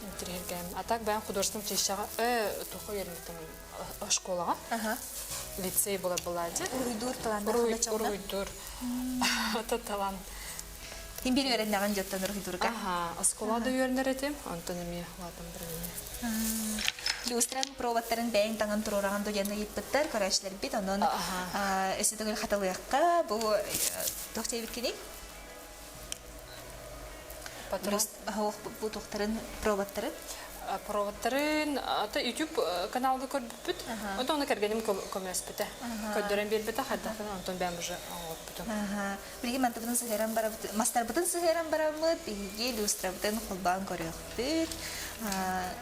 Интириэһиргээм. А так бэйэм художественнай училищеҕа туохха үөрэммитим школаҕа. Лицей буолар былаадьы. Уруйдуур талааннаах Уруйдуур. Ата талаан. Ким биир үөрэннэҕин дьоттон уруйдуурга? Аха, оскуола да үөрэнэр этим, онтон эмиэ улаатан баран Люстран проводтарын бэйэҥ таҥан туруораҕын дуо диэн ыйыппыттар көрөөччүлэрбит. Онон өссө төгүл хатылыахха. Бу туох диэбиккиний? Бу туохтарын проводтарын? Проводтарын ата YouTube каналга көрбүппүт. Онтон оны кэргэним көмөлөспүтэ. Көрдөрөн биэрбитэ хайдахтан онтон бэйэм уже оҥорбутум. Билигин мантыбытын сыһыаран барабыт, мастарбытын сыһыаран бараммыт, биһиги люстрабытын холбоон көрүөхпүт.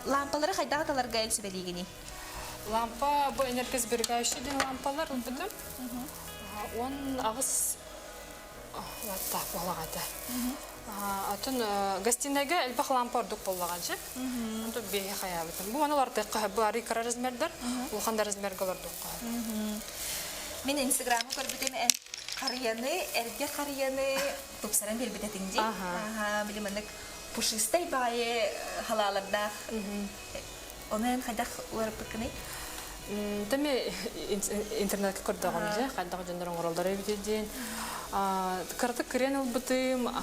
Лампалары хайдах аталарга эн сүбэлиигиний? Лампа бу энергосберегающий диэн лампалар ылбытым. 18 ваттаах буоллаҕа этэ. Атын гостинайга элбэх лампа ордук буоллаҕа дьэ. Онтон биэһи хайаабытым. Бу маны улартыахха бу арый кыра размердар, улахан да размерга олордуохха. Мин инстаграмы көрбүтүм эн харыйаны, эргэ харыйаны тупсаран биэрбит этиҥ дии. Аха, били маннык пушистай баҕайы халаалардаах. Ону эн хайдах уларыппыккыный? Тэми интернетке көрдөҕүм дьэ, хайдах дьоннор оҥороллор эбит диэн. Кыратык кырыан ылбытым,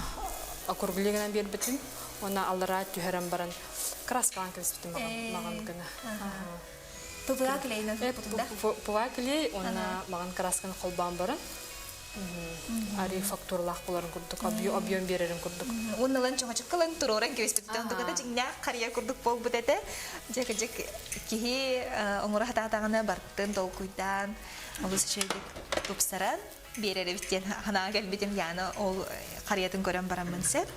округлигынан биэрбитим. Уонна аллараа түһэрэн баран краскалаан кэбиспитим маҕан гына. ПВА клейинэн туппутун да? ПВА клей уонна маҕан красканы холбоон баран. Ари фактуралаах боларын курдук, объем берерин курдук. Уонналан чоҥочуккалан туруоран кэбиспит. Онтуката дьиҥнээх харыйа курдук буолбут этэ. Дьэ кырдьык киһи оҥоро сатаатаҕына бартын толкуйдаан олус үчүгэйдик тупсаран биэрэр эбит диэн санааҕа кэлбитим Яна ол харыйатын көрөн бараммын сөп.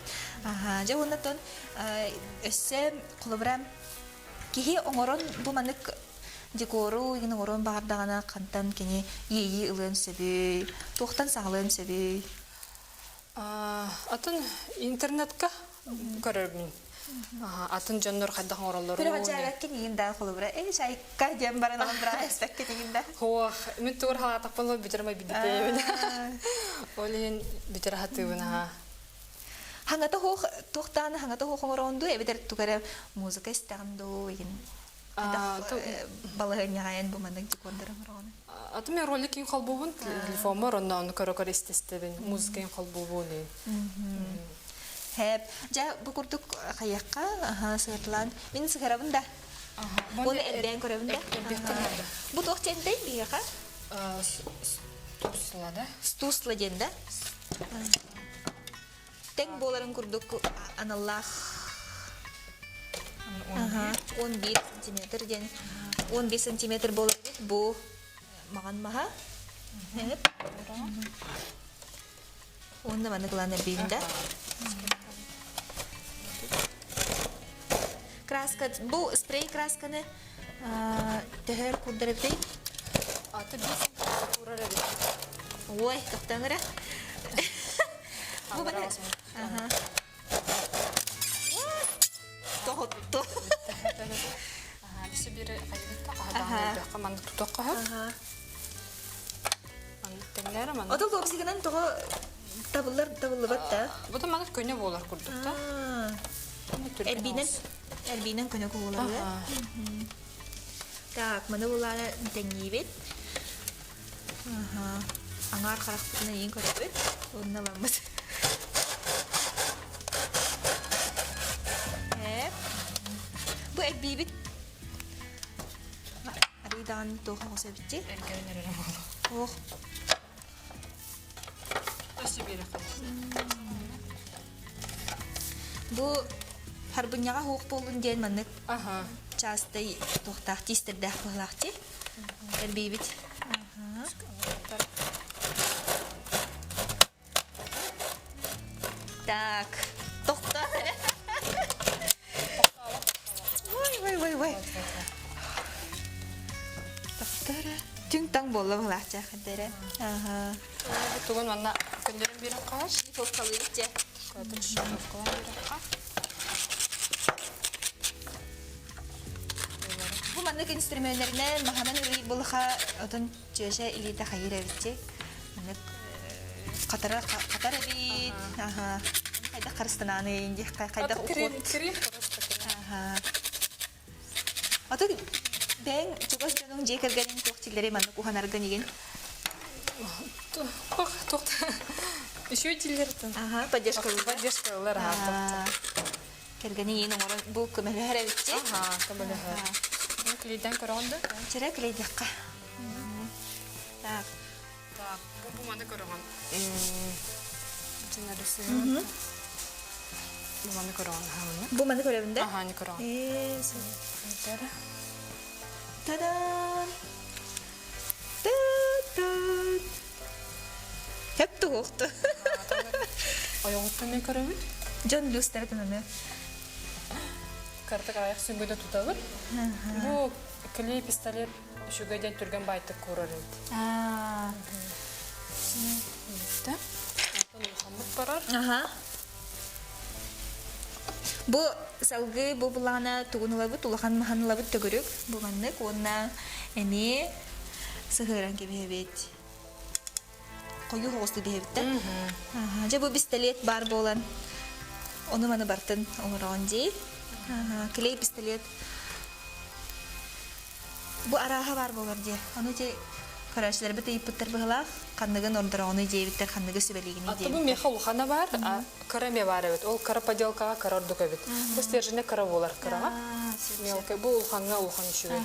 Дьэ уонна өссө холобура киһи оҥорон бу маннык декору игин оҥоруон баҕардаҕына хантан кини иэйии ылыан сөбүй, туохтан саҕалыан сөбүй? Атын интернетка көрөрбүн. Атын дьоннор хайдах оҥороллорун. Күрэх игин да холобура эй шайка диэн баран алан быраҕа эспэккин игин да. Хуох, мин тугар халаатахпын бүтэр май бидитейбин. Ол иһин бүтэр хатыыбын аха. Хаҥата хуох туохтааны хаҥата хуох оҥороон дуу эбэтэр тугара музыка истэҕин дуу игин балаһыанньаҕайан бу маннык декордары оҥороҕун. Аты мен роликин холбуубун телефоммор онно ону көрө-көрө истэстэбин музыкаин холбуубун. Хэп. Дьэ бу курдук хайыахха сыһытлаан мин сыһарабын да. Уонна элбээн көрөбүн да. Бу туох диэнтэй биһиэхэ? Стусла да? Стусла диэн да? Тэҥ буоларын курдук аналлаах 11 сантиметр диэн 11 сантиметр буолар эбит бу маҕан маһа. Уонна маннык ылан эрбиибин да. Краска, бу спрей красканы төһөр курдар эбитий? Аты биир курар эбит. Ой, тоқтаң эрэ. Бу баны. Ага. Тоһутту. Биси бири хайбытта хаһадаан өйдөххө маннык тутуохха Маннык тэҥнээр маннык. Отол лобзигынан тоҕо табыллар табыллыбат да? Бу да маннык көнө буолар курдук да. Эрбиинэн эрбиинэн көнө буолар. Так, маны булаана тэҥниибит. Аҥаар харахпытынан иин көрөбүт. Онно ламмыт. Бу эрбиибит Арыйдаҕын туох оҕус эбитти? Эргэрин эрэрэ буолуо. Ох. Өссө биэрэ Бу харбынньаҕа хуох буоллун диэн маннык чаастай туохтаах тиистэрдээх быһылаах ти. Эрбиибит. Так, тохто. Ой, ой, ой, ой. Тохтора. Түҥ-таҥ буолла быһылаах дьэ Аха. Тугун манна көннөрөн биэрэн хаһар. Шлифовкалыыбыт дьэ. Кыатын шлифовкалаан биэрэн Бу маннык инструменнэринэн маһанан үлэлиир булаха отон чүөчэ илиитэ хайыыр эбитчи. Маннык хатара хатар эбит. Аха. Хайдах харыстанааны диэххэ хайдах Крем крем просто Аха. Атын бэйэҥ чугас дьонуҥ дьиэ кэргэниҥ туох дииллэрий маннык уһанаргын игин? Туох туох Еще дииллэртэн. Аха, поддержкалыыллар. Поддержкалыыллар, аха. Кэргэниҥ иин оҥорон бу көмөлөһөр эбит дии. Аха, көмөлөһөр. Клейден көрөҕүн да? Чэрэ клейдиэххэ. Так. Так, бу бу маны көрөҕүн. Бу маны көрөҕүн аһааны. Бу маны көрөбүн да? Аһааны көрөҕүн. Та-дам! Та-та! Хөп туһуохту. Ойоҕуттан мен көрөбүн. Дьон люстэрэтин аны. Картык аҕыйах сүнгүнэ тутабыт. Бу клей пистолет үчүгэй диэн түргэн баайтык куурар эбит. Бүттэ. Онтон улахаммыт барар. Бу салгыы бу булаана тугун ылабыт, улахан маһын ылабыт төгүрүк бу маннык уонна эмиэ сыһыаран кэбиһэбит. Хойуу соҕустук биһэбиттэр. Дьэ бу пистолет баар буолан ону маны бартын оҥороҕун дии. Клей пистолет Бу арааһа баар буолар дии. Ону ити көрөөччүлэрбит ыйыппыттар быһылаах, ханныгын ордороҕунуй диэбиттэр, ханныгы сүбэлиигиний Аты бу диэбиттэр. миэхэ улахана баар, кыра эмиэ баар эбит. Ол кыра поделкаҕа кыра ордук эбит. Бу стержене кыра буолар кыраҕа. Мелкий. Бу улахаҥҥа улахан үчүгэй.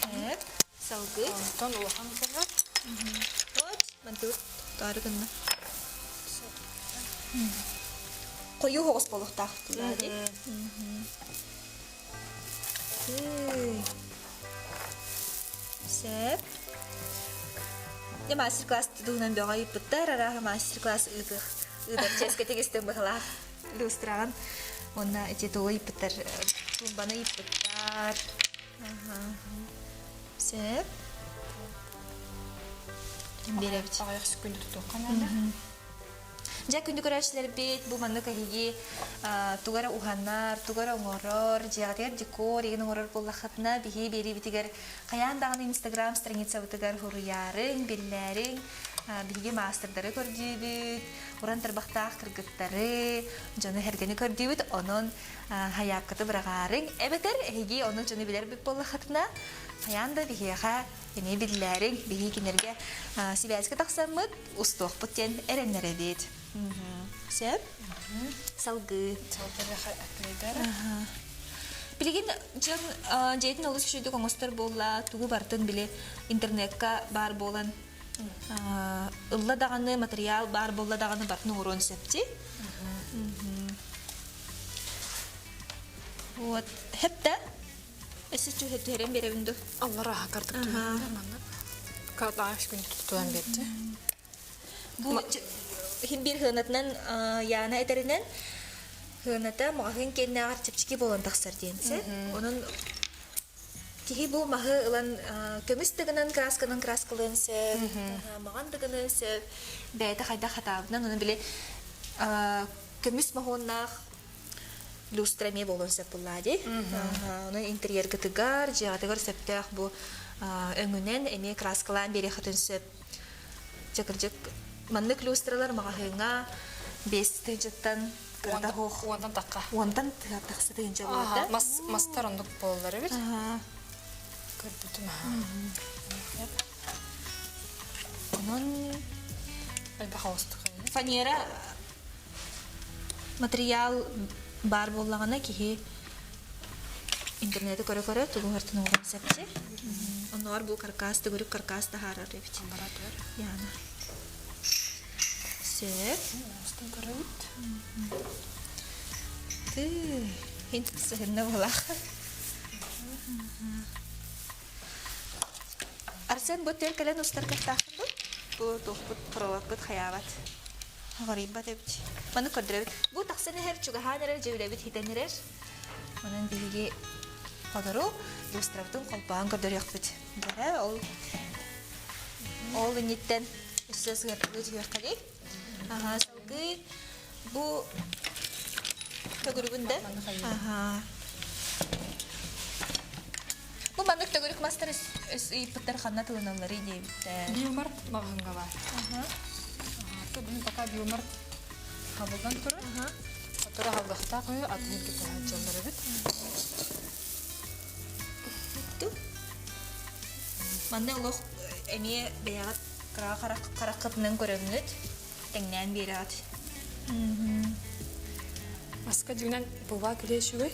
Так, салгыы. Онтон улахан кэлэр. Точь. Мантыбыт тохтоору гынна. Хойуу хоҕус буолуохтаах тулаа дии. Сөп. Дьэ мастер-класс туһунан бөҕө ыйыппыттар, арааһа мастер-класс ыытых ыытар чиэскэ тигистин быһылаах люстраҕын. Уонна ити тугу ыйыппыттар, тумбаны ыйыппыттар. Сөп. Биэрэбит. Аҕыйах секунда тутуохха наада. Дьэ, күндү көрөөччүлэрбит, бу маннык эһиги тугу эрэ уһанар, тугу эрэ оҥорор, дьиэҕитигэр декор игин оҥорор буоллаххытына, биһи биэриибитигэр хайаан даҕаны Инстаграм страницабытыгар суруйаарыҥ, биллээриҥ. Биһиги маастардары көрдүүбүт, уран тарбахтаах кыргыттары, дьону-сэргэни көрдүүбүт. Онон хайааккыты быраҕаарыҥ. Эбэтэр эһиги ону дьону билэрбит буоллаххытына, хайаан да биһиэхэ эмиэ биллээриҥ, биһиги кинилэргэ сибээскэ тахсаммыт, устуохпут диэн эрэннэрэбит. Сөп? Салгыы. Билигин дьон дьиэтин олус үчүгдүк оҥостор буолла, тугу барытын били интернекка баар буолан ылла даҕаны материал баар буолла даҕаны барытын оҥоруон сөп дии. Вот, хэп да? Өссө түһэрэн биэрэбин дуу? Аллара картык түһэрэн манна. Катааш күн тутуан берди. Бу хин бир хыанатынан Яна этеринен хыаната маҕаһыын киэннээҕэр чэпчэки буолан тахсар диэнсэ. Онон киһи бу маһы ылан көмүс да гынан красканан краскалыан сөп, маҕан да гыныан сөп. Бэйэтэ хайдах хатаабытынан ону били көмүс моһуоннаах люстра эмиэ буолуон сөп буллаа дии. Ону интерьергытыгар, дьиэҕитигэр сөптөөх бу өҥүнэн эмиэ краскалаан биэриэххитин сөп. Дьэ кырдьык маннык люстралар маҕаһыыҥҥа 5 тыһыынчаттан кырата суох. Уонтан тахха. Уонтан тахса тыһыынча буолар да. Мас мастар оннук буолаллар эбит. Көрбүтүм. Онон элбэх оҕустук. Фанера Материал баар буоллаҕына киһи интернети көрө-көрө тугу барытын оҥорон сөпчү. Оннооҕор бу каркас төгүрүк каркас таһаарар эбит. Яна. Сөп. Устун көрөбүт. Ты, хин сыһынна буолаах. Арсен бу төр кэлэн устар кыахтаахпын бу. Бу туохпут проводпыт хайаабат. Аҕырыйбат эбит. Маны көрдөрөбүт. Бу тахсан иһэр, чугаһаан эрэр, дьүүлэбит хитэн эрэр. Манан биһиги хотору люстрабытын холбоон көрдөрүөхпүт. Дьэ, ол ол инниттэн өссө сыһыарталыы түһүөххэ дии. Аха, салгыы бу төгүрүгүн да. Аха. Бу маннык төгүрүк мастар өс ыйыппыттар ханна тылыналларый диэбиттэр. Биомарт маҕаһыҥҥа баар. Бүгүн пока биомарт хабылдан турар. Отура халлахтаах үһү атын кытаһааччылар эбит. Манна олох эмиэ бэйэҕит кыра хараххытынан көрөҥҥүт тэҥнээн биэрэҕит. Маска дьиҥинэн ПВА клей үчүгэй.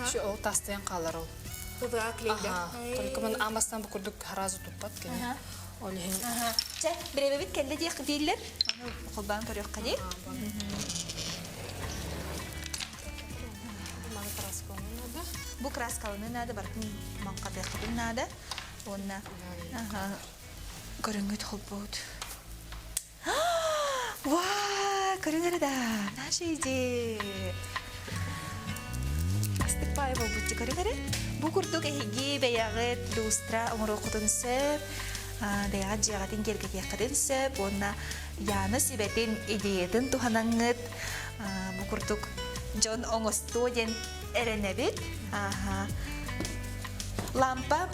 Еще ол тастыйан хаалар ол. ПВА клейдэ. Только мин аан бастаан бу курдук сразу туппат кини. Ол иһин. Чэ, бирэбэбит кэллэ диэх дииллэр. Аны холбоон көрүөххэ дии. Бу краскаланы наада, барытын маҥхатыаххытын наада. Уонна көрүҥҥүт холбоот. Ваа, көрүҥ эрэ да, наша идея. Астык баай буолбут дии көрүҥ эрэ. Бу курдук эһиги бэйэҕит люстра оҥоруоххутун сөп, бэйэҕит дьиэҕитин киэргэтиэххитин сөп уонна Яна сүбэтин, идеятын туһанаҥҥыт бу курдук дьон оҥостуо диэн эрэнэбит. Лампа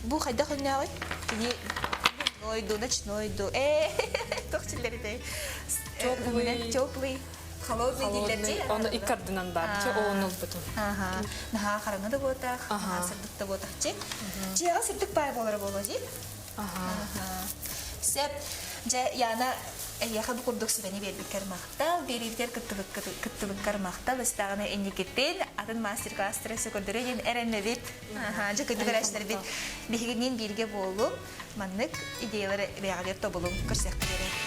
бу хайдах өҥнөөҕүй? Кини дневной ду, ночной ду. Ээ, туох чиллэритэй? Теплый. Теплый. Холодный дииллэр дии. Оны иккардынан бар. Че оон ылбытым. Аха. Наһаа хараҥа да буотах, наһаа сырдык да буотах чи. Дьиэҕэ сырдык баай буолара буолуо дии. Аха. Сөп. Дьэ, Яна Эйиэхэ бу курдук сүбэни биэрбиккэр махтал, биэриибитигэр кыттыбыккар махтал, өстөөҕүнэ инникитин атын мастер-класстары өссө көрдөрүө диэн эрэнэбит. Дьэ күндү көрөөччүлэрбит биһигиниин бииргэ буолуҥ, маннык идеялары бэйэҕитигэр тобулуҥ, көрсүөххэ диэри.